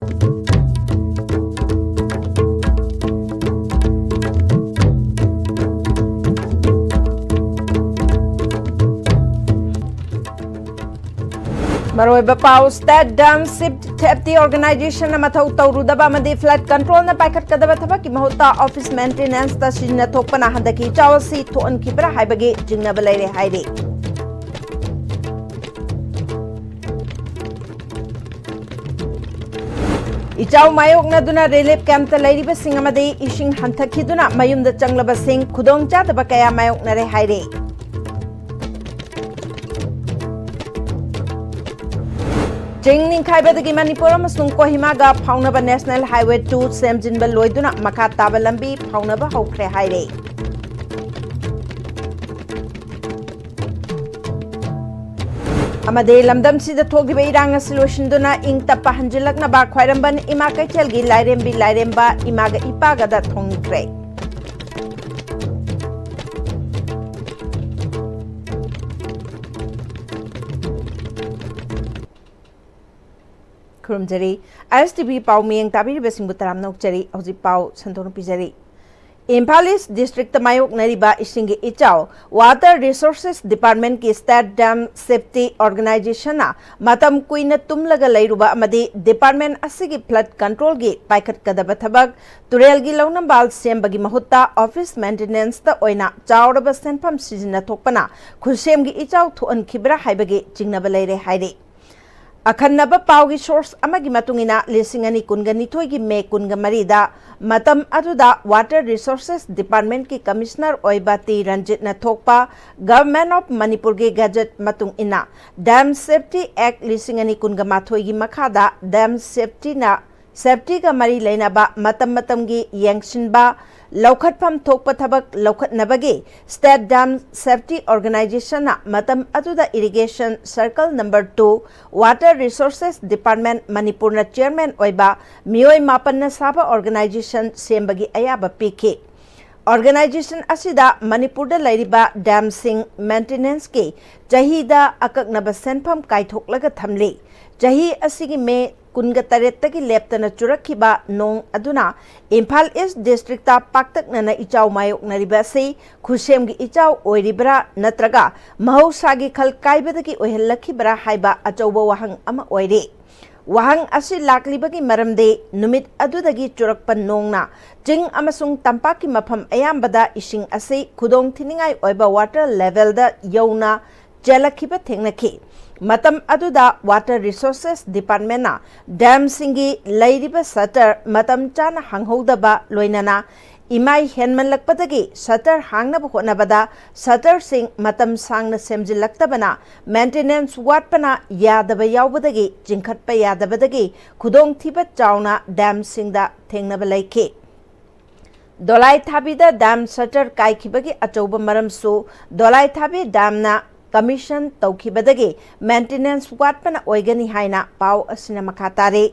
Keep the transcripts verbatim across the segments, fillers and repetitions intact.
ꯃꯔꯨꯑꯣꯏꯕ ꯄꯥꯎ: State Dam Safety Organization ꯅ ꯃꯊꯧ ꯇꯧꯔꯨꯗꯕ ꯑꯃꯗꯤ flood control ꯅ ꯄꯥꯏꯈꯠꯀꯗꯕ ꯊꯕꯛꯀꯤ ꯃꯍꯨꯠꯇ office maintenance ꯇ ꯁꯤꯖꯤꯟꯅ ꯊꯣꯛꯄꯅ ꯍꯟꯗꯛꯀꯤ ꯏꯆꯥꯎ ꯑꯁꯤ ꯊꯣꯛꯍꯟꯈꯤꯕ꯭ꯔꯥ ꯍꯥꯏꯕꯒꯤ ꯆꯤꯡꯅꯕ ꯂꯩꯔꯦ ꯍꯥꯏꯔꯤ꯫ ꯏꯆꯥꯎ ꯃꯥꯌꯣꯛꯅꯗꯨꯅ relief camp ꯇ ꯂꯩꯔꯤꯕꯁꯤꯡ ꯑꯃꯗꯤ ꯏꯁꯤꯡ ꯍꯟꯊꯈꯤꯗꯨꯅ ꯃꯌꯨꯝꯗ ꯆꯪꯂꯕꯁꯤꯡ ꯈꯨꯗꯣꯡꯆꯥꯗꯕ ꯀꯌꯥ ꯃꯥꯌꯣꯛꯅꯔꯦ ꯍꯥꯏꯔꯤ꯫ ꯆꯤꯡ ꯅꯤꯡꯈꯥꯏꯕꯗꯒꯤ ꯃꯅꯤꯄꯨꯔ ꯑꯃꯁꯨꯡ ꯀꯣꯍꯤꯃꯥꯒ ꯐꯥꯎꯅꯕ National Highway two ꯁꯦꯝꯖꯤꯟꯕ ꯂꯣꯏꯗꯨꯅ ꯃꯈꯥ ꯇꯥꯕ ꯂꯝꯕꯤ ꯐꯥꯎꯅꯕ ꯍꯧꯈ꯭ꯔꯦ ꯍꯥꯏꯔꯦ꯫ ꯑꯃꯗꯤ ꯂꯝꯗꯝꯁꯤꯗ ꯊꯣꯛꯂꯤꯕ ꯏꯔꯥꯡ ꯑꯁꯤ ꯂꯣꯏꯁꯤꯟꯗꯨꯅ ꯏꯪ ꯇꯞꯄ ꯍꯟꯖꯤꯜꯂꯛꯅꯕ ꯈ꯭ꯋꯥꯏꯔꯝꯕꯟ ꯏꯃꯥ ꯀꯩꯊꯦꯜꯒꯤ ꯂꯥꯏꯔꯦꯝꯕꯤ ꯂꯥꯏꯔꯦꯝꯕ ꯏꯃꯥꯒ ꯏꯄꯥꯒꯗ ꯊꯣꯡꯈ꯭ꯔꯦ꯫ ꯈꯨꯔꯨꯝꯖꯔꯤ꯫ ISTV ꯄꯥꯎ ꯃꯤꯌꯦꯡ ꯇꯥꯕꯤꯔꯤꯕꯁꯤꯡꯕꯨ ꯇꯔꯥꯝꯅ ꯑꯣꯛꯆꯔꯤ꯫ ꯍꯧꯖꯤꯛ ꯄꯥꯎ ꯁꯟꯗꯣꯛꯅ ꯄꯤꯖꯔꯤ꯫ ꯏꯝꯐꯥꯜ East District ꯇ ꯃꯥꯌꯣꯛꯅꯔꯤꯕ ꯏꯁꯤꯡꯒꯤ ꯏꯆꯥꯎ, Water Resources Department ꯀꯤ State Dam Safety Organization ꯅ ꯃꯇꯝ ꯀꯨꯏꯅ ꯇꯨꯝꯂꯒ ꯂꯩꯔꯨꯕ ꯑꯃꯗꯤ department ꯑꯁꯤꯒꯤ flood control ꯒꯤ ꯄꯥꯏꯈꯠꯀꯗꯕ ꯊꯕꯛ, ꯇꯨꯔꯦꯜꯒꯤ ꯂꯧꯅꯝꯕꯥꯜ ꯁꯦꯝꯕꯒꯤ ꯃꯍꯨꯠꯇ office maintenance ꯇ ꯑꯣꯏꯅ ꯆꯥꯎꯔꯕ ꯁꯦꯟꯐꯝ ꯁꯤꯖꯤꯟꯅꯊꯣꯛꯄꯅ ꯈꯨꯠꯁꯦꯝꯒꯤ ꯏꯆꯥꯎ ꯊꯣꯛꯍꯟꯈꯤꯕ꯭ꯔꯥ ꯍꯥꯏꯕꯒꯤ ꯆꯤꯡꯅꯕ ꯂꯩꯔꯦ ꯍꯥꯏꯔꯤ꯫ ꯑꯈꯟꯅꯕ ꯄꯥꯎꯒꯤ source ꯑꯃꯒꯤ ꯃꯇꯨꯡ ꯏꯟꯅ, ꯂꯤꯁꯤꯡ ꯑꯅꯤ ꯀꯨꯟꯒ ꯅꯤꯊꯣꯏꯒꯤ May ꯀꯨꯟꯒ ꯃꯔꯤꯗ ꯃꯇꯝ ꯑꯗꯨꯗ Water Resources Department ꯀꯤ Commissioner ꯑꯣꯏꯕ ꯇꯤ ꯔꯟꯖꯤꯠꯅ ꯊꯣꯛꯄ Government of ꯃꯅꯤꯄꯨꯔꯒꯤ Gazette ꯃꯇꯨꯡ ꯏꯟꯅ, Dam Safety Act ꯂꯤꯁꯤꯡ ꯑꯅꯤ ꯀꯨꯟꯒ ꯃꯥꯊꯣꯏꯒꯤ ꯃꯈꯥꯗ dam safety ꯅ, safety ꯒ ꯃꯔꯤ ꯂꯩꯅꯕ ꯃꯇꯝ ꯃꯇꯝꯒꯤ ꯌꯦꯡꯁꯤꯟꯕ, ꯂꯧꯈꯠꯐꯝ ꯊꯣꯛꯄ ꯊꯕꯛ ꯂꯧꯈꯠꯅꯕꯒꯤ State Dam Safety Organization ꯅ ꯃꯇꯝ ꯑꯗꯨꯗ Irrigation Circle number two, Water Resources Department, ꯃꯅꯤꯄꯨꯔꯅ chairman ꯑꯣꯏꯕ ꯃꯤꯑꯣꯏ ꯃꯥꯄꯟꯅ ꯁꯥꯕ organization ꯁꯦꯝꯕꯒꯤ ꯑꯌꯥꯕ ꯄꯤꯈꯤ꯫ Organization ꯑꯁꯤꯗ ꯃꯅꯤꯄꯨꯔꯗ ꯂꯩꯔꯤꯕ dam ꯁꯤꯡ maintenance ꯀꯤ ꯆꯍꯤꯗ ꯑꯀꯛꯅꯕ ꯁꯦꯟꯐꯝ ꯀꯥꯏꯊꯣꯛꯂꯒ ꯊꯝꯂꯤ꯫ ꯆꯍꯤ ꯑꯁꯤꯒꯤ May ꯀꯨꯟꯒ ꯇꯔꯦꯠꯇꯒꯤ ꯂꯦꯞꯇꯅ ꯆꯨꯔꯛꯈꯤꯕ ꯅꯣꯡ ꯑꯗꯨꯅ ꯏꯝꯐꯥꯜ ꯏꯁ ꯗꯤꯁꯇ꯭ꯔꯤꯛꯇ ꯄꯥꯛꯇꯛꯅꯅ ꯏꯆꯥꯎ ꯃꯥꯌꯣꯛꯅꯔꯤꯕ ꯑꯁꯤ ꯈꯨꯁꯦꯝꯒꯤ ꯏꯆꯥꯎ ꯑꯣꯏꯔꯤꯕ꯭ꯔꯥ ꯅꯠꯇ꯭ꯔꯒ ꯃꯍꯧꯁꯥꯒꯤ ꯈꯜ ꯀꯥꯏꯕꯗꯒꯤ ꯑꯣꯏꯍꯜꯂꯛꯈꯤꯕ꯭ꯔꯥ ꯍꯥꯏꯕ ꯑꯆꯧꯕ ꯋꯥꯍꯪ ꯑꯃ ꯑꯣꯏꯔꯤ꯫ ꯋꯥꯍꯪ ꯑꯁꯤ ꯂꯥꯛꯂꯤꯕꯒꯤ ꯃꯔꯝꯗꯤ ꯅꯨꯃꯤꯠ ꯑꯗꯨꯗꯒꯤ ꯆꯨꯔꯛꯄ ꯅꯣꯡꯅ ꯆꯤꯡ ꯑꯃꯁꯨꯡ ꯇꯝꯄꯥꯛꯀꯤ ꯃꯐꯝ ꯑꯌꯥꯝꯕꯗ ꯏꯁꯤꯡ ꯑꯁꯤ ꯈꯨꯗꯣꯡ ꯊꯤꯅꯤꯡꯉꯥꯏ ꯑꯣꯏꯕ ꯋꯥꯇꯔ ꯂꯦꯚꯦꯜꯗ ꯌꯧꯅ ꯆꯦꯜꯂꯛꯈꯤꯕ ꯊꯦꯡꯅꯈꯤ꯫ ꯃꯇꯝ ꯑꯗꯨꯗ ꯋꯥꯇꯔ ꯔꯤꯁꯣꯔꯁꯦꯁ ꯗꯤꯄꯥꯔꯠꯃꯦꯟꯅ ꯗꯦꯝꯁꯤꯡꯒꯤ ꯂꯩꯔꯤꯕ ꯁꯇꯔ ꯃꯇꯝ ꯆꯥꯅ ꯍꯥꯡꯍꯧꯗꯕ, ꯂꯣꯏꯅꯅ ꯏꯃꯥꯏ ꯍꯦꯟꯃꯜꯂꯛꯄꯗꯒꯤ ꯁꯇꯔ ꯍꯥꯡꯅꯕ ꯍꯣꯠꯅꯕꯗ ꯁꯇꯔꯁꯤꯡ ꯃꯇꯝ ꯁꯥꯡꯅ ꯁꯦꯝꯖꯤꯜꯂꯛꯇꯕꯅ, ꯃꯦꯟꯇꯦꯅꯦꯟꯁ ꯋꯥꯠꯄꯅ ꯌꯥꯗꯕ ꯌꯥꯎꯕꯗꯒꯤ ꯆꯤꯡꯈꯠꯄ ꯌꯥꯗꯕꯗꯒꯤ ꯈꯨꯗꯣꯡꯊꯤꯕ ꯆꯥꯎꯅ ꯗꯦꯝꯁꯤꯡꯗ ꯊꯦꯡꯅꯕ ꯂꯩꯈꯤ꯫ ꯗꯣꯂꯥꯏꯊꯥꯕꯤꯗ ꯗꯦꯝ ꯁꯇꯔ ꯀꯥꯏꯈꯤꯕꯒꯤ ꯑꯆꯧꯕ ꯃꯔꯝꯁꯨ ꯗꯣꯂꯥꯏꯊꯥꯕꯤ ꯗꯦꯝꯅ ꯀꯃꯤꯁꯟ ꯇꯧꯈꯤꯕꯗꯒꯤ ꯃꯦꯟꯇꯦꯅꯦꯟꯁ ꯋꯥꯠꯄꯅ ꯑꯣꯏꯒꯅꯤ ꯍꯥꯏꯅ ꯄꯥꯎ ꯑꯁꯤꯅ ꯃꯈꯥ ꯇꯥꯔꯤ꯫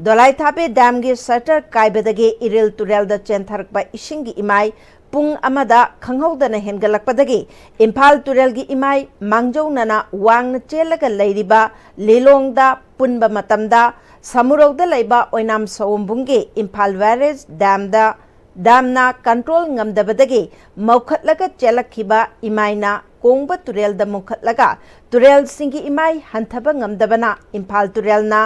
ꯗꯣꯂꯥꯏꯊꯥꯕꯤ ꯗꯦꯝꯒꯤ ꯁꯇꯔ ꯀꯥꯏꯕꯗꯒꯤ ꯏꯔꯤꯜ ꯇꯨꯔꯦꯜꯗ ꯆꯦꯟꯊꯔꯛꯄ ꯏꯁꯤꯡꯒꯤ ꯏꯃꯥꯏ ꯄꯨꯡ ꯑꯃꯗ ꯈꯪꯍꯧꯗꯅ ꯍꯦꯟꯒꯠꯂꯛꯄꯗꯒꯤ ꯏꯝꯐꯥꯜ ꯇꯨꯔꯦꯜꯒꯤ ꯏꯃꯥꯏ ꯃꯥꯡꯖꯧꯅꯅ ꯋꯥꯡꯅ ꯆꯦꯜꯂꯒ ꯂꯩꯔꯤꯕ ꯂꯤꯂꯣꯡꯗ ꯄꯨꯟꯕ ꯃꯇꯝꯗ, ꯁꯃꯨꯔꯧꯗ ꯂꯩꯕ ꯑꯣꯏꯅꯥꯝ ꯁꯑꯣꯝꯕꯨꯡꯒꯤ ꯏꯝꯐꯥꯜ ꯕꯦꯔꯦꯖ ꯗꯦꯝꯗ ꯗꯦꯝꯅ ꯀꯟꯇ꯭ꯔꯣꯜ ꯉꯝꯗꯕꯗꯒꯤ ꯃꯧꯈꯠꯂꯒ ꯆꯦꯜꯂꯛꯈꯤꯕ ꯏꯃꯥꯏꯅ ꯀꯣꯡꯕ ꯇꯨꯔꯦꯜꯗ ꯃꯨꯈꯠꯂꯒ ꯇꯨꯔꯦꯜꯁꯤꯡꯒꯤ ꯏꯃꯥꯏ ꯍꯟꯊꯕ ꯉꯝꯗꯕꯅ ꯏꯝꯐꯥꯜ ꯇꯨꯔꯦꯜꯅ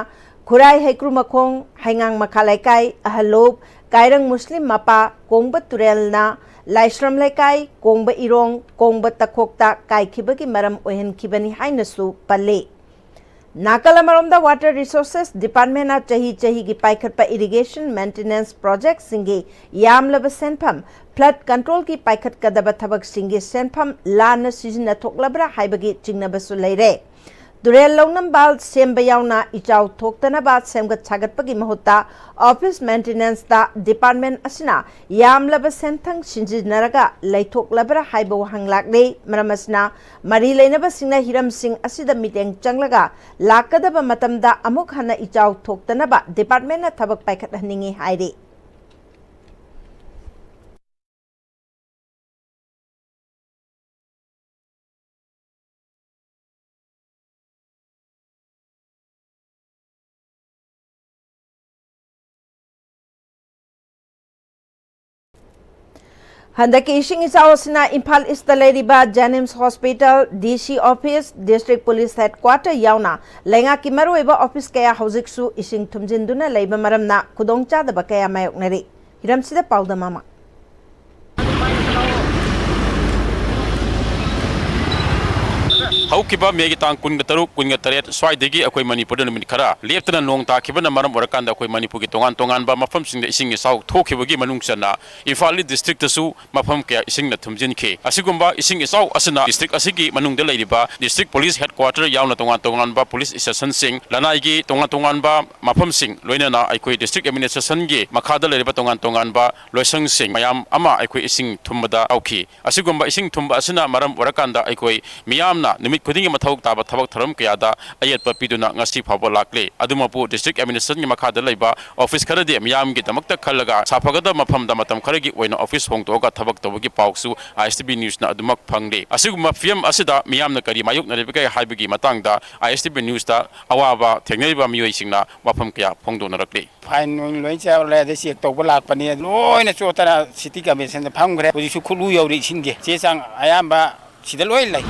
ꯈꯨꯔꯥꯏ ꯍꯩꯀ꯭ꯔꯨꯃꯈꯣꯡ, ꯍꯩꯉꯥꯡ ꯃꯈꯥ ꯂꯩꯀꯥꯏ, ꯑꯍꯜꯂꯣꯞ, ꯀꯥꯏꯔꯪ ꯃꯨꯁꯂꯤꯝ ꯃꯄꯥ, ꯀꯣꯡꯕ ꯇꯨꯔꯦꯜꯅ ꯂꯥꯏꯁ꯭ꯔꯝ ꯂꯩꯀꯥꯏ, ꯀꯣꯡꯕ ꯏꯔꯣꯡ, ꯀꯣꯡꯕ ꯇꯈꯣꯛꯇ ꯀꯥꯏꯈꯤꯕꯒꯤ ꯃꯔꯝ ꯑꯣꯏꯍꯟꯈꯤꯕꯅꯤ ꯍꯥꯏꯅꯁꯨ ꯄꯜꯂꯤ꯫ ꯅꯥꯀꯜ ꯑꯃꯔꯣꯝꯗ ꯋꯥꯇꯔ ꯔꯤꯁꯣꯔꯁꯦꯁ ꯗꯤꯄꯥꯔꯠꯃꯦꯟꯅ ꯆꯍꯤ ꯆꯍꯤꯒꯤ ꯄꯥꯏꯈꯠꯄ ꯏꯔꯤꯒꯦꯁꯟ ꯃꯦꯟꯇꯦꯅꯦꯟꯁ ꯄ꯭ꯔꯣꯖꯦꯛꯁꯤꯡꯒꯤ ꯌꯥꯝꯂꯕ ꯁꯦꯟꯐꯝ, ꯐ꯭ꯂꯗ ꯀꯟꯇ꯭ꯔꯣꯜꯒꯤ ꯄꯥꯏꯈꯠꯀꯗꯕ ꯊꯕꯛꯁꯤꯡꯒꯤ ꯁꯦꯟꯐꯝ ꯂꯥꯟꯅ ꯁꯤꯖꯤꯟꯅꯊꯣꯛꯂꯕ꯭ꯔꯥ ꯍꯥꯏꯕꯒꯤ ꯆꯤꯡꯅꯕꯁꯨ ꯂꯩꯔꯦ꯫ ꯇꯨꯔꯦꯜ ꯂꯧꯅꯝꯕꯥꯜ ꯁꯦꯝꯕ ꯌꯥꯎꯅ ꯏꯆꯥꯎ ꯊꯣꯛꯇꯅꯕ ꯁꯦꯝꯒꯠ ꯁꯥꯒꯠꯄꯒꯤ ꯃꯍꯨꯠꯇ ꯑꯣꯐꯤꯁ ꯃꯦꯟꯇꯦꯅꯦꯟꯁꯇ ꯗꯤꯄꯥꯔꯠꯃꯦꯟ ꯑꯁꯤꯅ ꯌꯥꯝꯂꯕ ꯁꯦꯟꯊꯪ ꯁꯤꯖꯤꯟꯅꯔꯒ ꯂꯩꯊꯣꯛꯂꯕ꯭ꯔꯥ ꯍꯥꯏꯕ ꯋꯥꯍꯪ ꯂꯥꯛꯂꯤ꯫ ꯃꯔꯝ ꯑꯁꯤꯅ ꯃꯔꯤ ꯂꯩꯅꯕꯁꯤꯡꯅ ꯍꯤꯔꯝꯁꯤꯡ ꯑꯁꯤꯗ ꯃꯤꯠꯌꯦꯡ ꯆꯪꯂꯒ ꯂꯥꯛꯀꯗꯕ ꯃꯇꯝꯗ ꯑꯃꯨꯛ ꯍꯟꯅ ꯏꯆꯥꯎ ꯊꯣꯛꯇꯅꯕ ꯗꯤꯄꯥꯔꯠꯃꯦꯟꯅ ꯊꯕꯛ ꯄꯥꯏꯈꯠꯍꯟꯅꯤꯡꯏ ꯍꯥꯏꯔꯤ꯫ ꯍꯟꯗꯛꯀꯤ ꯏꯁꯤꯡ ꯏꯆꯥꯎ ꯑꯁꯤꯅ ꯏꯝꯐꯥꯜ ꯏꯁꯇ ꯂꯩꯔꯤꯕ ꯖꯦꯅꯤꯝꯁ ꯍꯣꯁꯄꯤꯇꯥꯜ, ꯗꯤ ꯁꯤ ꯑꯣꯐꯤꯁ, ꯗꯤꯁꯇ꯭ꯔꯤꯛ ꯄꯨꯂꯤꯁ ꯍꯦꯗꯀ꯭ꯋꯥꯇꯔ ꯌꯥꯎꯅ ꯂꯩꯉꯥꯛꯀꯤ ꯃꯔꯨꯑꯣꯏꯕ ꯑꯣꯐꯤꯁ ꯀꯌꯥ ꯍꯧꯖꯤꯛꯁꯨ ꯏꯁꯤꯡ ꯊꯨꯝꯖꯤꯟꯗꯨꯅ ꯂꯩꯕ ꯃꯔꯝꯅ ꯈꯨꯗꯣꯡꯆꯥꯗꯕ ꯀꯌꯥ ꯃꯥꯌꯣꯛꯅꯔꯤ꯫ ꯍꯤꯔꯝꯁꯤꯗ ꯄꯥꯎꯗꯝ ꯑꯃ꯫ ꯍꯧꯈꯤꯕ ꯃꯦꯒꯤ ꯇꯥꯡ ꯀꯨꯟꯒ ꯇꯔꯨꯛ, ꯀꯨꯟꯒ ꯇꯔꯦꯠ ꯁ꯭ꯋꯥꯏꯗꯒꯤ ꯑꯩꯈꯣꯏ ꯃꯅꯤꯄꯨꯔꯗ ꯅꯨꯃꯤꯠ ꯈꯔ ꯂꯦꯞꯇꯅ ꯅꯣꯡ ꯇꯥꯈꯤꯕꯅ ꯃꯔꯝ ꯑꯣꯏꯔꯀꯥꯟꯗ ꯑꯩꯈꯣꯏ ꯃꯅꯤꯄꯨꯔꯒꯤ ꯇꯣꯉꯥꯟ ꯇꯣꯉꯥꯟꯕ ꯃꯐꯝꯁꯤꯡꯗ ꯏꯁꯤꯡ ꯏꯆꯥꯎ ꯊꯣꯛꯈꯤꯕꯒꯤ ꯃꯅꯨꯡ ꯆꯟꯅ ꯏꯝꯐꯥꯜ ꯏꯁ ꯗꯤꯁꯇ꯭ꯔꯤꯛꯇꯁꯨ ꯃꯐꯝ ꯀꯌꯥ ꯏꯁꯤꯡꯅ ꯊꯨꯝꯖꯤꯟꯈꯤ꯫ ꯑꯁꯤꯒꯨꯝꯕ ꯏꯁꯤꯡ ꯏꯆꯥꯎ ꯑꯁꯤꯅ ꯗꯤꯁꯇ꯭ꯔꯤꯛ ꯑꯁꯤꯒꯤ ꯃꯅꯨꯡꯗ ꯂꯩꯔꯤꯕ ꯗꯤꯁꯇ꯭ꯔꯤꯛ ꯄꯨꯂꯤꯁ ꯍꯦꯗꯀ꯭ꯋꯥꯇꯔ ꯌꯥꯎꯅ ꯇꯣꯉꯥꯟ ꯇꯣꯉꯥꯟꯕ ꯄꯨꯂꯤꯁ ꯁ꯭ꯇꯦꯁꯟꯁꯤꯡ, ꯂꯅꯥꯏꯒꯤ ꯇꯣꯉꯥꯟ ꯇꯣꯉꯥꯟꯕ ꯃꯐꯝꯁꯤꯡ, ꯂꯣꯏꯅꯅ ꯑꯩꯈꯣꯏ ꯗꯤꯁꯇ꯭ꯔꯤꯛ ꯑꯦꯗꯃꯤꯅꯤꯁꯇ꯭ꯔꯦꯁꯟꯒꯤ ꯃꯈꯥꯗ ꯂꯩꯔꯤꯕ ꯇꯣꯉꯥꯟ ꯇꯣꯉꯥꯟꯕ ꯂꯣꯏꯁꯪꯁꯤꯡ ꯃꯌꯥꯝ ꯑꯃ ꯑꯩꯈꯣꯏ ꯏꯁꯤꯡ ꯊꯨꯝꯕꯗ ꯌꯥꯎꯈꯤ꯫ ꯑꯁꯤꯒꯨꯝꯕ ꯏꯁꯤꯡ ꯊꯨꯝꯕ ꯑꯁꯤꯅ ꯃꯔꯝ ꯑꯣꯏꯔꯀꯥꯟꯗ ꯑꯩꯈꯣꯏ ꯃꯤꯌꯥꯝꯅ ꯅꯨꯃꯤꯠ ꯈꯨꯗꯤꯡꯒꯤ ꯃꯊꯧ ꯇꯥꯕ ꯊꯕꯛ ꯊꯧꯔꯝ ꯀꯌꯥꯗ ꯑꯌꯦꯠꯄ ꯄꯤꯗꯨꯅ ꯉꯁꯤ ꯐꯥꯎꯕ ꯂꯥꯛꯂꯤ꯫ ꯑꯗꯨꯃꯛꯄꯨ ꯗꯤꯁꯇ꯭ꯔꯤꯛ ꯑꯦꯗꯃꯤꯅꯤꯁꯇ꯭ꯔꯦꯁꯟꯒꯤ ꯃꯈꯥꯗ ꯂꯩꯕ ꯑꯣꯐꯤꯁ ꯈꯔꯗꯤ ꯃꯤꯌꯥꯝꯒꯤꯗꯃꯛꯇ ꯈꯜꯂꯒ ꯁꯥꯐꯒꯗꯕ ꯃꯐꯝꯗ ꯃꯇꯝ ꯈꯔꯒꯤ ꯑꯣꯏꯅ ꯑꯣꯐꯤꯁ ꯍꯣꯡꯗꯣꯛꯑꯒ ꯊꯕꯛ ꯇꯧꯕꯒꯤ ꯄꯥꯎꯁꯨ ꯑꯥꯏ ꯑꯦꯁ ꯇꯤ ꯚꯤ ꯅ꯭ꯌꯨꯁꯅ ꯑꯗꯨꯃꯛ ꯐꯪꯂꯤ꯫ ꯑꯁꯤꯒꯨꯝꯕ ꯐꯤꯚꯝ ꯑꯁꯤꯗ ꯃꯤꯌꯥꯝꯅ ꯀꯔꯤ ꯃꯥꯌꯣꯛꯅꯔꯤꯕꯒꯦ ꯍꯥꯏꯕꯒꯤ ꯃꯇꯥꯡꯗ ꯑꯥꯏ ꯑꯦꯁ ꯇꯤ ꯚꯤ ꯅ꯭ꯌꯨꯁꯇ ꯑꯋꯥꯕ ꯊꯦꯡꯅꯔꯤꯕ ꯃꯤꯑꯣꯏꯁꯤꯡꯅ ꯋꯥꯐꯝ ꯀꯌꯥ ꯐꯣꯡꯗꯣꯛꯅꯔꯛꯂꯤ꯫ ꯐꯥꯏꯟ ꯅꯨꯡ ꯂꯣꯏ ꯆꯥꯎꯔꯦ, ꯑꯗꯩ ꯆꯦꯛ ꯇꯧꯕ ꯂꯥꯛꯄꯅꯤ, ꯂꯣꯏꯅ ꯆꯣꯠꯇꯅ ꯁꯤꯇꯤ ꯀꯃꯤꯁꯟꯗ ꯐꯝꯈ꯭ꯔꯦ꯫ ꯍꯧꯖꯤꯛꯁꯨ ꯈꯨꯠꯂꯨ ꯌꯧꯔꯤ ꯏꯁꯤꯡꯒꯤ꯫ ꯆꯦ ꯆꯥꯡ ꯑꯌꯥꯝꯕ ꯁꯤꯗ ꯂꯣꯏ ꯂꯩ꯫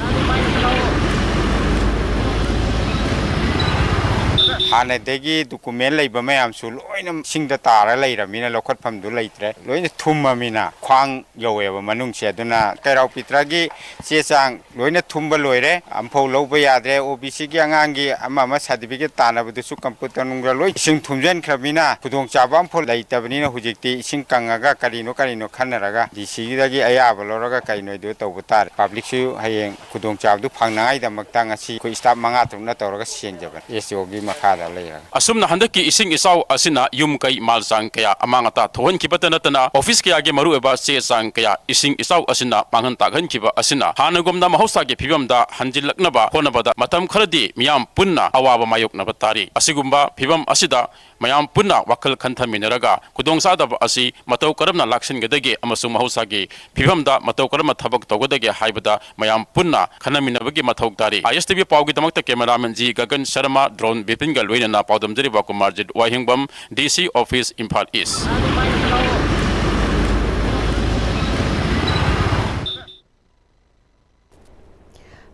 ꯍꯥꯟꯅꯗꯒꯤ ꯗꯣꯀꯨꯃꯦꯟ ꯂꯩꯕ ꯃꯌꯥꯝꯁꯨ ꯂꯣꯏꯅ ꯏꯁꯤꯡꯗ ꯇꯥꯔ ꯂꯩꯔꯕꯅꯤꯅ ꯂꯧꯈꯠꯐꯝꯗꯨ ꯂꯩꯇ꯭ꯔꯦ꯫ ꯂꯣꯏꯅ ꯊꯨꯝꯃꯃꯤꯅ ꯈ꯭ꯋꯥꯡ ꯌꯧꯋꯦꯕ ꯃꯅꯨꯡꯁꯦ꯫ ꯑꯗꯨꯅ ꯀꯩꯔꯥꯎ ꯄꯤꯇ꯭ꯔꯒꯤ ꯆꯦ ꯆꯥꯡ ꯂꯣꯏꯅ ꯊꯨꯝꯕ ꯂꯣꯏꯔꯦ꯫ ꯑꯝꯐꯧ ꯂꯧꯕ ꯌꯥꯗ꯭ꯔꯦ꯫ ꯑꯣ ꯕꯤ ꯁꯤꯒꯤ ꯑꯉꯥꯡꯒꯤ ꯑꯃ ꯑꯃ ꯁꯥꯔꯇꯤꯐꯤꯀꯦꯠ ꯇꯥꯟꯅꯕꯗꯨꯁꯨ ꯀꯝꯄ꯭ꯌꯨꯇꯔ ꯅꯨꯡꯗ ꯂꯣꯏ ꯏꯁꯤꯡ ꯊꯨꯝꯖꯤꯟꯈ꯭ꯔꯕꯅꯤꯅ ꯈꯨꯗꯣꯡꯆꯥꯕ ꯑꯝꯐꯥꯎ ꯂꯩꯇꯕꯅꯤꯅ ꯍꯧꯖꯤꯛꯇꯤ ꯏꯁꯤꯡ ꯀꯪꯉꯒ ꯀꯔꯤꯅꯣ ꯀꯔꯤꯅꯣ ꯈꯟꯅꯔꯒ ꯗꯤ ꯁꯤꯗꯒꯤ ꯑꯌꯥꯕ ꯂꯧꯔꯒ ꯀꯔꯤꯅꯣꯗꯨ ꯇꯧꯕ ꯇꯥꯔꯦ꯫ ꯄꯕ꯭ꯂꯤꯛꯁꯨ ꯍꯌꯦꯡ ꯈꯨꯗꯣꯡꯆꯥꯕꯗꯨ ꯐꯪꯅꯉꯥꯏꯗꯃꯛꯇ ꯉꯁꯤ ꯑꯩꯈꯣꯏ ꯁ꯭ꯇꯥꯐ ꯃꯉꯥ ꯇꯔꯨꯛꯅ ꯇꯧꯔꯒ ꯁꯦꯡꯖꯕꯅꯤ, ꯑꯦꯁ ꯗꯤ ꯑꯣꯒꯤ ꯃꯈꯥꯗ ꯂꯩꯔꯒ꯫ ꯑꯁꯨꯝꯅ ꯍꯟꯗꯛꯀꯤ ꯏꯁꯤꯡ ꯏꯆꯥꯎ ꯑꯁꯤꯅ ꯌꯨꯝ ꯀꯩ ꯃꯥꯜ ꯆꯥꯡ ꯀꯌꯥ ꯑꯃꯥꯡ ꯑꯇꯥ ꯊꯣꯛꯍꯟꯈꯤꯕꯇ ꯅꯠꯇꯅ ꯑꯣꯐꯤꯁ ꯀꯌꯥꯒꯤ ꯃꯔꯨꯑꯣꯏꯕ ꯆꯦ ꯆꯥꯡ ꯀꯌꯥ ꯏꯁꯤꯡ ꯏꯆꯥꯎ ꯑꯁꯤꯅ ꯃꯥꯡꯍꯟ ꯇꯥꯛꯍꯟꯈꯤꯕ ꯑꯁꯤꯅ ꯍꯥꯟꯅꯒꯨꯝꯅ ꯃꯍꯧꯁꯥꯒꯤ ꯐꯤꯕꯝꯗ ꯍꯟꯖꯤꯜꯂꯛꯅꯕ ꯍꯣꯠꯅꯕꯗ ꯃꯇꯝ ꯈꯔꯗꯤ ꯃꯤꯌꯥꯝ ꯄꯨꯟꯅ ꯑꯋꯥꯕ ꯃꯥꯌꯣꯛꯅꯕ ꯇꯥꯔꯤ꯫ ꯑꯁꯤꯒꯨꯝꯕ ꯐꯤꯕꯝ ꯑꯁꯤꯗ ꯃꯌꯥꯝ ꯄꯨꯟꯅ ꯋꯥꯈꯜ ꯈꯟꯊꯃꯤꯟꯅꯔꯒ ꯈꯨꯗꯣꯡꯆꯥꯗꯕ ꯑꯁꯤ ꯃꯇꯧ ꯀꯔꯝꯅ ꯂꯥꯛꯁꯤꯟꯒꯗꯒꯦ ꯑꯃꯁꯨꯡ ꯃꯍꯧꯁꯥꯒꯤ ꯐꯤꯕꯝꯗ ꯃꯇꯧ ꯀꯔꯝꯅ ꯊꯕꯛ ꯇꯧꯒꯗꯒꯦ ꯍꯥꯏꯕꯗ ꯃꯌꯥꯝ ꯄꯨꯟꯅ ꯈꯟꯅꯃꯤꯟꯅꯕꯒꯤ ꯃꯊꯧ ꯇꯥꯔꯤ꯫ ꯑꯥꯏ ꯑꯦꯁ ꯇꯤ ꯚꯤ ꯄꯥꯎꯒꯤꯗꯃꯛꯇ cameraman G Gagan Sharma, drone ꯕꯤꯄꯤꯟꯒ ꯂꯣꯏꯅꯅ ꯄꯥꯎꯗꯝꯖꯔꯤꯕ ꯀꯨꯃꯥꯔꯖꯤꯠ ꯋꯥꯍꯦꯡꯕꯝ, ꯗꯤ ꯁꯤ ꯑꯣꯐꯤꯁ, ꯏꯝꯐꯥꯜ ꯏꯁ꯫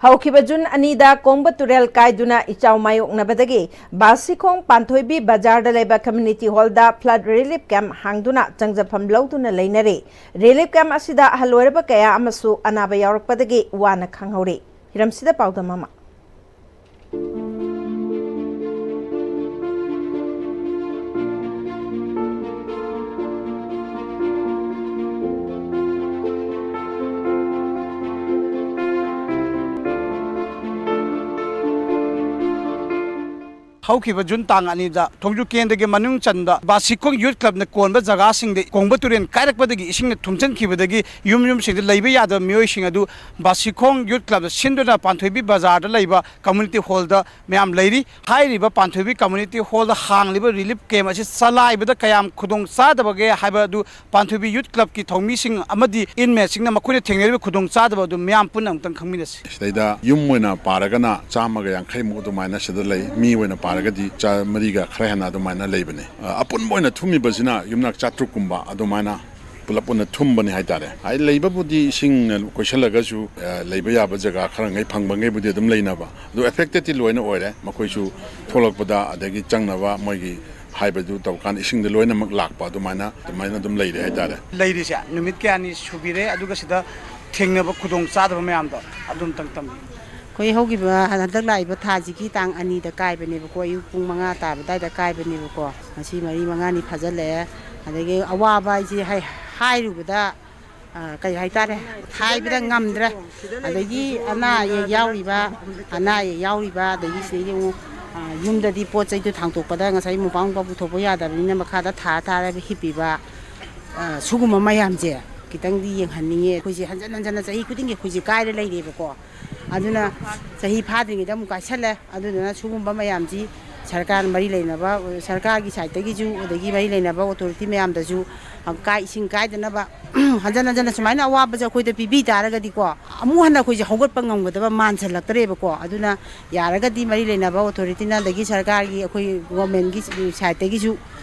ꯍꯧꯈꯤꯕ ꯖꯨꯟ ꯑꯅꯤꯗ ꯀꯣꯡꯕ ꯇꯨꯔꯦꯜ ꯀꯥꯏꯗꯨꯅ ꯏꯆꯥꯎ ꯃꯥꯌꯣꯛꯅꯕꯗꯒꯤ ꯕꯥꯁꯤꯈꯣꯡ ꯄꯥꯟꯊꯣꯏꯕꯤ ꯕꯖꯥꯔꯗ ꯂꯩꯕ community hall ꯗ flood relief camp ꯍꯥꯡꯗꯨꯅ ꯆꯪꯖꯐꯝ ꯂꯧꯗꯨꯅ ꯂꯩꯅꯔꯤ꯫ Relief camp ꯑꯁꯤꯗ ꯑꯍꯜ ꯑꯣꯏꯔꯕ ꯀꯌꯥ ꯑꯃꯁꯨ ꯑꯅꯥꯕ ꯌꯥꯎꯔꯛꯄꯗꯒꯤ ꯋꯥꯅ ꯈꯥꯡꯍꯧꯔꯤ꯫ ꯍꯤꯔꯝꯁꯤꯗ ꯄꯥꯎꯗꯝ ꯑꯃ꯫ ꯍꯧꯈꯤꯕ ꯖꯨꯟ ꯇꯥꯡ ꯑꯅꯤꯗ ꯊꯣꯡꯖꯨ ꯀꯦꯟꯗ꯭ꯔꯒꯤ ꯃꯅꯨꯡ ꯆꯟꯕ ꯕꯥꯁꯤꯈꯣꯡ ꯌꯨꯠ ꯀ꯭ꯂꯕꯅ ꯀꯣꯟꯕ ꯖꯒꯥꯁꯤꯡꯗ ꯀꯣꯡꯕ ꯇꯨꯔꯦꯜ ꯀꯥꯏꯔꯛꯄꯗꯒꯤ ꯏꯁꯤꯡꯅ ꯊꯨꯝꯖꯤꯟꯈꯤꯕꯗꯒꯤ ꯌꯨꯝ ꯌꯨꯝꯁꯤꯡꯗ ꯂꯩꯕ ꯌꯥꯗꯕ ꯃꯤꯑꯣꯏꯁꯤꯡ ꯑꯗꯨ ꯕꯥꯁꯤꯈꯣꯡ ꯌꯨꯠ ꯀ꯭ꯂꯕꯅ ꯁꯤꯟꯗꯨꯅ ꯄꯥꯟꯊꯣꯏꯕꯤ ꯕꯖꯥꯔꯗ ꯂꯩꯕ community hall ꯗ ꯃꯌꯥꯝ ꯂꯩꯔꯤ꯫ ꯍꯥꯏꯔꯤꯕ ꯄꯥꯟꯊꯣꯏꯕꯤ community hall ꯗ ꯍꯥꯡꯂꯤꯕ relief camp ꯑꯁꯤ ꯆꯂꯥꯏꯕꯗ ꯀꯌꯥꯝ ꯈꯨꯗꯣꯡ ꯆꯥꯗꯕꯒꯦ ꯍꯥꯏꯕ ꯑꯗꯨ ꯄꯥꯟꯊꯣꯏꯕꯤ ꯌꯨꯠ ꯀ꯭ꯂꯕꯀꯤ ꯊꯧꯃꯤꯁꯤꯡ ꯑꯃꯗꯤ inmate ꯁꯤꯡꯅ ꯃꯈꯣꯏꯅ ꯊꯦꯡꯅꯔꯤꯕ ꯈꯨꯗꯣꯡ ꯆꯥꯗꯕ ꯑꯗꯨ ꯃꯤꯌꯥꯝ ꯄꯨꯟꯅ ꯑꯃꯨꯛꯇꯪ ꯈꯪꯃꯤꯟꯅꯁꯤ꯫ ꯁꯤꯗꯩꯗ ꯌꯨꯝ ꯑꯣꯏꯅ ꯄꯥꯔꯒꯅ ꯆꯥꯝꯃꯒ ꯌꯥꯡꯈꯩꯃꯨꯛ ꯑꯗꯨꯃꯥꯏꯅ ꯁꯤꯗ ꯂꯩ, ꯃꯤ ꯑꯣꯏꯅ ꯄꯥꯔꯒꯗꯤ ꯆꯥ-, ꯃꯔꯤꯒ ꯈꯔ ꯍꯦꯟꯅ ꯑꯗꯨꯃꯥꯏꯅ ꯂꯩꯕꯅꯤ꯫ ꯑ, ꯑꯄꯨꯟꯕ ꯑꯣꯏꯅ ꯊꯨꯝꯃꯤꯕꯁꯤꯅ ꯌꯨꯝꯅꯥꯛ ꯆꯥꯇ꯭ꯔꯨꯛ ꯀꯨꯝꯕ ꯑꯗꯨꯃꯥꯏꯅ ꯄꯨꯂꯞ ꯄꯨꯟꯅ ꯊꯨꯝꯕꯅꯤ ꯍꯥꯏꯇꯥꯔꯦ꯫ ꯍꯥꯏ, ꯂꯩꯕꯕꯨꯗꯤ ꯏꯁꯤꯡꯅ ꯀꯣꯏꯁꯜꯂꯒꯁꯨ, ꯑ, ꯂꯩꯕ ꯌꯥꯕ ꯖꯒꯥ ꯈꯔ ꯉꯩ ꯐꯪꯕ ꯉꯩꯕꯨꯗꯤ ꯑꯗꯨꯝ ꯂꯩꯅꯕ, ꯑꯗꯨ affected ꯇꯤ ꯂꯣꯏꯅ ꯑꯣꯏꯔꯦ꯫ ꯃꯈꯣꯏꯁꯨ ꯊꯣꯛꯂꯛꯄꯗ ꯑꯗꯒꯤ ꯆꯪꯅꯕ ꯃꯣꯏꯒꯤ ꯍꯥꯏꯕꯗꯨ ꯇꯧꯔꯀꯥꯟꯗ ꯏꯁꯤꯡꯗ ꯂꯣꯏꯅꯃꯛ ꯂꯥꯛꯄ ꯑꯗꯨꯃꯥꯏꯅ, ꯑꯗꯨꯃꯥꯏꯅ ꯑꯗꯨꯝ ꯂꯩꯔꯦ ꯍꯥꯏꯇꯥꯔꯦ꯫ ꯂꯩꯔꯤꯁꯦ ꯅꯨꯃꯤꯠ ꯀꯌꯥꯅꯤ ꯁꯨꯕꯤꯔꯦ, ꯑꯗꯨꯒ ꯁꯤꯗ ꯊꯦꯡꯅꯕ ꯈꯨꯗꯣꯡ ꯆꯥꯗꯕ ꯃꯌꯥꯝꯗꯣ ꯑꯗꯨꯝꯇꯪ ꯇꯝꯕꯤꯌꯨ꯫ ꯑꯩꯈꯣꯏ ꯍꯧꯈꯤꯕ ꯍꯟꯗꯛ ꯂꯥꯛꯏꯕ ꯊꯥꯁꯤꯒꯤ ꯇꯥꯡ ꯑꯅꯤꯗ ꯀꯥꯏꯕꯅꯦꯕꯀꯣ, ꯑꯌꯨꯛ ꯄꯨꯡ ꯃꯉꯥ ꯇꯥꯕ ꯑꯗꯨꯋꯥꯏꯗ ꯀꯥꯏꯕꯅꯦꯕꯀꯣ꯫ ꯉꯁꯤ ꯃꯔꯤ ꯃꯉꯥꯅꯤ ꯐꯥꯖꯤꯜꯂꯛꯑꯦ꯫ ꯑꯗꯒꯤ ꯑꯋꯥꯕ ꯍꯥꯏꯁꯦ ꯍꯥꯏ-, ꯍꯥꯏꯔꯨꯕꯗ, ꯑ, ꯀꯩ ꯍꯥꯏꯇꯥꯔꯦ, ꯍꯥꯏꯕꯗ ꯉꯝꯗ꯭ꯔꯦ꯫ ꯑꯗꯒꯤ ꯑꯅꯥ ꯑꯌꯦꯛ ꯌꯥꯎꯔꯤꯕ, ꯑꯅꯥ ꯑꯌꯦꯛ ꯌꯥꯎꯔꯤꯕ, ꯑꯗꯒꯤ ꯁꯤꯗꯩꯗꯤ ꯑꯃꯨꯛ, ꯑ, ꯌꯨꯝꯗꯗꯤ ꯄꯣꯠ ꯆꯩꯗꯨ ꯊꯥꯡꯇꯣꯛꯄꯗ ꯉꯁꯥꯏ ꯃꯣꯝꯄꯥꯛ ꯅꯨꯡꯄꯥꯛ ꯄꯨꯊꯣꯛꯄ ꯌꯥꯗꯕꯅꯤꯅ ꯃꯈꯥꯗ ꯊꯥ ꯊꯥꯔꯒ ꯍꯤꯞꯄꯤꯕ, ꯑ, ꯁꯨꯒꯨꯝꯕ ꯃꯌꯥꯝꯁꯦ ꯈꯤꯇꯪꯗꯤ ꯌꯦꯡꯍꯟꯅꯤꯡꯉꯦ꯫ ꯑꯩꯈꯣꯏꯁꯦ ꯍꯟꯖꯟ ꯍꯟꯖꯟꯅ ꯆꯍꯤ ꯈꯨꯗꯤꯡꯒꯤ ꯑꯩꯈꯣꯏꯁꯦ ꯀꯥꯏꯔ ꯂꯩꯔꯦꯕꯀꯣ꯫ ꯑꯗꯨꯅ ꯆꯍꯤ ꯐꯥꯗ꯭ꯔꯤꯉꯩꯗ ꯑꯃꯨꯛ ꯀꯥꯏꯁꯜꯂꯦ꯫ ꯑꯗꯨꯗꯨꯅ ꯁꯤꯒꯨꯝꯕ ꯃꯌꯥꯝꯁꯤ ꯁꯔꯀꯥꯔ ꯃꯔꯤ ꯂꯩꯅꯕ, ꯁꯔꯀꯥꯔꯒꯤ side ꯇꯒꯤꯁꯨ, ꯑꯗꯒꯤ ꯃꯔꯤ ꯂꯩꯅꯕ authority ꯃꯌꯥꯝꯗꯁꯨ, ꯑ, ꯀꯥꯏ ꯏꯁꯤꯡ ꯀꯥꯏꯗꯅꯕ ꯍꯟꯖꯟ ꯍꯟꯖꯟꯅ ꯁꯨꯃꯥꯏꯅ ꯑꯋꯥꯕꯁꯦ ꯑꯩꯈꯣꯏꯗ ꯄꯤꯕꯤ ꯇꯥꯔꯒꯗꯤꯀꯣ, ꯑꯃꯨꯛ ꯍꯟꯅ ꯑꯩꯈꯣꯏꯁꯦ ꯍꯧꯒꯠꯄ ꯉꯝꯒꯗꯕ ꯃꯥꯟꯁꯤꯜꯂꯛꯇ꯭ꯔꯦꯕꯀꯣ꯫ ꯑꯗꯨꯅ ꯌꯥꯔꯒꯗꯤ ꯃꯔꯤ ꯂꯩꯅꯕ authority ꯅ, ꯑꯗꯒꯤ ꯁꯔꯀꯥꯔꯒꯤ, ꯑꯩꯈꯣꯏ government ꯀꯤ side ꯇꯒꯤꯁꯨ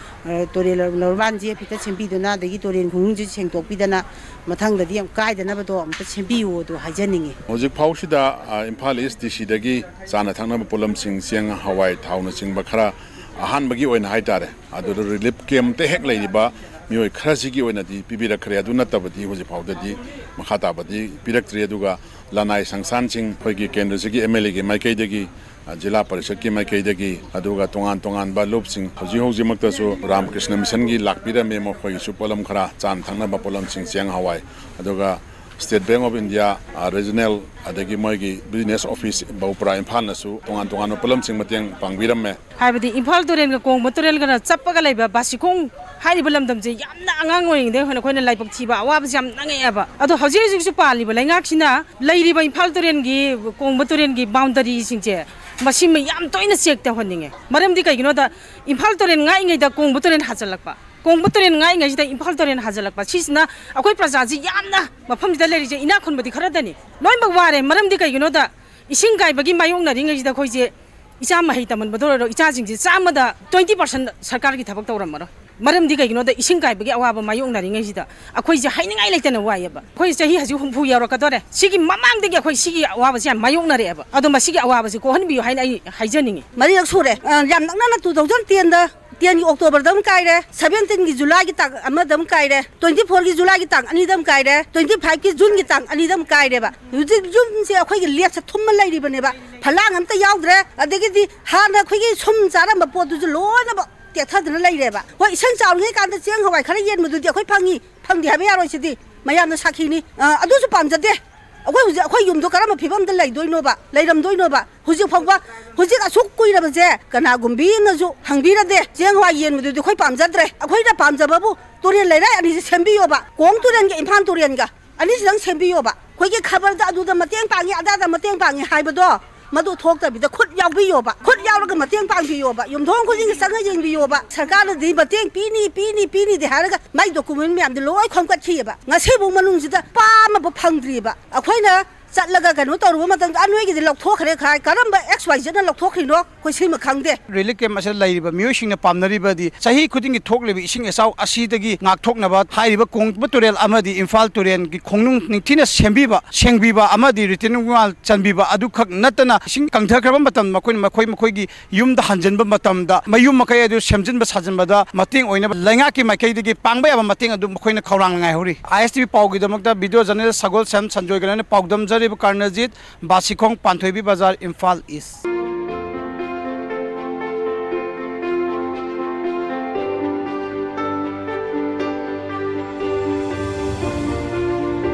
ꯑ, ꯇꯨꯔꯦꯜ ꯂꯧꯔꯕꯥꯟꯁꯦ ꯐꯤꯠꯇ ꯁꯦꯝꯕꯤꯗꯨꯅ, ꯑꯗꯒꯤ ꯇꯨꯔꯦꯜ ꯈꯣꯡꯅꯨꯡꯁꯦ ꯁꯦꯡꯗꯣꯛꯄꯤꯗꯅ, ꯃꯊꯪꯗꯗꯤ ꯌꯥꯝ ꯀꯥꯏꯗꯅꯕꯗꯣ ꯑꯝꯇ ꯁꯦꯝꯕꯤꯌꯨ ꯑꯗꯨ ꯍꯥꯏꯖꯅꯤꯡꯉꯤ꯫ ꯍꯧꯖꯤꯛ ꯐꯥꯎꯁꯤꯗ, ꯑ, ꯏꯝꯐꯥꯜ ꯏꯁ ꯗꯤ ꯁꯤꯗꯒꯤ ꯆꯥꯅ ꯊꯛꯅꯕ ꯄꯣꯠꯂꯝꯁꯤꯡ, ꯆꯦꯡ, ꯍꯋꯥꯏ, ꯊꯥꯎꯅꯆꯤꯡꯕ ꯈꯔ ꯑꯍꯥꯟꯕꯒꯤ ꯑꯣꯏꯅ ꯍꯥꯏꯇꯥꯔꯦ, ꯑꯗꯨꯗ ꯔꯤꯂꯤꯐ ꯀꯦꯝꯞꯇ ꯍꯦꯛ ꯂꯩꯔꯤꯕ ꯃꯤꯑꯣꯏ ꯈꯔꯁꯤꯒꯤ ꯑꯣꯏꯅꯗꯤ ꯄꯤꯕꯤꯔꯛꯈ꯭ꯔꯦ꯫ ꯑꯗꯨ ꯅꯠꯇꯕꯗꯤ ꯍꯧꯖꯤꯛ ꯐꯥꯎꯗꯗꯤ ꯃꯈꯥ ꯇꯥꯕꯗꯤ ꯄꯤꯔꯛꯇ꯭ꯔꯤ꯫ ꯑꯗꯨꯒ ꯂꯅꯥꯏ ꯁꯪꯁꯊꯥꯟꯁꯤꯡ, ꯑꯩꯈꯣꯏꯒꯤ ꯀꯦꯟꯗ꯭ꯔꯁꯤꯒꯤ ꯑꯦꯝ ꯑꯦꯜ ꯑꯦꯒꯤ ꯃꯥꯏꯀꯩꯗꯒꯤ, ꯑ, ꯖꯤꯂꯥ ꯄꯔꯤꯁꯠꯀꯤ ꯃꯥꯏꯀꯩꯗꯒꯤ, ꯑꯗꯨꯒ ꯇꯣꯉꯥꯟ ꯇꯣꯉꯥꯟꯕ ꯂꯨꯞꯁꯤꯡ, ꯍꯧꯖꯤꯛ ꯍꯧꯖꯤꯛꯃꯛꯇꯁꯨ ꯔꯥꯃꯀ꯭ꯔꯤꯁꯅ ꯃꯤꯁꯟꯒꯤ ꯂꯥꯛꯄꯤꯔꯝꯃꯦ, ꯃꯈꯣꯏꯒꯤꯁꯨ ꯄꯣꯠꯂꯝ ꯈꯔ, ꯆꯥꯅ ꯊꯛꯅꯕ ꯄꯣꯠꯂꯝꯁꯤꯡ, ꯆꯦꯡ ꯍꯋꯥꯏ, ꯑꯗꯨꯒ ꯁ꯭ꯇꯦꯠ ꯕꯦꯡꯛ ꯑꯣꯐ ꯏꯟꯗꯤꯌꯥ, ꯑ, ꯔꯤꯖꯅꯦꯜ, ꯑꯗꯒꯤ ꯃꯣꯏꯒꯤ ꯕꯤꯖꯤꯅꯦꯁ ꯑꯣꯐꯤꯁ ꯕꯧꯄ꯭ꯔꯥ ꯏꯝꯐꯥꯜꯅꯁꯨ ꯇꯣꯉꯥꯟ ꯇꯣꯉꯥꯟꯕ ꯄꯣꯠꯂꯝꯁꯤꯡ ꯃꯇꯦꯡ ꯄꯥꯡꯕꯤꯔꯝꯃꯦ꯫ ꯍꯥꯏꯕꯗꯤ ꯏꯝꯐꯥꯜ ꯇꯨꯔꯦꯜꯒ ꯀꯣꯡꯕ ꯇꯨꯔꯦꯜꯒꯅ ꯆꯞꯄꯒ ꯂꯩꯕ ꯕꯥꯁꯤꯈꯣꯡ ꯍꯥꯏꯔꯤꯕ ꯂꯝꯗꯝꯁꯦ ꯌꯥꯝꯅ ꯑꯉꯥꯡ ꯑꯣꯏꯔꯤꯉꯩꯗꯒꯤ ꯍꯧꯅ ꯑꯩꯈꯣꯏꯅ ꯂꯥꯏꯕꯛ ꯊꯤꯕ ꯑꯋꯥꯕꯁꯦ ꯌꯥꯝ ꯅꯪꯉꯛꯑꯦꯕ꯫ ꯑꯗꯣ ꯍꯧꯖꯤꯛ ꯍꯧꯖꯤꯛꯁꯨ ꯄꯥꯜꯂꯤꯕ ꯂꯩꯉꯥꯛꯁꯤꯅ ꯂꯩꯔꯤꯕ ꯏꯝꯐꯥꯜ ꯇꯨꯔꯦꯜꯒꯤ, ꯀꯣꯡꯕ ꯇꯨꯔꯦꯜꯒꯤ ꯕꯥꯎꯟꯗꯔꯤꯁꯤꯡꯁꯦ, ꯃꯁꯤꯃ ꯌꯥꯝ ꯇꯣꯏꯅ ꯆꯦꯛ ꯇꯧꯍꯟꯅꯤꯡꯉꯦ꯫ ꯃꯔꯝꯗꯤ ꯀꯩꯒꯤꯅꯣꯗ, ꯏꯝꯐꯥꯜ ꯇꯨꯔꯦꯜ ꯉꯥꯛꯏꯉꯩꯗ ꯀꯣꯡꯕ ꯇꯨꯔꯦꯜ ꯍꯥꯖꯤꯜꯂꯛꯄ, ꯀꯣꯡꯕ ꯇꯨꯔꯦꯜ ꯉꯥꯛꯏꯉꯩꯁꯤꯗ ꯏꯝꯐꯥꯜ ꯇꯨꯔꯦꯜ ꯍꯥꯖꯤꯜꯂꯛꯄ, ꯁꯤꯁꯤꯅ ꯑꯩꯈꯣꯏ ꯄ꯭ꯔꯖꯥꯁꯤ ꯌꯥꯝꯅ, ꯃꯐꯝꯁꯤꯗ ꯂꯩꯔꯤꯁꯦ ꯏꯅꯥꯛ ꯈꯨꯟꯕꯗꯤ ꯈꯔꯗꯅꯤ, ꯂꯣꯏꯅꯃꯛ ꯋꯥꯔꯦ꯫ ꯃꯔꯝꯗꯤ ꯀꯩꯒꯤꯅꯣꯗ, ꯏꯁꯤꯡ ꯀꯥꯏꯕꯒꯤ ꯃꯥꯌꯣꯛꯅꯔꯤꯉꯩꯁꯤꯗ ꯑꯩꯈꯣꯏꯁꯦ ꯏꯆꯥ ꯃꯍꯩ ꯇꯝꯍꯟꯕꯗ ꯑꯣꯏꯔꯣ, ꯏꯆꯥꯁꯤꯡꯁꯦ ꯆꯥꯝꯃꯗ twenty percent ꯁꯔꯀꯥꯔꯒꯤ ꯊꯕꯛ ꯇꯧꯔꯝꯃꯔꯣꯏ꯫ ꯃꯔꯝꯗꯤ ꯀꯩꯒꯤꯅꯣꯗ, ꯏꯁꯤꯡ ꯀꯥꯏꯕꯒꯤ ꯑꯋꯥꯕ ꯃꯥꯌꯣꯛꯅꯔꯤꯉꯩꯁꯤꯗ ꯑꯩꯈꯣꯏꯁꯦ ꯍꯥꯏꯅꯤꯡꯉꯥꯏ ꯂꯩꯇꯅ ꯋꯥꯏꯑꯦꯕ꯫ ꯑꯩꯈꯣꯏ ꯆꯍꯤ ꯍꯧꯖꯤꯛ ꯍꯨꯝꯐꯨ ꯌꯧꯔꯛꯀꯗꯣꯔꯦ꯫ ꯁꯤꯒꯤ ꯃꯃꯥꯡꯗꯒꯤ ꯑꯩꯈꯣꯏ ꯁꯤꯒꯤ ꯑꯋꯥꯕꯁꯦ ꯌꯥꯝ ꯃꯥꯌꯣꯛꯅꯔꯛꯑꯦꯕ꯫ ꯑꯗꯣ ꯃꯁꯤꯒꯤ ꯑꯋꯥꯕꯁꯦ ꯀꯣꯛꯍꯟꯕꯤꯌꯨ ꯍꯥꯏꯅ ꯑꯩ ꯍꯥꯏꯖꯅꯤꯡꯉꯤ꯫ ꯃꯔꯤꯔꯛ ꯁꯨꯔꯦ꯫ ꯑ, ꯌꯥꯝ ꯅꯛꯅꯅ two thousand ten ꯗ, ten ꯒꯤ October ꯗ ꯑꯃ ꯀꯥꯏꯔꯦ, seventeen ꯒꯤ July ꯒꯤ ꯇꯥꯡ ꯑꯃꯗ ꯑꯃ ꯀꯥꯏꯔꯦ, twenty four ꯒꯤ July ꯒꯤ ꯇꯥꯡ ꯑꯅꯤꯗ ꯑꯃ ꯀꯥꯏꯔꯦ, twenty five ꯀꯤ June ꯒꯤ ꯇꯥꯡ ꯑꯅꯤꯗ ꯑꯃ ꯀꯥꯏꯔꯦꯕ꯫ ꯍꯧꯖꯤꯛ ꯌꯨꯝꯁꯦ ꯑꯩꯈꯣꯏꯒꯤ ꯂꯦꯞꯁꯦ ꯊꯨꯝꯃ ꯂꯩꯔꯤꯕꯅꯦꯕ, ꯐꯂꯥꯡ ꯑꯝꯇ ꯌꯥꯎꯗ꯭ꯔꯦ꯫ ꯑꯗꯒꯤꯗꯤ ꯍꯥꯟꯅ ꯑꯩꯈꯣꯏꯒꯤ ꯁꯨꯝ ꯆꯥꯔꯝꯕ ꯄꯣꯠꯇꯨꯁꯨ ꯂꯣꯏꯅꯃꯛ ꯇꯦꯛꯊꯗꯅ ꯂꯩꯔꯦꯕ꯫ ꯍꯣꯏ, ꯏꯁꯤꯡ ꯆꯥꯎꯔꯤꯉꯩ ꯀꯥꯟꯗ ꯆꯦꯡ ꯍꯋꯥꯏ ꯈꯔ ꯌꯦꯟꯕꯗꯨꯗꯤ ꯑꯩꯈꯣꯏ ꯐꯪꯉꯤ, ꯐꯪꯗꯦ ꯍꯥꯏꯕ ꯌꯥꯔꯣꯏ꯫ ꯁꯤꯗꯤ ꯃꯌꯥꯝꯅ ꯁꯥꯈꯤꯅꯤ꯫ ꯑ, ꯑꯗꯨꯁꯨ ꯄꯥꯝꯖꯗꯦ꯫ ꯑꯩꯈꯣꯏ ꯍꯧꯖꯤꯛ ꯑꯩꯈꯣꯏ ꯌꯨꯝꯗꯣ ꯀꯔꯝꯕ ꯐꯤꯕꯝꯗ ꯂꯩꯗꯣꯏꯅꯣꯕ, ꯂꯩꯔꯝꯗꯣꯏꯅꯣꯕ? ꯍꯧꯖꯤꯛ ꯐꯥꯎꯕ, ꯍꯧꯖꯤꯛ ꯑꯁꯨꯛ ꯀꯨꯏꯔꯕꯁꯦ ꯀꯅꯥꯒꯨꯝꯕꯤ ꯑꯃꯅꯁꯨ ꯍꯪꯕꯤꯔꯗꯦ꯫ ꯆꯦꯡ ꯍꯋꯥꯏ ꯌꯦꯟꯕꯗꯨꯗꯤ ꯑꯩꯈꯣꯏ ꯄꯥꯝꯖꯗ꯭ꯔꯦ꯫ ꯑꯩꯈꯣꯏꯅ ꯄꯥꯝꯖꯕꯕꯨ ꯇꯨꯔꯦꯜ ꯂꯩꯔꯥꯏ ꯑꯅꯤꯁꯦ ꯁꯦꯝꯕꯤꯌꯣꯕ, ꯀꯣꯡ ꯇꯨꯔꯦꯜꯒ ꯏꯝꯐꯥꯜ ꯇꯨꯔꯦꯜꯒ꯫ ꯑꯅꯤꯁꯤꯗꯪ ꯁꯦꯝꯕꯤꯌꯣꯕ꯫ ꯑꯩꯈꯣꯏꯒꯤ ꯈꯕꯔꯗ ꯑꯗꯨꯗ ꯃꯇꯦꯡ ꯄꯥꯡꯉꯤ, ꯑꯗꯥꯗ ꯃꯇꯦꯡ ꯄꯥꯡꯉꯤ ꯍꯥꯏꯕꯗꯣ, ꯃꯗꯨ ꯊꯣꯛꯇꯕꯤꯗ ꯈꯨꯠ ꯌꯥꯎꯕꯤꯌꯣꯕ꯫ ꯈꯨꯠ ꯌꯥꯎꯔꯒ ꯃꯇꯦꯡ ꯄꯥꯡꯕꯤꯌꯣꯕ꯫ ꯌꯨꯝꯊꯣꯡ ꯈꯨꯗꯤꯡꯒꯤ ꯆꯪꯉ ꯌꯦꯡꯕꯤꯌꯣꯕ꯫ ꯁꯔꯀꯥꯔꯅꯗꯤ ꯃꯇꯦꯡ ꯄꯤꯅꯤ, ꯄꯤꯅꯤ, ꯄꯤꯅꯤꯗꯤ ꯍꯥꯏꯔꯒ ꯃꯥꯏ document ꯃꯌꯥꯝꯗꯤ ꯂꯣꯏ ꯈꯣꯝꯒꯠꯈꯤꯑꯕ꯫ ꯉꯁꯤꯕꯨ ꯃꯅꯨꯡꯁꯤꯗ ꯄꯥ ꯑꯃꯕꯨ ꯐꯪꯗ꯭ꯔꯤꯕ꯫ ꯑꯩꯈꯣꯏꯅ ꯆꯠꯂꯒ ꯀꯩꯅꯣ ꯇꯧꯔꯨꯕ ꯃꯇꯝꯗ, "ꯑ, ꯅꯣꯏꯒꯤꯗꯤ ꯂꯧꯊꯣꯛꯈ꯭ꯔꯦ" ꯈꯥꯏ꯫ ꯀꯔꯝꯕ X Y Z ꯅ ꯂꯧꯊꯣꯛꯈ꯭ꯔꯤꯅꯣ? ꯁꯤꯃ ꯈꯪꯗꯦ꯫ ꯔꯤꯂꯤꯐ ꯀꯦꯝꯞ ꯑꯁꯤꯗ ꯂꯩꯔꯤꯕ ꯃꯤꯑꯣꯏꯁꯤꯡꯅ ꯄꯥꯝꯅꯔꯤꯕꯗꯤ ꯆꯍꯤ ꯈꯨꯗꯤꯡꯒꯤ ꯊꯣꯛꯂꯤꯕ ꯏꯁꯤꯡ ꯏꯆꯥꯎ ꯑꯁꯤꯗꯒꯤ ꯉꯥꯛꯊꯣꯛꯅꯕ ꯍꯥꯏꯔꯤꯕ ꯀꯣꯡꯕ ꯇꯨꯔꯦꯜ ꯑꯃꯗꯤ ꯏꯝꯐꯥꯜ ꯇꯨꯔꯦꯜꯒꯤ ꯈꯣꯡꯅꯨꯡ ꯅꯤꯡꯊꯤꯅ ꯁꯦꯝꯕꯤꯕ, ꯁꯦꯡꯕꯤꯕ ꯑꯃꯗꯤ ꯔꯤꯇꯦꯅꯤꯡ ꯋꯥꯜ ꯆꯟꯕꯤꯕ ꯑꯗꯨꯈꯛ ꯅꯠꯇꯅ ꯏꯁꯤꯡ ꯀꯪꯊꯈ꯭ꯔꯕ ꯃꯇꯝꯗ ꯃꯈꯣꯏꯅ ꯃꯈꯣꯏ ꯃꯈꯣꯏꯒꯤ ꯌꯨꯝꯗ ꯍꯟꯖꯤꯟꯕ ꯃꯇꯝꯗ ꯃꯌꯨꯝ ꯃꯀꯩ ꯑꯗꯨ ꯁꯦꯝꯖꯤꯟꯕ ꯁꯥꯖꯤꯟꯕꯗ ꯃꯇꯦꯡ ꯑꯣꯏꯅꯕ ꯂꯩꯉꯥꯛꯀꯤ ꯃꯥꯏꯀꯩꯗꯒꯤ ꯄꯥꯡꯕ ꯌꯥꯕ ꯃꯇꯦꯡ ꯑꯗꯨ ꯃꯈꯣꯏꯅ ꯈꯧꯔꯥꯡꯅ ꯉꯥꯏꯍꯧꯔꯤ꯫ ꯑꯥꯏ S T V ꯄꯥꯎꯒꯤꯗꯃꯛꯇ video journalist ꯁꯒꯣꯜꯁꯦꯝ ꯁꯟꯖꯣꯏꯒ ꯂꯣꯏꯅꯅ ꯄꯥꯎꯗꯝꯖꯔꯤꯕ ꯀꯔꯅꯖꯤꯠ, ꯕꯥꯁꯤꯈꯣꯡ, ꯄꯥꯟꯊꯣꯏꯕꯤ ꯕꯖꯥꯔ, ꯏꯝꯐꯥꯜ ꯏꯁ꯫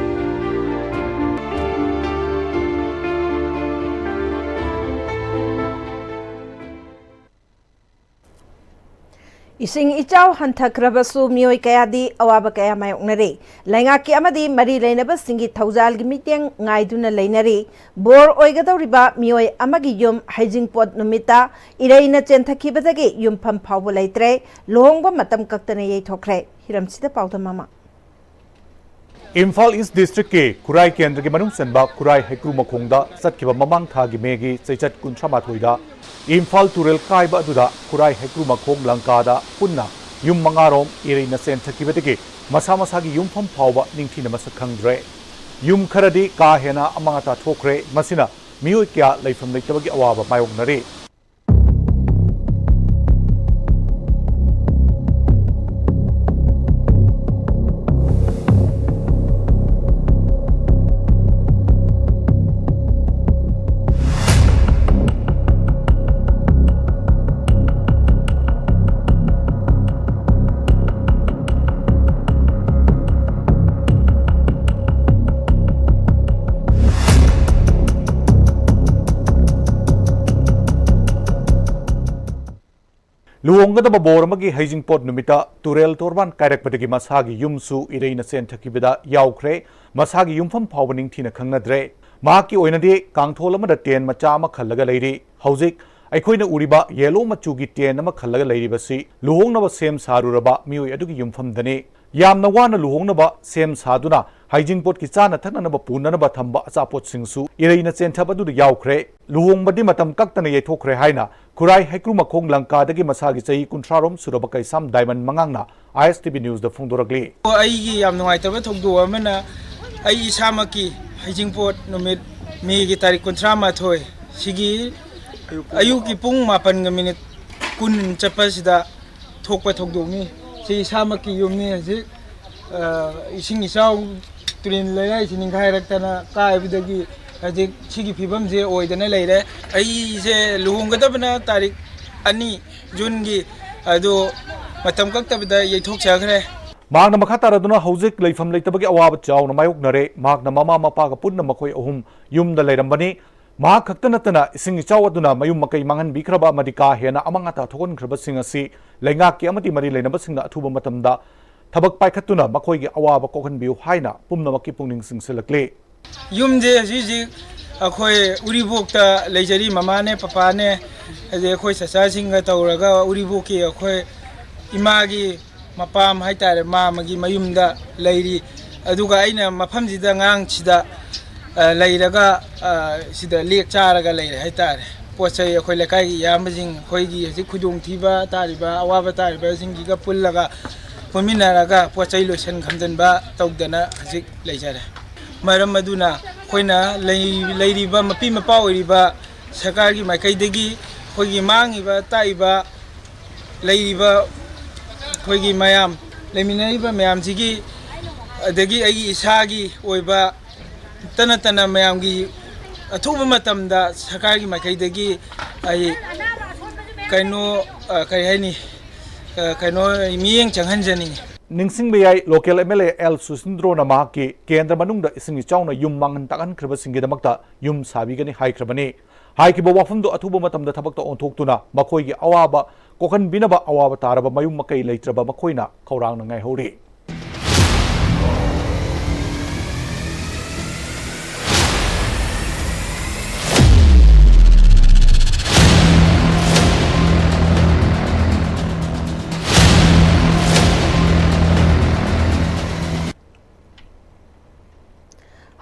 ꯏꯁꯤꯡ ꯏꯆꯥꯎ ꯍꯟꯊꯈ꯭ꯔꯕꯁꯨ ꯃꯤꯑꯣꯏ ꯀꯌꯥꯗꯤ ꯑꯋꯥꯕ ꯀꯌꯥ ꯃꯥꯌꯣꯛꯅꯔꯤ꯫ ꯂꯩꯉꯥꯛꯀꯤ ꯑꯃꯗꯤ ꯃꯔꯤ ꯂꯩꯅꯕꯁꯤꯡꯒꯤ ꯊꯧꯖꯥꯜꯒꯤ ꯃꯤꯠꯌꯦꯡ ꯉꯥꯏꯗꯨꯅ ꯂꯩꯅꯔꯤ꯫ ꯕꯣꯔ ꯑꯣꯏꯒꯗꯧꯔꯤꯕ ꯃꯤꯑꯣꯏ ꯑꯃꯒꯤ ꯌꯨꯝ ꯍꯩꯖꯤꯡꯄꯣꯠ ꯅꯨꯃꯤꯠꯇ ꯏꯔꯩꯅ ꯆꯦꯟꯊꯈꯤꯕꯗꯒꯤ ꯌꯨꯝꯐꯝ ꯐꯥꯎꯕ ꯂꯩꯇ꯭ꯔꯦ꯫ ꯂꯨꯍꯣꯡꯕ ꯃꯇꯝ ꯀꯛꯇꯅ ꯌꯩꯊꯣꯛꯈ꯭ꯔꯦ꯫ ꯍꯤꯔꯝꯁꯤꯗ ꯄꯥꯎꯗꯝ ꯑꯃ꯫ ꯏꯝꯐꯥꯜ ꯏꯁ ꯗꯤꯁꯇ꯭ꯔꯤꯛꯀꯤ ꯈꯨꯔꯥꯏ ꯀꯦꯟꯗ꯭ꯔꯒꯤ ꯃꯅꯨꯡ ꯆꯟꯕ ꯈꯨꯔꯥꯏ ꯍꯩꯀ꯭ꯔꯨ ꯃꯈꯣꯡꯗ ꯆꯠꯈꯤꯕ ꯃꯃꯥꯡ ꯊꯥꯒꯤ ꯃꯦꯒꯤ ꯆꯩꯆꯠ ꯀꯨꯟꯊ꯭ꯔꯥ ꯃꯥꯊꯣꯏꯗ ꯏꯝꯐꯥꯜ ꯇꯨꯔꯦꯜ ꯀꯥꯏꯕ ꯑꯗꯨꯗ ꯈꯨꯔꯥꯏ ꯍꯩꯀ꯭ꯔꯨ ꯃꯈꯣꯡ ꯂꯪꯀꯥꯗ ꯄꯨꯟꯅ ꯌꯨꯝ ꯃꯉꯥꯔꯣꯝ ꯏꯔꯩꯅ ꯆꯦꯟꯊꯈꯤꯕꯗꯒꯤ ꯃꯁꯥ ꯃꯁꯥꯒꯤ ꯌꯨꯝꯐꯝ ꯐꯥꯎꯕ ꯅꯤꯡꯊꯤꯅ ꯃꯁꯛ ꯈꯪꯗ꯭ꯔꯦ꯫ ꯌꯨꯝ ꯈꯔꯗꯤ ꯀꯥ ꯍꯦꯟꯅ ꯑꯃꯥꯡ ꯑꯇꯥ ꯊꯣꯛꯈ꯭ꯔꯦ꯫ ꯃꯁꯤꯅ ꯃꯤꯑꯣꯏ ꯀꯌꯥ ꯂꯩꯐꯝ ꯂꯩꯇꯕꯒꯤ ꯑꯋꯥꯕ ꯃꯥꯌꯣꯛꯅꯔꯤ꯫ ꯂꯨꯍꯣꯡꯒꯗꯕ ꯕꯣꯔ ꯑꯃꯒꯤ ꯍꯩꯖꯤꯡꯄꯣꯠ ꯅꯨꯃꯤꯠꯇ ꯇꯨꯔꯦꯜ ꯇꯣꯔꯕꯥꯟ ꯀꯥꯏꯔꯛꯄꯗꯒꯤ ꯃꯁꯥꯒꯤ ꯌꯨꯝꯁꯨ ꯏꯔꯩꯅ ꯆꯦꯟꯊꯈꯤꯕꯗ ꯌꯥꯎꯈ꯭ꯔꯦ꯫ ꯃꯁꯥꯒꯤ ꯌꯨꯝꯐꯝ ꯐꯥꯎꯕ ꯅꯤꯡꯊꯤꯅ ꯈꯪꯅꯗ꯭ꯔꯦ꯫ ꯃꯍꯥꯛꯀꯤ ꯑꯣꯏꯅꯗꯤ ꯀꯥꯡꯊꯣꯜ ꯑꯃꯗ ꯇꯦꯟ ꯃꯆꯥ ꯑꯃ ꯈꯜꯂꯒ ꯂꯩꯔꯤ꯫ ꯍꯧꯖꯤꯛ ꯑꯩꯈꯣꯏꯅ ꯎꯔꯤꯕ ꯌꯦꯂꯣ ꯃꯆꯨꯒꯤ ꯇꯦꯟ ꯑꯃ ꯈꯜꯂꯒ ꯂꯩꯔꯤꯕꯁꯤ ꯂꯨꯍꯣꯡꯅꯕ ꯁꯦꯝ ꯁꯥꯔꯨꯔꯕ ꯃꯤꯑꯣꯏ ꯑꯗꯨꯒꯤ ꯌꯨꯝꯐꯝꯗꯅꯤ꯫ ꯌꯥꯝꯅ ꯋꯥꯅ ꯂꯨꯍꯣꯡꯅꯕ ꯁꯦꯝ ꯁꯥꯗꯨꯅ ꯍꯩꯖꯤꯡꯄꯣꯠꯀꯤ ꯆꯥꯅ ꯊꯛꯅꯅꯕ ꯄꯨꯅꯅꯕ ꯊꯝꯕ ꯑꯆꯥꯄꯣꯠꯁꯤꯡꯁꯨ ꯏꯔꯩꯅ ꯆꯦꯟꯊꯕ ꯑꯗꯨꯗ ꯌꯥꯎꯈ꯭ꯔꯦ꯫ ꯂꯨꯍꯣꯡꯕꯗꯤ ꯃꯇꯝ ꯀꯛꯇꯅ ꯌꯩꯊꯣꯛꯈ꯭ꯔꯦ ꯍꯥꯏꯅ ꯈꯨꯔꯥꯏ ꯍꯩꯀ꯭ꯔꯨꯃꯈꯣꯡ ꯂꯪꯀꯥꯗꯒꯤ ꯃꯁꯥꯒꯤ ꯆꯍꯤ ꯀꯨꯟꯊ꯭ꯔꯥ ꯔꯣꯝ ꯁꯨꯔꯕ ꯀꯩꯁꯥꯝ ꯗꯥꯏꯃꯟ ꯃꯉꯥꯡꯅ ISTV Newsꯗ ꯐꯣꯡꯗꯣꯔꯛꯂꯤ꯫ ꯑꯩꯒꯤ ꯌꯥꯝ ꯅꯨꯡꯉꯥꯏꯇꯕ ꯊꯧꯗꯣꯛ ꯑꯃꯅ, ꯑꯩ ꯏꯁꯥꯃꯛꯀꯤ ꯍꯩꯖꯤꯡꯄꯣꯠ ꯅꯨꯃꯤꯠ, ꯃꯦꯒꯤ ꯇꯥꯔꯤꯛ ꯀꯨꯟꯊ꯭ꯔꯥ ꯃꯥꯊꯣꯏ ꯁꯤꯒꯤ ꯑꯌꯨꯛꯀꯤ ꯄꯨꯡ ꯃꯥꯄꯟꯒ ꯃꯤꯅꯤꯠ ꯀꯨꯟ ꯆꯠꯄꯁꯤꯗ ꯊꯣꯛꯄ ꯊꯧꯗꯣꯛꯅꯤ꯫ ꯁꯤ ꯏꯁꯥꯃꯛꯀꯤ ꯌꯨꯝꯅꯤ꯫ ꯍꯧꯖꯤꯛ, ꯑ, ꯏꯁꯤꯡ ꯏꯆꯥꯎ, ꯇꯨꯔꯦꯜ ꯂꯩꯔꯥꯏꯁꯤ ꯅꯤꯡꯈꯥꯏꯔꯛꯇꯅ ꯀꯥꯏꯕꯗꯒꯤ ꯍꯧꯖꯤꯛ ꯁꯤꯒꯤ ꯐꯤꯕꯝꯁꯦ ꯑꯣꯏꯗꯅ ꯂꯩꯔꯦ꯫ ꯑꯩꯁꯦ ꯂꯨꯍꯣꯡꯒꯗꯕꯅ ꯇꯥꯔꯤꯛ ꯑꯅꯤ ꯖꯨꯟꯒꯤ, ꯑꯗꯨ ꯃꯇꯝ ꯀꯛꯇꯕꯤꯗ ꯌꯩꯊꯣꯛꯆꯈ꯭ꯔꯦ꯫ ꯃꯍꯥꯛꯅ ꯃꯈꯥ ꯇꯥꯔꯗꯨꯅ ꯍꯧꯖꯤꯛ ꯂꯩꯐꯝ ꯂꯩꯇꯕꯒꯤ ꯑꯋꯥꯕ ꯆꯥꯎꯅ ꯃꯥꯌꯣꯛꯅꯔꯦ꯫ ꯃꯍꯥꯛꯅ ꯃꯃꯥ ꯃꯄꯥꯒ ꯄꯨꯟꯅ ꯃꯈꯣꯏ ꯑꯍꯨꯝ ꯌꯨꯝꯗ ꯂꯩꯔꯝꯕꯅꯤ꯫ ꯃꯍꯥꯛ ꯈꯛꯇ ꯅꯠꯇꯅ ꯏꯁꯤꯡ ꯏꯆꯥꯎ ꯑꯗꯨꯅ ꯃꯌꯨꯝ ꯃꯀꯩ ꯃꯥꯡꯍꯟꯕꯤꯈ꯭ꯔꯕ ꯑꯃꯗꯤ ꯀꯥ ꯍꯦꯟꯅ ꯑꯃꯥꯡ ꯑꯇꯥ ꯊꯣꯛꯍꯟꯈ꯭ꯔꯕꯁꯤꯡ ꯑꯁꯤ ꯂꯩꯉꯥꯛꯀꯤ ꯑꯃꯗꯤ ꯃꯔꯤ ꯂꯩꯅꯕꯁꯤꯡꯅ ꯑꯊꯨꯕ ꯃꯇꯝꯗ ꯊꯕꯛ ꯄꯥꯏꯈꯠꯇꯨꯅ ꯃꯈꯣꯏꯒꯤ ꯑꯋꯥꯕ ꯀꯣꯛꯍꯟꯕꯤꯌꯨ ꯍꯥꯏꯅ ꯄꯨꯝꯅꯃꯛꯀꯤ ꯄꯨꯛꯅꯤꯡ ꯆꯤꯡꯁꯤꯜꯂꯛꯂꯤ꯫ ꯌꯨꯝꯁꯦ ꯍꯧꯖꯤꯛ ꯍꯧꯖꯤꯛ ꯑꯩꯈꯣꯏ ꯎꯔꯤꯄꯣꯛꯇ ꯂꯩꯖꯔꯤ, ꯃꯃꯥꯅꯦ, ꯄꯄꯥꯅꯦ, ꯑꯗꯩ ꯑꯩꯈꯣꯏ ꯆꯆꯥꯁꯤꯡꯒ ꯇꯧꯔꯒ ꯎꯔꯤꯄꯣꯛꯀꯤ ꯑꯩꯈꯣꯏ ꯏꯃꯥꯒꯤ ꯃꯄꯥꯝ ꯍꯥꯏꯇꯥꯔꯦ, ꯃꯥꯃꯒꯤ ꯃꯌꯨꯝꯗ ꯂꯩꯔꯤ꯫ ꯑꯗꯨꯒ ꯑꯩꯅ ꯃꯐꯝꯁꯤꯗ, ꯑꯉꯥꯡꯁꯤꯗ, ꯑ, ꯂꯩꯔꯒ, ꯑ, ꯁꯤꯗ ꯂꯦꯛ ꯆꯥꯔꯒ ꯂꯩꯔꯦ ꯍꯥꯏꯇꯥꯔꯦ꯫ ꯄꯣꯠ ꯆꯩ ꯑꯩꯈꯣꯏ ꯂꯩꯀꯥꯏꯒꯤ ꯏꯌꯥꯝꯕꯁꯤꯡ, ꯑꯩꯈꯣꯏꯒꯤ ꯍꯧꯖꯤꯛ ꯈꯨꯗꯣꯡꯊꯤꯕ ꯇꯥꯔꯤꯕ, ꯑꯋꯥꯕ ꯇꯥꯔꯤꯕꯁꯤꯡꯁꯤꯒ ꯄꯨꯜꯂꯒ, ꯄꯨꯟꯃꯤꯟꯅꯔꯒ ꯄꯣꯠ ꯆꯩ ꯂꯣꯏꯁꯟ ꯈꯝꯖꯤꯟꯕ ꯇꯧꯗꯅ ꯍꯧꯖꯤꯛ ꯂꯩꯖꯔꯦ꯫ ꯃꯔꯝ ꯑꯗꯨꯅ ꯑꯩꯈꯣꯏꯅ ꯂꯩ-, ꯂꯩꯔꯤꯕ ꯃꯄꯤ ꯃꯄꯥ ꯑꯣꯏꯔꯤꯕ ꯁꯔꯀꯥꯔꯒꯤ ꯃꯥꯏꯀꯩꯗꯒꯤ ꯑꯩꯈꯣꯏꯒꯤ ꯃꯥꯡꯉꯤꯕ, ꯇꯥꯛꯏꯕ, ꯂꯩꯔꯤꯕ ꯑꯩꯈꯣꯏꯒꯤ ꯃꯌꯥꯝ, ꯂꯩꯃꯤꯟꯅꯔꯤꯕ ꯃꯌꯥꯝꯁꯤꯒꯤ, ꯑꯗꯒꯤ ꯑꯩꯒꯤ ꯏꯁꯥꯒꯤ ꯑꯣꯏꯕ ꯇꯅ ꯇꯅ ꯃꯌꯥꯝꯒꯤ ꯑꯊꯨꯕ ꯃꯇꯝꯗ ꯁꯔꯀꯥꯔꯒꯤ ꯃꯥꯏꯀꯩꯗꯒꯤ ꯑꯩ ꯀꯩꯅꯣ, ꯑ, ꯀꯔꯤ ꯍꯥꯏꯅꯤ, ꯑ, ꯀꯩꯅꯣ, ꯃꯤꯠꯌꯦꯡ ꯆꯪꯍꯟꯖꯅꯤꯡꯉꯤ꯫ ꯅꯤꯡꯁꯤꯡꯕ ꯌꯥꯏ, local MLA ꯑꯦꯜ ꯁꯨꯁꯤꯟꯗ꯭ꯔꯣꯅ ꯃꯍꯥꯛꯀꯤ ꯀꯦꯟꯗ꯭ꯔ ꯃꯅꯨꯡꯗ ꯏꯁꯤꯡ ꯏꯆꯥꯎꯅ ꯌꯨꯝ ꯃꯥꯡꯍꯟ ꯇꯥꯛꯍꯟꯈ꯭ꯔꯕꯁꯤꯡꯒꯤꯗꯃꯛꯇ ꯌꯨꯝ ꯁꯥꯕꯤꯒꯅꯤ ꯍꯥꯏꯈ꯭ꯔꯕꯅꯤ꯫ ꯍꯥꯏꯈꯤꯕ ꯋꯥꯐꯝꯗꯨ ꯑꯊꯨꯕ ꯃꯇꯝꯗ ꯊꯕꯛꯇ ꯑꯣꯟꯊꯣꯛꯇꯨꯅ ꯃꯈꯣꯏꯒꯤ ꯑꯋꯥꯕ ꯀꯣꯛꯍꯟꯕꯤꯅꯕ ꯑꯋꯥꯕ ꯇꯥꯔꯕ ꯃꯌꯨꯝ ꯃꯀꯩ ꯂꯩꯇ꯭ꯔꯕ ꯃꯈꯣꯏꯅ ꯈꯧꯔꯥꯡꯅ ꯉꯥꯏꯍꯧꯔꯤ꯫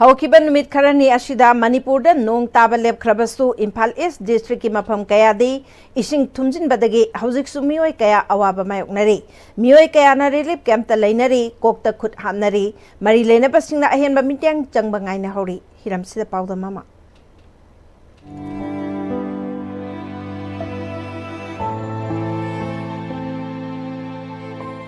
ꯍꯧꯈꯤꯕ ꯅꯨꯃꯤꯠ ꯈꯔꯅꯤ ꯑꯁꯤꯗ ꯃꯅꯤꯄꯨꯔꯗ ꯅꯣꯡ ꯇꯥꯕ ꯂꯦꯞꯈ꯭ꯔꯕꯁꯨ, ꯏꯝꯐꯥꯜ ꯏꯁ ꯗꯤꯁꯇ꯭ꯔꯤꯛꯀꯤ ꯃꯐꯝ ꯀꯌꯥꯗꯤ ꯏꯁꯤꯡ ꯊꯨꯝꯖꯤꯟꯕꯗꯒꯤ ꯍꯧꯖꯤꯛꯁꯨ ꯃꯤꯑꯣꯏ ꯀꯌꯥ ꯑꯋꯥꯕ ꯃꯥꯌꯣꯛꯅꯔꯤ꯫ ꯃꯤꯑꯣꯏ ꯀꯌꯥꯅ ꯔꯤꯂꯤꯐ ꯀꯦꯝꯞꯇ ꯂꯩꯅꯔꯤ, ꯀꯣꯛꯇ ꯈꯨꯠ ꯍꯥꯞꯅꯔꯤ꯫ ꯃꯔꯤ ꯂꯩꯅꯕꯁꯤꯡꯅ ꯑꯍꯦꯟꯕ ꯃꯤꯠꯌꯦꯡ ꯆꯪꯕ ꯉꯥꯏꯅꯍꯧꯔꯤ꯫ ꯍꯤꯔꯝꯁꯤꯗ ꯄꯥꯎꯗꯝ ꯑꯃ꯫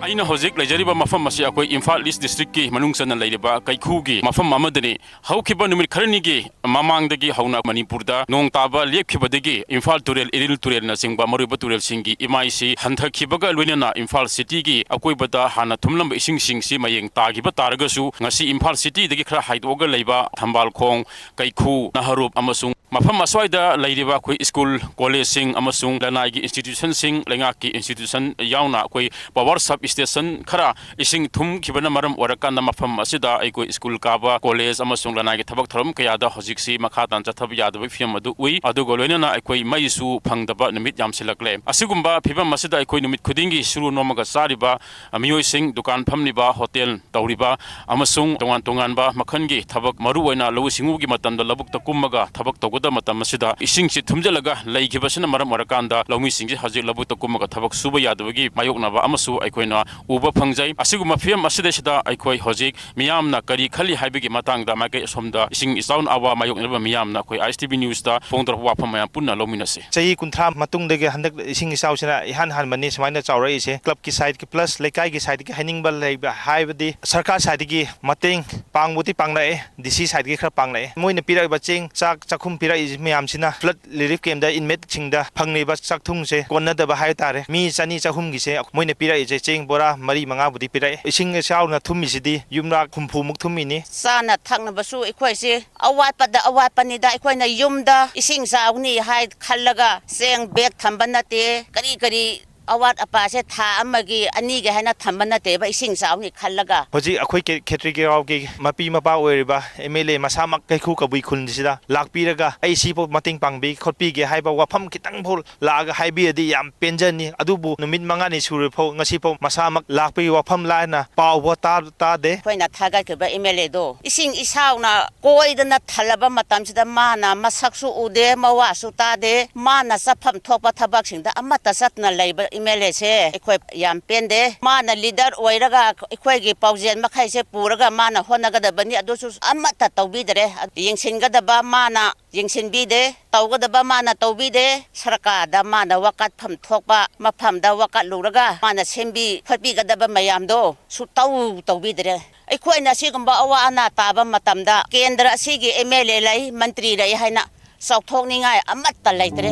ꯑꯩꯅ ꯍꯧꯖꯤꯛ ꯂꯩꯖꯔꯤꯕ ꯃꯐꯝ ꯑꯁꯤ ꯑꯩꯈꯣꯏ ꯏꯝꯐꯥꯜ ꯏꯁ ꯗꯤꯁꯇ꯭ꯔꯤꯛꯀꯤ ꯃꯅꯨꯡ ꯆꯟꯅ ꯂꯩꯔꯤꯕ ꯀꯩꯈꯨꯒꯤ ꯃꯐꯝ ꯑꯃꯗꯅꯤ꯫ ꯍꯧꯈꯤꯕ ꯅꯨꯃꯤꯠ ꯈꯔꯅꯤꯒꯤ ꯃꯃꯥꯡꯗꯒꯤ ꯍꯧꯅ ꯃꯅꯤꯄꯨꯔꯗ ꯅꯣꯡ ꯇꯥꯕ ꯂꯦꯞꯈꯤꯕꯗꯒꯤ ꯏꯝꯐꯥꯜ ꯇꯨꯔꯦꯜ, ꯏꯔꯤꯜ ꯇꯨꯔꯦꯜꯅꯆꯤꯡꯕ ꯃꯔꯨꯑꯣꯏꯕ ꯇꯨꯔꯦꯜꯁꯤꯡꯒꯤ ꯏꯃꯥꯏꯁꯤ ꯍꯟꯊꯈꯤꯕꯒ ꯂꯣꯏꯅꯅ ꯏꯝꯐꯥꯜ ꯁꯤꯇꯤꯒꯤ ꯑꯀꯣꯏꯕꯗ ꯍꯥꯟꯅ ꯊꯨꯝꯂꯝꯕ ꯏꯁꯤꯡꯁꯤꯡꯁꯤ ꯃꯌꯦꯡ ꯇꯥꯈꯤꯕ ꯇꯥꯔꯒꯁꯨ, ꯉꯁꯤ ꯏꯝꯐꯥꯜ ꯁꯤꯇꯤꯗꯒꯤ ꯈꯔ ꯍꯥꯏꯗꯣꯛꯑꯒ ꯂꯩꯕ ꯊꯝꯕꯥꯜꯈꯣꯡ, ꯀꯩꯈꯨ, ꯅꯍꯔꯨꯞ ꯑꯃꯁꯨꯡ ꯃꯐꯝ ꯑꯁ꯭ꯋꯥꯏꯗ ꯂꯩꯔꯤꯕ ꯑꯩꯈꯣꯏ ꯁ꯭ꯀꯨꯜ, ꯀꯣꯂꯦꯖꯁꯤꯡ ꯑꯃꯁꯨꯡ ꯂꯅꯥꯏꯒꯤ ꯏꯟꯁꯇꯤꯇ꯭ꯌꯨꯁꯟꯁꯤꯡ, ꯂꯩꯉꯥꯛꯀꯤ ꯏꯟꯁꯇꯤꯇ꯭ꯌꯨꯁꯟ ꯌꯥꯎꯅ ꯑꯩꯈꯣꯏ ꯄꯋꯥꯔ ꯁꯕ ꯁ꯭ꯇꯦꯁꯟ ꯈꯔ ꯏꯁꯤꯡ ꯊꯨꯝꯈꯤꯕꯅ ꯃꯔꯝ ꯑꯣꯏꯔꯀꯥꯟꯗ ꯃꯐꯝ ꯑꯁꯤꯗ ꯑꯩꯈꯣꯏ ꯁ꯭ꯀꯨꯜ ꯀꯥꯕ, ꯀꯣꯂꯦꯖ ꯑꯃꯁꯨꯡ ꯂꯅꯥꯏꯒꯤ ꯊꯕꯛ ꯊꯧꯔꯝ ꯀꯌꯥꯗ ꯍꯧꯖꯤꯛꯁꯤ ꯃꯈꯥ ꯇꯥꯅ ꯆꯠꯊꯕ ꯌꯥꯗꯕꯒꯤ ꯐꯤꯕꯝ ꯑꯗꯨ ꯎꯏ꯫ ꯑꯗꯨꯒ ꯂꯣꯏꯅꯅ ꯑꯩꯈꯣꯏ ꯃꯩꯁꯨ ꯐꯪꯗꯕ ꯅꯨꯃꯤꯠ ꯌꯥꯝꯁꯤꯜꯂꯛꯂꯦ꯫ ꯑꯁꯤꯒꯨꯝꯕ ꯐꯤꯕꯝ ꯑꯁꯤꯗ ꯑꯩꯈꯣꯏ ꯅꯨꯃꯤꯠ ꯈꯨꯗꯤꯡꯒꯤ ꯁꯨꯔꯨ ꯅꯣꯝꯃꯒ ꯆꯥꯔꯤꯕ ꯃꯤꯑꯣꯏꯁꯤꯡ, ꯗꯨꯀꯥꯟ ꯐꯝꯂꯤꯕ, ꯍꯣꯇꯦꯜ ꯇꯧꯔꯤꯕ ꯑꯃꯁꯨꯡ ꯇꯣꯉꯥꯟ ꯇꯣꯉꯥꯟꯕ ꯃꯈꯜꯒꯤ ꯊꯕꯛ, ꯃꯔꯨ ꯑꯣꯏꯅ ꯂꯧꯎ ꯁꯤꯡꯎꯒꯤ ꯃꯇꯝꯗ ꯂꯧꯕꯨꯛꯇ ꯀꯨꯝꯃꯒ ꯊꯕꯛ ꯇꯧꯒꯗꯕ ꯃꯇꯝ ꯑꯁꯤꯗ ꯏꯁꯤꯡꯁꯤ ꯊꯨꯝꯖꯤꯜꯂꯒ ꯂꯩꯈꯤꯕꯁꯤꯅ ꯃꯔꯝ ꯑꯣꯏꯔꯀꯥꯟꯗ ꯂꯧꯃꯤꯁꯤꯡꯁꯤ ꯍꯧꯖꯤꯛ ꯂꯧꯕꯨꯛꯇ ꯀꯨꯝꯃꯒ ꯊꯕꯛ ꯁꯨꯕ ꯌꯥꯗꯕꯒꯤ ꯃꯥꯌꯣꯛꯅꯕ ꯑꯃꯁꯨ ꯑꯩꯈꯣꯏꯅ ꯎꯕ ꯐꯪꯖꯩ꯫ ꯑꯁꯤꯒꯨꯝꯕ ꯐꯤꯕꯝ ꯑꯁꯤꯗꯩꯁꯤꯗ ꯑꯩꯈꯣꯏ ꯍꯧꯖꯤꯛ ꯃꯤꯌꯥꯝꯅ ꯀꯔꯤ ꯈꯜꯂꯤ ꯍꯥꯏꯕꯒꯤ ꯃꯇꯥꯡꯗ ꯃꯥꯏꯀꯩ ꯑꯁꯣꯝꯗ ꯏꯁꯤꯡ ꯏꯆꯥꯎꯅ ꯑꯋꯥ ꯃꯥꯌꯣꯛꯅꯔꯤꯕ ꯃꯤꯌꯥꯝꯅ ꯑꯩꯈꯣꯏ ISTV News ꯇ ꯐꯣꯡꯗꯣꯔꯛꯄ ꯋꯥꯐꯝ ꯃꯌꯥꯝ ꯄꯨꯟꯅ ꯂꯧꯃꯤꯟꯅꯁꯤ꯫ ꯆꯍꯤ ꯀꯨꯟꯊ꯭ꯔꯥ ꯃꯇꯨꯡꯗꯒꯤ ꯍꯟꯗꯛ ꯏꯁꯤꯡ ꯏꯆꯥꯎꯁꯤꯅ ꯏꯍꯥꯟ ꯍꯥꯟꯕꯅꯤ ꯁꯨꯃꯥꯏꯅ ꯆꯥꯎꯔꯛꯏꯁꯦ꯫ ꯀ꯭ꯂꯕꯀꯤ ꯁꯥꯏꯠꯀꯤ ꯄ꯭ꯂꯁ ꯂꯩꯀꯥꯏꯒꯤ ꯁꯥꯏꯠꯀꯤ ꯍꯥꯏꯅꯤꯡꯕ ꯂꯩꯕ ꯍꯥꯏꯕꯗꯤ ꯁꯔꯀꯥꯔ ꯁꯥꯏꯠꯇꯒꯤ ꯃꯇꯦꯡ ꯄꯥꯡꯕꯨꯗꯤ ꯄꯥꯡꯂꯛꯑꯦ, DC ꯁꯥꯏꯠꯇꯒꯤ ꯈꯔ ꯄꯥꯡꯂꯛꯑꯦ꯫ ꯃꯣꯏꯅ ꯄꯤꯔꯛꯏꯕ ꯆꯦꯡ, ꯆꯥꯛ, ꯆꯥꯛꯈꯨꯝ ꯄꯤꯔꯛꯏꯁꯤ ꯃꯌꯥꯝꯁꯤꯅ ꯐ꯭ꯂꯠ ꯔꯤꯂꯤꯐ ꯀꯦꯝꯗ ꯏꯟꯃꯦꯠꯁꯤꯡꯗ ꯐꯪꯂꯤꯕ ꯆꯥꯛꯊꯨꯡꯁꯦ ꯀꯣꯟꯅꯗꯕ ꯍꯥꯏ ꯇꯥꯔꯦ꯫ ꯃꯤ ꯆꯅꯤ ꯆꯍꯨꯝꯒꯤꯁꯦ ꯃꯣꯏꯅ ꯄꯤꯔꯛꯏꯁꯦ ꯆꯦꯡ ꯕꯣꯔꯥ ꯃꯔꯤ ꯃꯉꯥꯕꯨꯗꯤ ꯄꯤꯔꯛꯑꯦ꯫ ꯏꯁꯤꯡ ꯏꯆꯥꯎꯅ ꯊꯨꯝꯃꯤꯁꯤꯗꯤ ꯌꯨꯝꯂꯛ ꯍꯨꯝꯐꯨꯃꯨꯛ ꯊꯨꯝꯃꯤꯅꯤ꯫ ꯆꯥꯅ ꯊꯛꯅꯕꯁꯨ ꯑꯩꯈꯣꯏꯁꯦ ꯑꯋꯥꯠꯄꯗ ꯑꯋꯥꯠꯄꯅꯤꯗ꯫ ꯑꯩꯈꯣꯏꯅ ꯌꯨꯝꯗ ꯏꯁꯤꯡ ꯆꯥꯎꯅꯤ ꯍꯥꯏ ꯈꯜꯂꯒ ꯆꯦꯡ ꯕꯦꯒ ꯊꯝꯕ ꯅꯠꯇꯦ꯫ ꯀꯔꯤ ꯀꯔꯤ ꯑꯋꯥꯠ ꯑꯄꯥꯁꯦ ꯊꯥ ꯑꯃꯒꯤ, ꯑꯅꯤꯒꯤ ꯍꯥꯏꯅ ꯊꯝꯕ ꯅꯠꯇꯦꯕ, ꯏꯁꯤꯡ ꯆꯥꯎꯅꯤ ꯈꯜꯂꯒ꯫ ꯍꯧꯖꯤꯛ ꯑꯩꯈꯣꯏ ꯈꯦ-, ꯈꯦꯇ꯭ꯔꯤꯒꯥꯎꯒꯤ ꯃꯄꯤ ꯃꯄꯥ ꯑꯣꯏꯔꯤꯕ ꯑꯦꯝ ꯑꯦꯜ ꯑꯦ ꯃꯁꯥꯃꯛ ꯀꯩꯈꯨ ꯀꯕꯨꯏ ꯈꯨꯜꯁꯤꯗ ꯂꯥꯛꯄꯤꯔꯒ ꯑꯩ ꯁꯤꯐꯥꯎ ꯃꯇꯦꯡ ꯄꯥꯡꯕꯤ ꯈꯣꯠꯄꯤꯒꯦ ꯍꯥꯏꯕ ꯋꯥꯐꯝ ꯈꯤꯇꯪꯐꯥꯎ ꯂꯥꯛꯑꯒ ꯍꯥꯏꯕꯤꯔꯗꯤ ꯌꯥꯝ ꯄꯦꯟꯖꯅꯤ꯫ ꯑꯗꯨꯕꯨ ꯅꯨꯃꯤꯠ ꯃꯉꯥꯅꯤ ꯁꯨꯔꯦ ꯐꯥꯎ, ꯉꯁꯤꯐꯥꯎ ꯃꯁꯥꯃꯛ ꯂꯥꯛꯄꯒꯤ ꯋꯥꯐꯝ ꯂꯥꯏꯅ ꯄꯥꯎꯕ ꯇꯥ-, ꯇꯥꯗꯦ꯫ ꯑꯩꯈꯣꯏꯅ ꯊꯥꯒꯠꯈꯤꯕ ꯑꯦꯝ ꯑꯦꯜ ꯑꯦꯗꯣ ꯏꯁꯤꯡ ꯏꯆꯥꯎꯅ ꯀꯣꯏꯗꯅ ꯊꯜꯂꯕ ꯃꯇꯝꯁꯤꯗ ꯃꯥꯅ ꯃꯁꯛꯁꯨ ꯎꯗꯦ, ꯃꯋꯥꯁꯨ ꯇꯥꯗꯦ꯫ ꯃꯥꯅ ꯆꯠꯐꯝ ꯊꯣꯛꯄ ꯊꯕꯛꯁꯤꯡꯗ ꯑꯃꯠꯇ ꯆꯠꯇꯅ ꯂꯩꯕ ꯑꯦꯝ ꯑꯦꯜ ꯑꯦꯁꯦ ꯑꯩꯈꯣꯏ ꯌꯥꯝ ꯄꯦꯟꯗꯦ꯫ ꯃꯥꯅ ꯂꯤꯗꯔ ꯑꯣꯏꯔꯒ ꯑꯩꯈꯣꯏꯒꯤ ꯄꯥꯎꯖꯦꯜ ꯃꯈꯩꯁꯦ ꯄꯨꯔꯒ ꯃꯥꯅ ꯍꯣꯠꯅꯒꯗꯕꯅꯤ, ꯑꯗꯨꯁꯨ ꯑꯃꯠꯇ ꯇꯧꯕꯤꯗ꯭ꯔꯦ꯫ ꯌꯦꯡꯁꯤꯟꯒꯗꯕ ꯃꯥꯅ ꯌꯦꯡꯁꯤꯟꯕꯤꯗꯦ, ꯇꯧꯒꯗꯕ ꯃꯥꯅ ꯇꯧꯕꯤꯗꯦ꯫ ꯁꯔꯀꯥꯔꯗ ꯃꯥꯅ ꯋꯥꯀꯠꯐꯝ ꯊꯣꯛꯄ ꯃꯐꯝꯗ ꯋꯥꯀꯠꯂꯨꯔꯒ ꯃꯥꯅ ꯁꯦꯝꯕꯤ ꯈꯣꯠꯄꯤꯒꯗꯕ ꯃꯌꯥꯝꯗꯣ ꯁꯨꯇꯧ ꯇꯧꯕꯤꯗ꯭ꯔꯦ꯫ ꯑꯩꯈꯣꯏꯅ ꯑꯁꯤꯒꯨꯝꯕ ꯑꯋꯥ ꯑꯅꯥ ꯇꯥꯕ ꯃꯇꯝꯗ ꯀꯦꯟꯗ꯭ꯔ ꯑꯁꯤꯒꯤ ꯑꯦꯝ ꯑꯦꯜ ꯑꯦ ꯂꯩ, ꯃꯟꯇ꯭ꯔꯤ ꯂꯩ ꯍꯥꯏꯅ ꯆꯥꯎꯊꯣꯛꯅꯤꯡꯉꯥꯏ ꯑꯃꯠꯇ ꯂꯩꯇ꯭ꯔꯦ꯫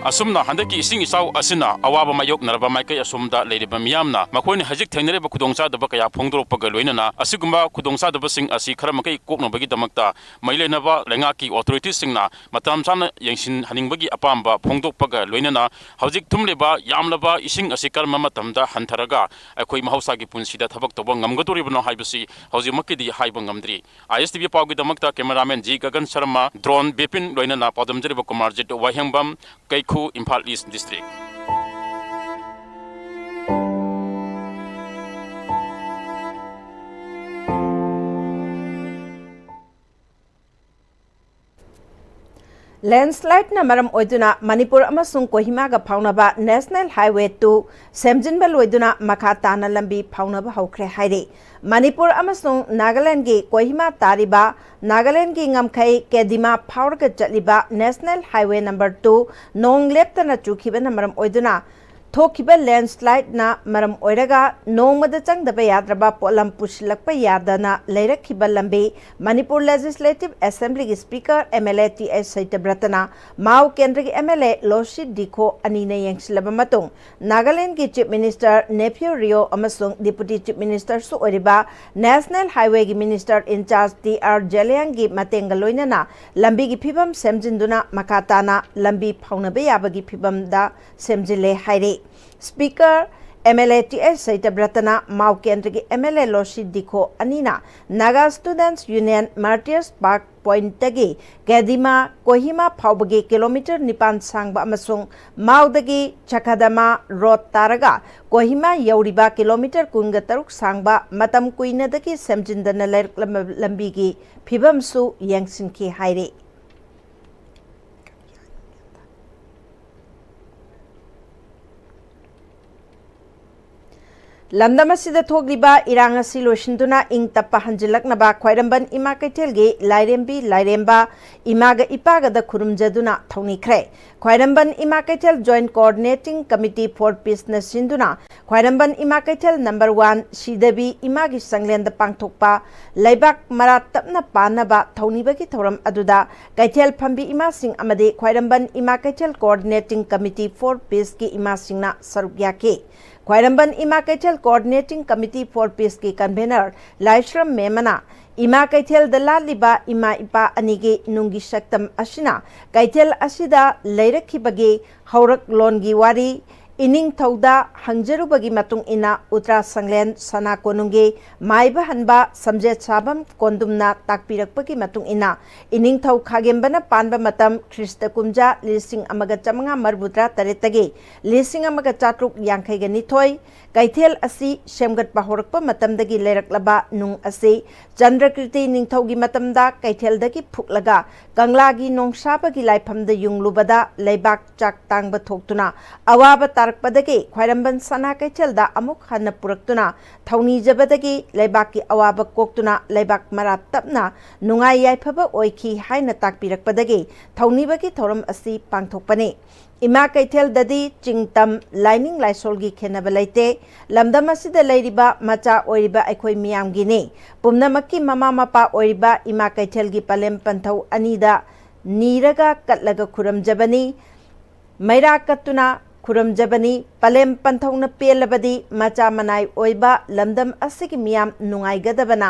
ꯑꯁꯨꯝꯅ ꯍꯟꯗꯛꯀꯤ ꯏꯁꯤꯡ ꯏꯆꯥꯎ ꯑꯁꯤꯅ ꯑꯋꯥꯕ ꯃꯥꯌꯣꯛꯅꯔꯕ ꯃꯥꯏꯀꯩ ꯑꯁꯣꯝꯗ ꯂꯩꯔꯤꯕ ꯃꯤꯌꯥꯝꯅ ꯃꯈꯣꯏꯅ ꯍꯧꯖꯤꯛ ꯊꯦꯡꯅꯔꯤꯕ ꯈꯨꯗꯣꯡꯆꯥꯗꯕ ꯀꯌꯥ ꯐꯣꯡꯗꯣꯔꯛꯄꯒ ꯂꯣꯏꯅꯅ ꯑꯁꯤꯒꯨꯝꯕ ꯈꯨꯗꯣꯡꯆꯥꯗꯕꯁꯤꯡ ꯑꯁꯤ ꯈꯔ ꯃꯈꯩ ꯀꯣꯛꯅꯕꯒꯤꯗꯃꯛꯇ ꯃꯔꯤ ꯂꯩꯅꯕ ꯂꯩꯉꯥꯛꯀꯤ ꯑꯣꯊꯣꯔꯤꯇꯤꯁꯤꯡꯅ ꯃꯇꯝ ꯆꯥꯅ ꯌꯦꯡꯁꯤꯟꯍꯟꯅꯤꯡꯕꯒꯤ ꯑꯄꯥꯝꯕ ꯐꯣꯡꯗꯣꯛꯄꯒ ꯂꯣꯏꯅꯅ ꯍꯧꯖꯤꯛ ꯊꯨꯝꯂꯤꯕ ꯌꯥꯝꯂꯕ ꯏꯁꯤꯡ ꯑꯁꯤ ꯀꯔꯝꯕ ꯃꯇꯝꯗ ꯍꯟꯊꯔꯒ ꯑꯩꯈꯣꯏ ꯃꯍꯧꯁꯥꯒꯤ ꯄꯨꯟꯁꯤꯗ ꯊꯕꯛ ꯇꯧꯕ ꯉꯝꯒꯗꯧꯔꯤꯕꯅꯣ ꯍꯥꯏꯕꯁꯤ ꯍꯧꯖꯤꯛꯃꯛꯀꯤꯗꯤ ꯍꯥꯏꯕ ꯉꯝꯗ꯭ꯔꯤ꯫ ꯑꯥꯏ ꯑꯦꯁ ꯇꯤ ꯚꯤ ꯄꯥꯎꯒꯤꯗꯃꯛꯇ cameraman G Gagan Sharma, drone Bipin ꯂꯣꯏꯅꯅ ꯄꯥꯎꯗꯝꯖꯔꯤꯕ ꯀꯨꯃꯥꯔꯖꯤꯠ ꯋꯥꯍꯦꯡꯕꯝ, ꯀꯩꯈꯨ, ꯏꯝꯐꯥꯜ ꯏꯁ ꯗꯤꯁꯇ꯭ꯔꯤꯛ꯫ ꯂꯦꯟꯁꯂꯥꯏꯠꯅ ꯃꯔꯝ ꯑꯣꯏꯗꯨꯅ ꯃꯅꯤꯄꯨꯔ ꯑꯃꯁꯨꯡ ꯀꯣꯍꯤꯃꯥꯒ ꯐꯥꯎꯅꯕ ꯅꯦꯁꯅꯦꯜ ꯍꯥꯏꯋꯦ ꯇꯨ ꯁꯦꯝꯖꯤꯟꯕ ꯂꯣꯏꯗꯨꯅ ꯃꯈꯥ ꯇꯥꯅ ꯂꯝꯕꯤ ꯐꯥꯎꯅꯕ ꯍꯧꯈ꯭ꯔꯦ ꯍꯥꯏꯔꯤ꯫ ꯃꯅꯤꯄꯨꯔ ꯑꯃꯁꯨꯡ ꯅꯥꯒꯥꯂꯦꯟꯗꯒꯤ ꯀꯣꯍꯤꯃꯥ ꯇꯥꯔꯤꯕ ꯅꯥꯒꯥꯂꯦꯟꯗꯒꯤ ꯉꯝꯈꯩ ꯀꯦꯗꯤꯃꯥ ꯐꯥꯎꯔꯒ ꯆꯠꯂꯤꯕ ꯅꯦꯁꯅꯦꯜ ꯍꯥꯏꯋꯦ ꯅꯝꯕꯔ ꯇꯨ ꯅꯣꯡ ꯂꯦꯞꯇꯅ ꯆꯨꯈꯤꯕꯅ ꯃꯔꯝ ꯑꯣꯏꯗꯨꯅ ꯊꯣꯛꯈꯤꯕ ꯂꯦꯟꯁꯂꯥꯏꯠꯅ ꯃꯔꯝ ꯑꯣꯏꯔꯒ ꯅꯣꯡꯃꯗ ꯆꯪꯗꯕ ꯌꯥꯗ꯭ꯔꯕ ꯄꯣꯠꯂꯝ ꯄꯨꯁꯤꯜꯂꯛꯄ ꯌꯥꯗꯅ ꯂꯩꯔꯛꯈꯤꯕ ꯂꯝꯕꯤ ꯃꯅꯤꯄꯨꯔ ꯂꯦꯖꯤꯁꯂꯦꯇꯤꯚ ꯑꯦꯁꯦꯝꯕ꯭ꯂꯤꯒꯤ speaker M L A T H ꯁꯩꯇꯕ꯭ꯔꯇꯅ ꯃꯥꯎ ꯀꯦꯟꯗ꯭ꯔꯒꯤ M L A Lhosi Dikho ꯑꯅꯤꯅ ꯌꯦꯡꯁꯤꯜꯂꯕ ꯃꯇꯨꯡ ꯅꯥꯒꯥꯂꯦꯟꯗꯒꯤ ꯆꯤꯐ ꯃꯤꯅꯤꯁꯇꯔ ꯅꯦꯐꯤꯌꯨ ꯔꯤꯑꯣ ꯑꯃꯁꯨꯡ ꯗꯤꯄꯨꯇꯤ ꯆꯤꯐ ꯃꯤꯅꯤꯁꯇꯔꯁꯨ ꯑꯣꯏꯔꯤꯕ ꯅꯦꯁꯅꯦꯜ ꯍꯥꯏꯋꯦꯒꯤ ꯃꯤꯅꯤꯁꯇꯔ ꯏꯟꯆꯥꯔꯖ ꯇꯤ ꯑꯥꯔ ꯖꯦꯂꯤꯌꯥꯡꯒꯤ ꯃꯇꯦꯡꯒ ꯂꯣꯏꯅꯅ ꯂꯝꯕꯤꯒꯤ ꯐꯤꯕꯝ ꯁꯦꯝꯖꯤꯟꯗꯨꯅ ꯃꯈꯥ ꯇꯥꯅ ꯂꯝꯕꯤ ꯐꯥꯎꯅꯕ ꯌꯥꯕꯒꯤ ꯐꯤꯕꯝꯗ ꯁꯦꯝꯖꯤꯜꯂꯦ ꯍꯥꯏꯔꯤ꯫ Speaker M L A T H ꯁꯩꯇꯕ꯭ꯔꯇꯅ ꯃꯥꯎ ꯀꯦꯟꯗ꯭ꯔꯒꯤ M L A Lhosi Dikho ꯑꯅꯤꯅ Naga students union martyrs park ꯄꯣꯏꯟꯠꯇꯒꯤ ꯀꯦꯗꯤꯃꯥ ꯀꯣꯍꯤꯃꯥ ꯐꯥꯎꯕꯒꯤ ꯀꯤꯂꯣꯃꯤꯇꯔ ꯅꯤꯄꯥꯟ ꯁꯥꯡꯕ ꯑꯃꯁꯨꯡ ꯃꯥꯎꯗꯒꯤ ꯆꯈꯥꯗꯃꯥ ꯔꯣꯗ ꯇꯥꯔꯒ ꯀꯣꯍꯤꯃꯥ ꯌꯧꯔꯤꯕ ꯀꯤꯂꯣꯃꯤꯇꯔ ꯀꯨꯟꯒ ꯇꯔꯨꯛ ꯁꯥꯡꯕ ꯃꯇꯝ ꯀꯨꯏꯅꯗꯒꯤ ꯁꯦꯝꯖꯤꯟꯗꯅ ꯂꯩꯔꯛꯂꯕ ꯂꯝꯕꯤꯒꯤ ꯐꯤꯕꯝꯁꯨ ꯌꯦꯡꯁꯤꯟꯈꯤ ꯍꯥꯏꯔꯤ꯫ ꯂꯝꯗꯝ ꯑꯁꯤꯗ ꯊꯣꯛꯂꯤꯕ ꯏꯔꯥꯡ ꯑꯁꯤ ꯂꯣꯏꯁꯤꯟꯗꯨꯅ ꯏꯪ ꯇꯞꯄ ꯍꯟꯖꯤꯜꯂꯛꯅꯕ ꯈ꯭ꯋꯥꯏꯔꯝꯕꯟ ꯏꯃꯥ ꯀꯩꯊꯦꯜꯒꯤ ꯂꯥꯏꯔꯦꯝꯕꯤ ꯂꯥꯏꯔꯦꯝꯕ ꯏꯃꯥꯒ ꯏꯄꯥꯒꯗ ꯈꯨꯔꯨꯝꯖꯗꯨꯅ ꯊꯧꯅꯤꯈ꯭ꯔꯦ꯫ ꯈ꯭ꯋꯥꯏꯔꯝꯕꯟ ꯏꯃꯥ ꯀꯩꯊꯦꯜ Joint Coordinating Committee for Peaceꯅ ꯁꯤꯟꯗꯨꯅ ꯈ꯭ꯋꯥꯏꯔꯝꯕꯟ ꯏꯃꯥ ꯀꯩꯊꯦꯜ number one ꯁꯤꯗꯕꯤ ꯏꯃꯥꯒꯤ ꯆꯪꯂꯦꯟꯗ ꯄꯥꯡꯊꯣꯛꯄ ꯂꯩꯕꯥꯛ ꯃꯔꯥ ꯇꯞꯅ ꯄꯥꯟꯅꯕ ꯊꯧꯅꯤꯕꯒꯤ ꯊꯧꯔꯝ ꯑꯗꯨꯗ ꯀꯩꯊꯦꯜ ꯐꯝꯕꯤ ꯏꯃꯥꯁꯤꯡ ꯑꯃꯗꯤ ꯈ꯭ꯋꯥꯏꯔꯝꯕꯟ ꯏꯃꯥ ꯀꯩꯊꯦꯜ Coordinating Committee for Peaceꯀꯤ ꯏꯃꯥꯁꯤꯡꯅ ꯁꯔꯨꯛ ꯌꯥꯈꯤ꯫ ꯈ꯭ꯋꯥꯏꯔꯝꯕꯟ ꯏꯃꯥ ꯀꯩꯊꯦꯜ Coordinating Committee for Peaceꯀꯤ convener ꯂꯥꯏꯁ꯭ꯔꯝ ꯃꯦꯃꯅ ꯏꯃꯥ ꯀꯩꯊꯦꯜꯗ ꯂꯥꯠꯂꯤꯕ ꯏꯃꯥ ꯏꯄꯥ ꯑꯅꯤꯒꯤ ꯅꯨꯡꯒꯤ ꯁꯛꯇꯝ ꯑꯁꯤꯅ ꯀꯩꯊꯦꯜ ꯑꯁꯤꯗ ꯂꯩꯔꯛꯈꯤꯕꯒꯤ ꯍꯧꯔꯛꯂꯣꯟꯒꯤ ꯋꯥꯔꯤ, ꯏꯅꯤꯡꯊꯧꯗ ꯍꯪꯖꯔꯨꯕꯒꯤ ꯃꯇꯨꯡ ꯏꯟꯅ ꯎꯇ꯭ꯔꯥ ꯁꯪꯂꯦꯟ ꯁꯅꯥ ꯀꯣꯅꯨꯡꯒꯤ ꯃꯥꯏꯕ ꯍꯟꯕ ꯁꯝꯖꯦꯠ ꯁꯥꯕꯝ ꯀꯣꯟꯗꯨꯝꯅ ꯇꯥꯛꯄꯤꯔꯛꯄꯒꯤ ꯃꯇꯨꯡ ꯏꯟꯅ ꯏꯅꯤꯡꯊꯧ ꯈꯥꯒꯦꯝꯕꯅ ꯄꯥꯟꯕ ꯃꯇꯝ ꯈ꯭ꯔꯤꯁꯇ ꯀꯨꯝꯖꯥ ꯂꯤꯁꯤꯡ ꯑꯃꯒ ꯆꯥꯃꯉꯥ ꯃꯔꯤꯐꯨ ꯇꯔꯥ ꯇꯔꯦꯠꯇꯒꯤ ꯂꯤꯁꯤꯡ ꯑꯃꯒ ꯆꯥꯇ꯭ꯔꯨꯛ ꯌꯥꯡꯈꯩꯒ ꯅꯤꯊꯣꯏ꯫ ꯀꯩꯊꯦꯜ ꯑꯁꯤ ꯁꯦꯝꯒꯠꯄ ꯍꯧꯔꯛꯄ ꯃꯇꯝꯗꯒꯤ ꯂꯩꯔꯛꯂꯕ ꯅꯨꯡ ꯑꯁꯤ ꯆꯟꯗ꯭ꯔꯀꯤꯔꯇꯤ ꯅꯤꯡꯊꯧꯒꯤ ꯃꯇꯝꯗ ꯀꯩꯊꯦꯜꯗꯒꯤ ꯐꯨꯛꯂꯒ ꯀꯪꯂꯥꯒꯤ ꯅꯣꯡꯁꯥꯕꯒꯤ ꯂꯥꯏꯐꯝꯗ ꯌꯨꯡꯂꯨꯕꯗ ꯂꯩꯕꯥꯛ ꯆꯥꯛ ꯇꯥꯡꯕ ꯊꯣꯛꯇꯨꯅ ꯑꯋꯥꯕ ꯇꯥꯔꯛꯄ ꯄꯗꯒꯤ ꯈ꯭ꯋꯥꯏꯔꯝꯕꯟ ꯁꯅꯥ ꯀꯩꯊꯦꯜꯗ ꯑꯃꯨꯛ ꯍꯟꯅ ꯄꯨꯔꯛꯇꯨꯅ ꯊꯧꯅꯤꯖꯕꯗꯒꯤ ꯂꯩꯕꯥꯛꯀꯤ ꯑꯋꯥꯕ ꯀꯣꯛꯇꯨꯅ ꯂꯩꯕꯥꯛ ꯃꯔꯥ ꯇꯞꯅ ꯅꯨꯡꯉꯥꯏ ꯌꯥꯏꯐꯕ ꯑꯣꯏꯈꯤ ꯍꯥꯏꯅ ꯇꯥꯛꯄꯤꯔꯛꯄꯗꯒꯤ ꯊꯧꯅꯤꯕꯒꯤ ꯊꯧꯔꯝ ꯑꯁꯤ ꯄꯥꯡꯊꯣꯛꯄꯅꯤ꯫ ꯏꯃꯥ ꯀꯩꯊꯦꯜꯗꯗꯤ ꯆꯤꯡ ꯇꯝ, ꯂꯥꯏꯅꯤꯡ ꯂꯥꯏꯁꯣꯜꯒꯤ ꯈꯦꯟꯅꯕ ꯂꯩꯇꯦ꯫ ꯂꯝꯗꯝ ꯑꯁꯤꯗ ꯂꯩꯔꯤꯕ ꯃꯆꯥ ꯑꯣꯏꯔꯤꯕ ꯑꯩꯈꯣꯏ ꯃꯤꯌꯥꯝꯒꯤꯅꯤ꯫ ꯄꯨꯝꯅꯃꯛꯀꯤ ꯃꯃꯥ ꯃꯄꯥ ꯑꯣꯏꯔꯤꯕ ꯏꯃꯥ ꯀꯩꯊꯦꯜꯒꯤ ꯄꯂꯦꯝ ꯄꯟꯊꯧ ꯑꯅꯤꯗ ꯅꯤꯔꯒ ꯀꯠꯂꯒ ꯈꯨꯔꯨꯝꯖꯕꯅꯤ꯫ ꯃꯩꯔꯥ ꯀꯠꯇꯨꯅ ꯈꯨꯔꯨꯝꯖꯕꯅꯤ꯫ ꯄꯂꯦꯝ ꯄꯟꯊꯧꯅ ꯄꯦꯜꯂꯕꯗꯤ ꯃꯆꯥ ꯃꯅꯥꯏ ꯑꯣꯏꯕ ꯂꯝꯗꯝ ꯑꯁꯤꯒꯤ ꯃꯤꯌꯥꯝ ꯅꯨꯡꯉꯥꯏꯒꯗꯕꯅ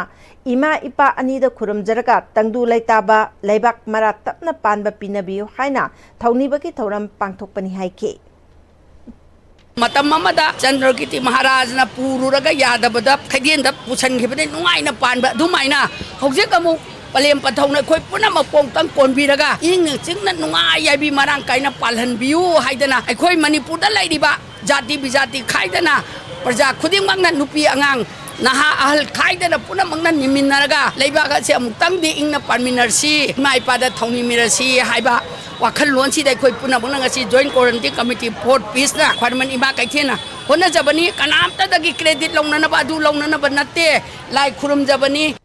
ꯏꯃꯥ ꯏꯄꯥ ꯑꯅꯤꯗ ꯈꯨꯔꯨꯝꯖꯔꯒ ꯇꯪꯗꯨ ꯂꯩꯇꯥꯕ ꯂꯩꯕꯥꯛ ꯃꯔꯥ ꯇꯞꯅ ꯄꯥꯟꯕ ꯄꯤꯅꯕꯤꯌꯨ ꯍꯥꯏꯅ ꯊꯧꯅꯤꯕꯒꯤ ꯊꯧꯔꯝ ꯄꯥꯡꯊꯣꯛꯄꯅꯤ ꯍꯥꯏꯈꯤ꯫ ꯃꯇꯝ ꯑꯃꯗ ꯆꯟꯗ꯭ꯔꯀꯤꯔꯇꯤ ꯃꯍꯥꯔꯥꯖꯅ ꯄꯨꯔꯨꯔꯒ ꯌꯥꯗꯕꯗ ꯀꯩꯊꯦꯜꯗ ꯄꯨꯁꯟꯈꯤꯕꯅꯤ, ꯅꯨꯡꯉꯥꯏꯅ ꯄꯥꯟꯕ꯫ ꯑꯗꯨꯃꯥꯏꯅ ꯍꯧꯖꯤꯛ ꯑꯃꯨꯛ ꯄꯂꯦꯝ ꯄꯟꯊꯧꯅ ꯑꯩꯈꯣꯏ ꯄꯨꯝꯅꯃꯛ ꯄꯣꯡꯇꯪ ꯀꯣꯟꯕꯤꯔꯒ ꯏꯪꯅ ꯆꯤꯛꯅ ꯅꯨꯡꯉꯥꯏ ꯌꯥꯏꯕꯤ ꯃꯔꯥꯡ ꯀꯥꯏꯅ ꯄꯥꯜꯍꯟꯕꯤꯌꯨ ꯍꯥꯏꯗꯅ ꯑꯩꯈꯣꯏ ꯃꯅꯤꯄꯨꯔꯗ ꯂꯩꯔꯤꯕ ꯖꯥꯇꯤ ꯕꯤꯖꯥꯇꯤ ꯈꯥꯏꯗꯅ ꯄ꯭ꯔꯖꯥ ꯈꯨꯗꯤꯡꯃꯛꯅ, ꯅꯨꯄꯤ ꯑꯉꯥꯡ ꯅꯍꯥ ꯑꯍꯜ ꯈꯥꯏꯗꯅ ꯄꯨꯝꯅꯃꯛꯅ ꯅꯤꯃꯤꯟꯅꯔꯒ ꯂꯩꯕꯥꯛ ꯑꯁꯤ ꯑꯃꯨꯛꯇꯪꯗꯤ ꯏꯪꯅ ꯄꯥꯟꯃꯤꯟꯅꯔꯁꯤ, ꯏꯃꯥ ꯏꯄꯥꯗ ꯊꯧꯅꯤꯃꯤꯟꯅꯔꯁꯤ ꯍꯥꯏꯕ ꯋꯥꯈꯜꯂꯣꯟꯁꯤꯗ ꯑꯩꯈꯣꯏ ꯄꯨꯝꯅꯃꯛꯅ ꯉꯁꯤ Joint Coordinating Committee for Peaceꯅ ꯈ꯭ꯋꯥꯏꯔꯝꯕꯟ ꯏꯃꯥ ꯀꯩꯊꯦꯜꯅ ꯍꯣꯠꯅꯖꯕꯅꯤ꯫ ꯀꯅꯥꯝꯇꯗꯒꯤ credit ꯂꯧꯅꯅꯕ, ꯑꯗꯨ ꯂꯧꯅꯅꯕ ꯅꯠꯇꯦ, ꯂꯥꯏ ꯈꯨꯔꯨꯝꯖꯕꯅꯤ꯫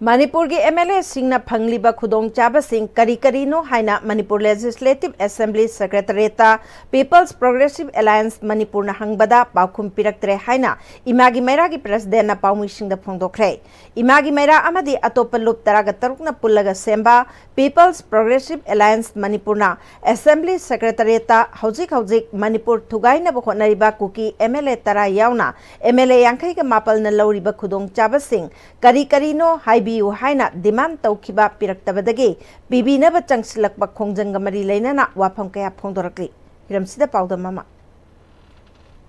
ꯃꯅꯤꯄꯨꯔꯒꯤ MLAꯁꯤꯡꯅ ꯐꯪꯂꯤꯕ ꯈꯨꯗꯣꯡꯆꯥꯕꯁꯤꯡ ꯀꯔꯤ ꯀꯔꯤꯅꯣ ꯍꯥꯏꯅ Manipur Legislative Assembly Secretariatꯇ People's Progressive Alliance ꯃꯅꯤꯄꯨꯔꯅ ꯍꯪꯕꯗ ꯄꯥꯎꯈꯨꯝ ꯄꯤꯔꯛꯇ꯭ꯔꯦ ꯍꯥꯏꯅ ꯏꯃꯥꯒꯤ ꯃꯩꯔꯥꯒꯤ Presidentꯅ ꯄꯥꯎꯃꯤꯁꯤꯡꯗ ꯐꯣꯡꯗꯣꯛꯈ꯭ꯔꯦ꯫ ꯏꯃꯥꯒꯤ ꯃꯩꯔꯥ ꯑꯃꯗꯤ ꯑꯇꯣꯞꯄ ꯂꯨꯞ ꯇꯔꯥꯒ ꯇꯔꯨꯛꯅ ꯄꯨꯜꯂꯒ ꯁꯦꯝꯕ People's Progressive Alliance ꯃꯅꯤꯄꯨꯔꯅ Assembly Secretariatꯇ ꯍꯧꯖꯤꯛ ꯍꯧꯖꯤꯛ ꯃꯅꯤꯄꯨꯔ ꯊꯨꯒꯥꯏꯅꯕ ꯍꯣꯠꯅꯔꯤꯕ ꯀꯨꯀꯤ MLA ꯇꯔꯥ ꯌꯥꯎꯅ MLA ꯌꯥꯡꯈꯩꯒ ꯃꯥꯄꯜꯅ ꯂꯧꯔꯤꯕ ꯈꯨꯗꯣꯡꯆꯥꯕꯁꯤꯡ ꯀꯔꯤ ꯀꯔꯤꯅꯣ ꯍꯥꯏꯕꯤꯌꯨ ꯍꯥꯏꯅ demand ꯇꯧꯈꯤꯕ ꯄꯤꯔꯛꯇꯕꯗꯒꯤ ꯄꯤꯕꯤꯅꯕ ꯆꯪꯁꯤꯜꯂꯛꯄ ꯈꯣꯡꯖꯪꯒ ꯃꯔꯤ ꯂꯩꯅꯅ ꯋꯥꯐꯝ ꯀꯌꯥ ꯐꯣꯡꯗꯣꯔꯛꯂꯤ꯫ ꯍꯤꯔꯝꯁꯤꯗ ꯄꯥꯎꯗꯝ ꯑꯃ꯫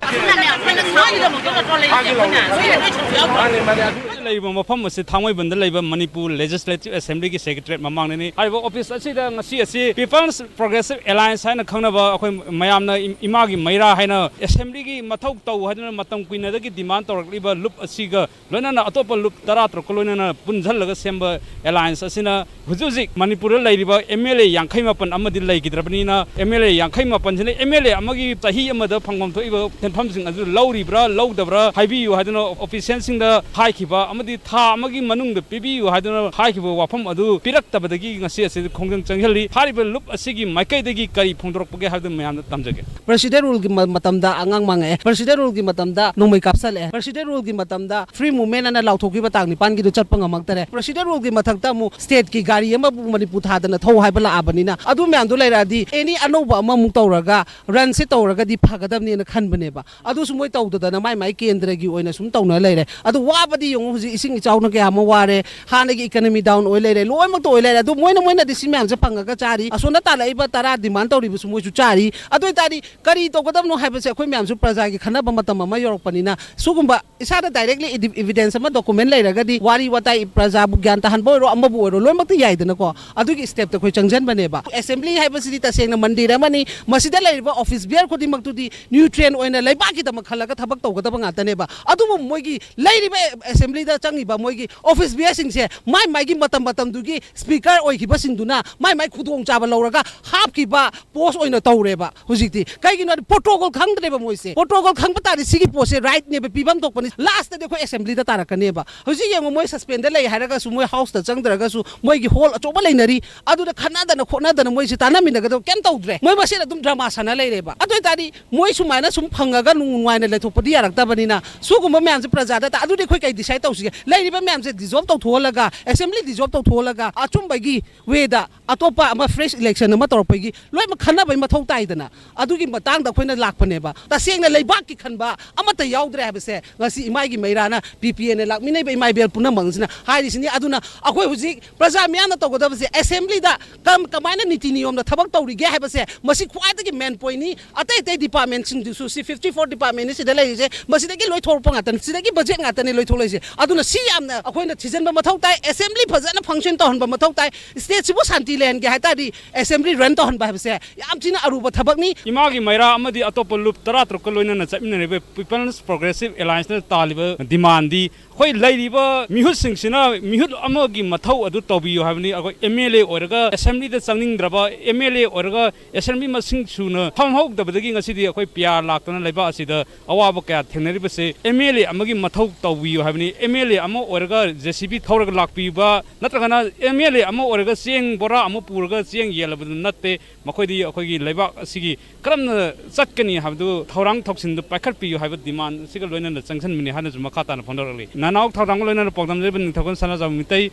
ꯑꯗꯨꯅꯅꯦ ꯑꯩꯈꯣꯏꯅ ꯁꯥꯒꯤꯗꯃꯛꯇ ꯅꯠꯇ꯭ꯔꯣ ꯂꯩꯔꯤꯁꯦ? ꯑꯩꯈꯣꯏꯅ ꯅꯣꯏꯅ ꯅꯣꯏ ꯁꯔꯨꯛ ꯌꯥꯎꯗ꯭ꯔꯣ? ꯃꯥꯅꯦ, ꯃꯥꯅꯦ꯫ ꯑꯗꯨ ꯂꯩꯔꯤꯕ ꯃꯐꯝ ꯑꯁꯤ ꯊꯥꯡꯃꯩꯕꯟꯗ ꯂꯩꯕ ꯃꯅꯤꯄꯨꯔ ꯂꯦꯖꯤꯁꯂꯦꯇꯤꯚ ꯑꯦꯁꯦꯝꯕ꯭ꯂꯤꯒꯤ ꯁꯦꯀ꯭ꯔꯦꯇꯔꯤꯌꯦꯠ ꯃꯃꯥꯡꯗꯅꯤ꯫ ꯍꯥꯏꯔꯤꯕ ꯑꯣꯐꯤꯁ ꯑꯁꯤꯗ ꯉꯁꯤ ꯑꯁꯤ ꯄꯤꯄꯜꯁ ꯄ꯭ꯔꯣꯒ꯭ꯔꯦꯁꯤꯚ ꯑꯦꯂꯥꯏꯟꯁ ꯍꯥꯏꯅ ꯈꯪꯅꯕ ꯑꯩꯈꯣꯏ ꯃꯌꯥꯝꯅ ꯏꯃꯥꯒꯤ ꯃꯩꯔꯥ ꯍꯥꯏꯅ ꯑꯦꯁꯦꯝꯕ꯭ꯂꯤꯒꯤ ꯃꯊꯧ ꯇꯧ ꯍꯥꯏꯗꯨꯅ ꯃꯇꯝ ꯀꯨꯏꯅꯗꯒꯤ ꯗꯤꯃꯥꯟ ꯇꯧꯔꯛꯂꯤꯕ ꯂꯨꯞ ꯑꯁꯤꯒ ꯂꯣꯏꯅꯅ ꯑꯇꯣꯞꯄ ꯂꯨꯞ ꯇꯔꯥ ꯇꯔꯨꯛꯀ ꯂꯣꯏꯅꯅ ꯄꯨꯟꯁꯤꯜꯂꯒ ꯁꯦꯝꯕ ꯑꯦꯂꯥꯏꯟꯁ ꯑꯁꯤꯅ ꯍꯧꯖꯤꯛ ꯍꯧꯖꯤꯛ ꯃꯅꯤꯄꯨꯔꯗ ꯂꯩꯔꯤꯕ ꯑꯦꯝ ꯑꯦꯜ ꯑꯦ ꯌꯥꯡꯈꯩ ꯃꯥꯄꯟ ꯑꯃꯗꯤ ꯂꯩꯈꯤꯗ꯭ꯔꯕꯅꯤꯅ, ꯑꯦꯝ ꯑꯦꯜ ꯑꯦ ꯌꯥꯡꯈꯩ ꯃꯥꯄꯟꯁꯤꯅ ꯑꯦꯝ ꯑꯦꯜ ꯑꯦ ꯑꯃꯒꯤ ꯆꯍꯤ ꯑꯃꯗ ꯐꯪꯐꯝ ꯊꯣꯛꯏꯕ ꯁꯦꯟꯐꯝꯁꯤꯡ ꯑꯗꯨ ꯂꯧꯔꯤꯕ꯭ꯔꯥ ꯂꯧꯗꯕ꯭ꯔꯥ ꯍꯥꯏꯕꯤꯌꯨ ꯍꯥꯏꯗꯨꯅ ꯑꯣꯐꯤꯁꯤꯌꯦꯜꯁꯤꯡꯗ ꯍꯥꯏꯈꯤꯕ ꯑꯃꯗꯤ ꯊꯥ ꯑꯃꯒꯤ ꯃꯅꯨꯡꯗ ꯄꯤꯕꯤꯌꯨ ꯍꯥꯏꯗꯨꯅ ꯍꯥꯏꯈꯤꯕ ꯋꯥꯐꯝ ꯑꯗꯨ ꯄꯤꯔꯛꯇꯕꯗꯒꯤ ꯉꯁꯤ ꯑꯁꯤꯗ ꯈꯣꯡꯖꯪ ꯆꯪꯁꯤꯜꯂꯤ꯫ ꯍꯥꯏꯔꯤꯕ ꯂꯨꯞ ꯑꯁꯤꯒꯤ ꯃꯥꯏꯀꯩꯗꯒꯤ ꯀꯔꯤ ꯐꯣꯡꯗꯣꯔꯛꯄꯒꯦ ꯍꯥꯏꯕꯗꯨ ꯃꯌꯥꯝꯗ ꯇꯝꯖꯒꯦ꯫ ꯄ꯭ꯔꯁꯤꯗꯦꯟ ꯔꯨꯜꯒꯤ ꯃ-, ꯃꯇꯝꯗ ꯑꯉꯥꯡ ꯃꯥꯡꯉꯛꯑꯦ꯫ ꯄ꯭ꯔꯁꯤꯗꯦꯟ ꯔꯨꯜꯒꯤ ꯃꯇꯝꯗ ꯅꯣꯡꯃꯩ ꯀꯥꯞꯁꯜꯂꯛꯑꯦ꯫ ꯄ꯭ꯔꯁꯤꯗꯦꯟ ꯔꯨꯜꯒꯤ ꯃꯇꯝꯗ ꯐ꯭ꯔꯤ ꯃꯨꯚꯃꯦꯟ ꯑꯅ ꯂꯥꯎꯊꯣꯛꯈꯤꯕ ꯇꯥꯡ ꯅꯤꯄꯥꯟꯒꯤꯗꯨ ꯆꯠꯄ ꯉꯝꯃꯛꯇꯔꯦ꯫ ꯄ꯭ꯔꯁꯤꯗꯦꯟ ꯔꯨꯜꯒꯤ ꯃꯊꯛꯇ ꯑꯃꯨꯛ ꯁ꯭ꯇꯦꯠꯀꯤ ꯒꯥꯔꯤ ꯑꯃꯕꯨ ꯃꯅꯤꯄꯨꯔ ꯊꯥꯗꯅ ꯊꯧ ꯍꯥꯏꯕ ꯂꯥꯛꯑꯕꯅꯤꯅ, ꯑꯗꯨ ꯃꯌꯥꯝꯗꯣ ꯂꯩꯔꯛꯑꯗꯤ ꯑꯦꯅꯤ ꯑꯅꯧꯕ ꯑꯃꯃꯨꯛ ꯇꯧꯔꯒ ꯔꯟꯁꯦ ꯇꯧꯔꯒꯗꯤ ꯐꯒꯗꯕꯅꯦꯅ ꯈꯟꯕꯅꯦꯕ꯫ ꯑꯗꯨꯁꯨ ꯃꯣꯏ ꯇꯧꯗꯗꯅ ꯃꯥꯏ ꯃꯥꯏ ꯀꯦꯟꯗ꯭ꯔꯒꯤ ꯑꯣꯏꯅ ꯁꯨꯝ ꯇꯧꯅ ꯂꯩꯔꯦ꯫ ꯑꯗꯨ ꯋꯥꯕꯗꯤ ꯌꯦꯡꯉꯨ, ꯍꯧꯖꯤꯛ ꯏꯁꯤꯡ ꯏꯆꯥꯎꯅ ꯀꯌꯥ ꯑꯃ ꯋꯥꯔꯦ, ꯍꯥꯟꯅꯒꯤ ꯏꯀꯅꯃꯤ ꯗꯥꯎꯟ ꯑꯣꯏ ꯂꯩꯔꯦ, ꯂꯣꯏꯅꯃꯛꯇ ꯑꯣꯏ ꯂꯩꯔꯦ꯫ ꯑꯗꯨ ꯃꯣꯏꯅ, ꯃꯣꯏꯅꯗꯤ ꯁꯤ ꯃꯌꯥꯝꯁꯦ ꯐꯪꯉꯒ ꯆꯥꯔꯤ, ꯑꯁꯣꯝꯗ ꯇꯥꯜꯂꯛꯏꯕ ꯇꯔꯥ ꯗꯤꯃꯥꯟ ꯇꯧꯔꯤꯕꯁꯨ ꯃꯣꯏꯁꯨ ꯆꯥꯔꯤ꯫ ꯑꯗꯨ ꯑꯣꯏꯇꯥꯔꯗꯤ ꯀꯔꯤ ꯇꯧꯒꯗꯕꯅꯣ ꯍꯥꯏꯕꯁꯦ ꯑꯩꯈꯣꯏ ꯃꯌꯥꯝꯁꯨ ꯄ꯭ꯔꯖꯥꯒꯤ ꯈꯟꯅꯕ ꯃꯇꯝ ꯑꯃ ꯌꯧꯔꯛꯄꯅꯤꯅ, ꯁꯤꯒꯨꯝꯕ ꯏꯁꯥꯗ ꯗꯥꯏꯔꯦꯛꯂꯤ ꯏꯗꯤ-, ꯏꯚꯤꯗꯦꯟꯁ ꯑꯃ, ꯗꯣꯀꯨꯃꯦꯟ ꯂꯩꯔꯒꯗꯤ ꯋꯥꯔꯤ ꯋꯥꯇꯥꯏ ꯄ꯭ꯔꯖꯥꯕꯨ ꯒ꯭ꯌꯥꯟ ꯇꯥꯍꯟꯕ ꯑꯣꯏꯔꯣ, ꯑꯃꯕꯨ ꯑꯣꯏꯔꯣ, ꯂꯣꯏꯅꯃꯛꯇ ꯌꯥꯏꯗꯅꯀꯣ꯫ ꯑꯗꯨꯒꯤ ꯁ꯭ꯇꯦꯞꯇ ꯑꯩꯈꯣꯏ ꯆꯪꯁꯤꯟꯕꯅꯦꯕ꯫ ꯑꯦꯁꯦꯝꯕ꯭ꯂꯤ ꯍꯥꯏꯕꯁꯤꯗꯤ ꯇꯁꯦꯡꯅ ꯃꯟꯗꯤꯔ ꯑꯃꯅꯤ, ꯃꯁꯤꯗ ꯂꯩꯔꯤꯕ ꯑꯣꯐꯤꯁ ꯕꯤꯌꯔ ꯈꯨꯗꯤꯡꯃꯛꯇꯨꯗꯤ ꯅ꯭ꯌꯨꯇ꯭ꯔꯤꯌꯦꯟ ꯑꯣꯏꯅ ꯂꯩꯕꯥꯛꯀꯤꯗꯃꯛ ꯈꯜꯂꯒ ꯊꯕꯛ ꯇꯧꯒꯗꯕ ꯉꯥꯛꯇꯅꯦꯕ꯫ ꯑꯗꯨꯕꯨ ꯃꯣꯏꯒꯤ ꯂꯩꯔꯤꯕ ꯑꯦꯁꯦꯝꯕ꯭ꯂꯤꯗ ꯆꯪꯉꯤꯕ ꯃꯣꯏꯒꯤ ꯑꯣꯐꯤꯁ ꯕꯤꯌꯔꯁꯤꯡꯁꯦ ꯃꯥꯏ ꯃꯥꯏꯒꯤ ꯃꯇꯝ ꯃꯇꯝꯗꯨꯒꯤ ꯁ꯭ꯄꯤꯀꯔ ꯑꯣꯏꯈꯤꯕꯁꯤꯡꯗꯨꯅ ꯃꯥꯏ ꯃꯥꯏ ꯈꯨꯗꯣꯡꯆꯥꯕ ꯂꯧꯔꯒ ꯍꯥꯞꯈꯤꯕ ꯄꯣꯁ ꯑꯣꯏꯅ ꯇꯧꯔꯦꯕ꯫ ꯍꯧꯖꯤꯛꯇꯤ ꯀꯩꯒꯤꯅꯣ ꯍꯥꯏꯗꯤ ꯄ꯭ꯔꯣꯇꯣꯀꯣꯜ ꯈꯪꯗ꯭ꯔꯦꯕ ꯃꯣꯏꯁꯦ꯫ ꯄ꯭ꯔꯣꯇꯣꯀꯣꯜ ꯈꯪꯕ ꯇꯥꯔꯗꯤ ꯁꯤꯒꯤ ꯄꯣꯠꯁꯦ ꯔꯥꯏꯠꯅꯦꯕ, ꯄꯤꯐꯝ ꯊꯣꯛꯄꯅꯤ꯫ ꯂꯥꯁꯇꯗꯤ ꯑꯩꯈꯣꯏ ꯑꯦꯁꯦꯝꯕ꯭ꯂꯤꯗ ꯇꯥꯔꯛꯀꯅꯦꯕ꯫ ꯍꯧꯖꯤꯛ ꯌꯦꯡꯉꯣ, ꯃꯣꯏ ꯁꯁꯄꯦꯟꯗ ꯂꯩ ꯍꯥꯏꯔꯒꯁꯨ, ꯃꯣꯏ ꯍꯥꯎꯁꯇ ꯆꯪꯗ꯭ꯔꯒꯁꯨ, ꯃꯣꯏꯒꯤ ꯍꯣꯜ ꯑꯆꯧꯕ ꯂꯩꯅꯔꯤ, ꯑꯗꯨꯗ ꯈꯠꯅꯗꯅ ꯈꯣꯠꯅꯗꯅ ꯃꯣꯏꯁꯦ ꯇꯥꯟꯅꯃꯤꯟꯅꯒꯗꯕ ꯀꯩꯝ ꯇꯧꯗ꯭ꯔꯦ꯫ ꯃꯣꯏ ꯃꯁꯦꯟ ꯑꯗꯨꯝ ꯗ꯭ꯔꯃꯥ ꯁꯥꯟꯅ ꯂꯩꯔꯦꯕ꯫ ꯑꯗꯨ ꯑꯣꯏꯇꯥꯔꯗꯤ ꯃꯣꯏ ꯁꯨꯃꯥꯏꯅ ꯁꯨꯝ ꯐꯪꯉꯒ ꯅꯨꯡ-, ꯅꯨꯡꯉꯥꯏꯅ ꯂꯩꯊꯣꯛꯄꯗꯤ ꯌꯥꯔꯛꯇꯕꯅꯤꯅ, ꯁꯤꯒꯨꯝꯕ ꯃꯌꯥꯝꯁꯦ ꯄ꯭ꯔꯖꯥꯗ ꯇ-, ꯑꯗꯨꯗꯤ ꯑꯩꯈꯣꯏ ꯀꯩ ꯗꯤꯁꯥꯏꯠ ꯇꯧꯁꯤꯒꯦ? ꯂꯩꯔꯤꯕ ꯃꯌꯥꯝꯁꯦ ꯗꯤꯖꯣꯜꯕ ꯇꯧꯊꯣꯛꯍꯜꯂꯒ, ꯑꯦꯁꯦꯝꯕ꯭ꯂꯤ ꯗꯤꯖꯣꯜꯕ ꯇꯧꯊꯣꯛꯍꯜꯂꯒ, ꯑꯆꯨꯝꯕꯒꯤ ꯋꯦꯗ ꯑꯇꯣꯞꯄ ꯑꯃ ꯐ꯭ꯔꯦꯁ ꯏꯂꯦꯛꯁꯟ ꯑꯃ ꯇꯧꯔꯛꯄꯒꯤ ꯂꯣꯏꯅꯃꯛ ꯈꯟꯅꯕꯒꯤ ꯃꯊꯧ ꯇꯥꯏꯗꯅ꯫ ꯑꯗꯨꯒꯤ ꯃꯇꯥꯡꯗ ꯑꯩꯈꯣꯏꯅ ꯂꯥꯛꯄꯅꯦꯕ꯫ ꯇꯁꯦꯡꯅ ꯂꯩꯕꯥꯛꯀꯤ ꯈꯟꯕ ꯑꯃꯠꯇ ꯌꯥꯎꯗ꯭ꯔꯦ ꯍꯥꯏꯕꯁꯦ ꯉꯁꯤ ꯏꯃꯥꯒꯤ ꯃꯩꯔꯥꯅ, ꯄꯤ ꯄꯤ ꯑꯦꯟꯅ ꯂꯥꯛꯃꯤꯟꯅꯩꯕ ꯏꯃꯥ ꯏꯕꯦꯜ ꯄꯨꯝꯅꯃꯛꯁꯤꯅ ꯍꯥꯏꯔꯤꯁꯤꯅꯤ꯫ ꯑꯗꯨꯅ ꯑꯩꯈꯣꯏ ꯍꯧꯖꯤꯛ ꯄ꯭ꯔꯖꯥ ꯃꯤꯌꯥꯝꯅ ꯇꯧꯒꯗꯕꯁꯦ ꯑꯦꯁꯦꯝꯕ꯭ꯂꯤꯗ ꯀꯝ-, ꯀꯃꯥꯏꯅ ꯅꯤꯇꯤ ꯅꯤꯌꯣꯝꯗ ꯊꯕꯛ ꯇꯧꯔꯤꯒꯦ ꯍꯥꯏꯕꯁꯦ ꯃꯁꯤ ꯈ꯭ꯋꯥꯏꯗꯒꯤ ꯃꯦꯟ ꯄꯣꯏꯟꯅꯤ꯫ ꯑꯇꯩ ꯑꯇꯩ ꯗꯤꯄꯥꯔꯠꯃꯦꯟꯁꯤꯡꯗꯨꯁꯨ, ꯁꯤ ꯐꯤꯐꯇꯤ ꯐꯣꯔ ꯗꯤꯄꯥꯔꯠꯃꯦꯟꯅꯤ ꯁꯤꯗ ꯂꯩꯔꯤꯁꯦ, ꯃꯁꯤꯗꯒꯤ ꯂꯣꯏꯊꯣꯔꯛꯄ ꯉꯥꯛꯇꯅꯤ, ꯁꯤꯗꯒꯤ ꯕꯖꯦꯠ ꯉꯥꯛꯇꯅꯤ ꯂꯣꯏꯊꯣꯛꯂꯛꯏꯁꯦ꯫ ꯑꯗꯨꯅ ꯁꯤ ꯌꯥꯝꯅ ꯑꯩꯈꯣꯏꯅ ꯊꯤꯖꯤꯟꯕ ꯃꯊꯧ ꯇꯥꯏ꯫ ꯑꯦꯁꯦꯝꯕ꯭ꯂꯤ ꯐꯖꯅ ꯐꯪꯁꯟ ꯇꯧꯍꯟꯕ ꯃꯊꯧ ꯇꯥꯏ꯫ ꯁ꯭ꯇꯦꯠꯁꯤꯕꯨ ꯁꯥꯟꯇꯤ ꯂꯩꯍꯟꯒꯦ ꯍꯥꯏ ꯇꯥꯔꯗꯤ ꯑꯦꯁꯦꯝꯕ꯭ꯂꯤ ꯔꯟ ꯇꯧꯍꯟꯕ ꯍꯥꯏꯕꯁꯦ ꯌꯥꯝ ꯊꯤꯅ ꯑꯔꯨꯕ ꯊꯕꯛꯅꯤ꯫ ꯏꯃꯥꯒꯤ ꯃꯩꯔꯥ ꯑꯃꯗꯤ ꯑꯇꯣꯞꯄ ꯂꯨꯞ ꯇꯔꯥꯇꯔꯨꯛꯀ ꯂꯣꯏꯅꯅ ꯆꯠꯃꯤꯟꯅꯔꯤꯕ People's Progressive Allianceꯅ ꯇꯥꯜꯂꯤꯕ demandꯗꯤ ꯑꯩꯈꯣꯏ ꯂꯩꯔꯤꯕ ꯃꯤꯍꯨꯠꯁꯤꯡꯁꯤꯅ ꯃꯤꯍꯨꯠ ꯑꯃꯒꯤ ꯃꯊꯧ ꯑꯗꯨ ꯇꯧꯕꯤꯌꯨ ꯍꯥꯏꯕꯅꯤ꯫ ꯑꯩꯈꯣꯏ MLA ꯑꯣꯏꯔꯒ ꯑꯦꯁꯦꯝꯕ꯭ꯂꯤꯗ ꯆꯪꯅꯤꯡꯗ꯭ꯔꯕ, MLA ꯑꯣꯏꯔꯒ ꯑꯦꯁꯦꯝꯕ꯭ꯂꯤ ꯃꯁꯤꯡ ꯁꯨꯅ ꯐꯝꯍꯧꯗꯕꯗꯒꯤ ꯉꯁꯤꯗꯤ ꯑꯩꯈꯣꯏ PR ꯂꯥꯛꯇꯅ ꯂꯩꯕꯥꯛ ꯑꯁꯤꯗ ꯑꯋꯥꯕ ꯀꯌꯥ ꯊꯦꯡꯅꯔꯤꯕꯁꯦ MLA ꯑꯃꯒꯤ ꯃꯊꯧ ꯇꯧꯕꯤꯌꯨ ꯍꯥꯏꯕꯅꯤ꯫ MLA ꯑꯃ ꯑꯣꯏꯔꯒ JCB ꯊꯧꯔꯒ ꯂꯥꯛꯄꯤꯕ ꯅꯠꯇ꯭ꯔꯒꯅ MLA ꯑꯃ ꯑꯣꯏꯔꯒ ꯆꯦꯡ ꯕꯣꯔꯥ ꯑꯃ ꯄꯨꯔꯒ ꯆꯦꯡ ꯌꯦꯜꯂꯕꯗꯨ ꯅꯠꯇꯦ꯫ ꯃꯈꯣꯏꯗꯤ ꯑꯩꯈꯣꯏꯒꯤ ꯂꯩꯕꯥꯛ ꯑꯁꯤꯒꯤ ꯀꯔꯝꯅ ꯆꯠꯀꯅꯤ ꯍꯥꯏꯕꯗꯨ ꯊꯧꯔꯥꯡ ꯊꯧꯁꯤꯟꯗꯨ ꯄꯥꯏꯈꯠꯄꯤꯌꯨ ꯍꯥꯏꯕ demand ꯑꯁꯤꯒ ꯂꯣꯏꯅꯅ ꯆꯪꯁꯤꯟꯕꯅꯤ ꯍꯥꯏꯅꯁꯨ ꯃꯈꯥ ꯇꯥꯅ ꯐꯣꯡꯗꯣꯔꯛꯂꯤ꯫ ꯅꯅꯥꯎ ꯊꯧꯗꯥꯡꯒ ꯂꯣꯏꯅꯅ ꯄꯥꯎꯗꯝꯖꯔꯤꯕ ꯅꯤꯡꯊꯧꯀꯣꯟ ꯁꯅꯥꯖꯥꯎ Meitei,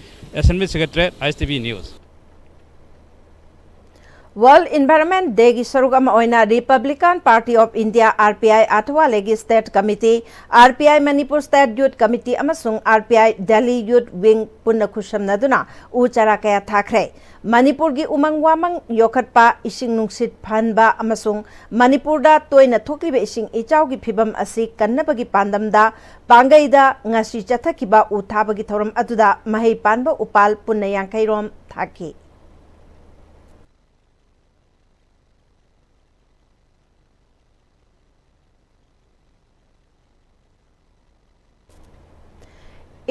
Assembly Secretariat, ISTV News꯫ World Environment Dayꯒꯤ ꯁꯔꯨꯛ ꯑꯃ ꯑꯣꯏꯅ Republican Party of India, RPI, ꯑꯊꯋꯥꯂꯦꯒꯤ State Committee, RPI Manipur State Youth Committee ꯑꯃꯁꯨꯡ RPI Delhi Youth Wing ꯄꯨꯟꯅ ꯈꯨꯠꯁꯝꯅꯗꯨꯅ ꯎ ꯆꯥꯔꯥ ꯀꯌꯥ ꯊꯥꯈ꯭ꯔꯦ꯫ ꯃꯅꯤꯄꯨꯔꯒꯤ ꯎꯃꯪ ꯋꯥꯃꯪ ꯌꯣꯛꯈꯠꯄ, ꯏꯁꯤꯡ ꯅꯨꯡꯁꯤꯠ ꯐꯍꯟꯕ ꯑꯃꯁꯨꯡ ꯃꯅꯤꯄꯨꯔꯗ ꯇꯣꯏꯅ ꯊꯣꯛꯂꯤꯕ ꯏꯁꯤꯡ ꯏꯆꯥꯎꯒꯤ ꯐꯤꯕꯝ ꯑꯁꯤ ꯀꯟꯅꯕꯒꯤ ꯄꯥꯟꯗꯝꯗ ꯄꯥꯡꯒꯩꯗ ꯉꯁꯤ ꯆꯠꯊꯈꯤꯕ ꯎ ꯊꯥꯕꯒꯤ ꯊꯧꯔꯝ ꯑꯗꯨꯗ ꯃꯍꯩ ꯄꯥꯟꯕ ꯎꯄꯥꯜ ꯄꯨꯟꯅ ꯌꯥꯡꯈꯩ ꯔꯣꯝ ꯊꯥꯈꯤ꯫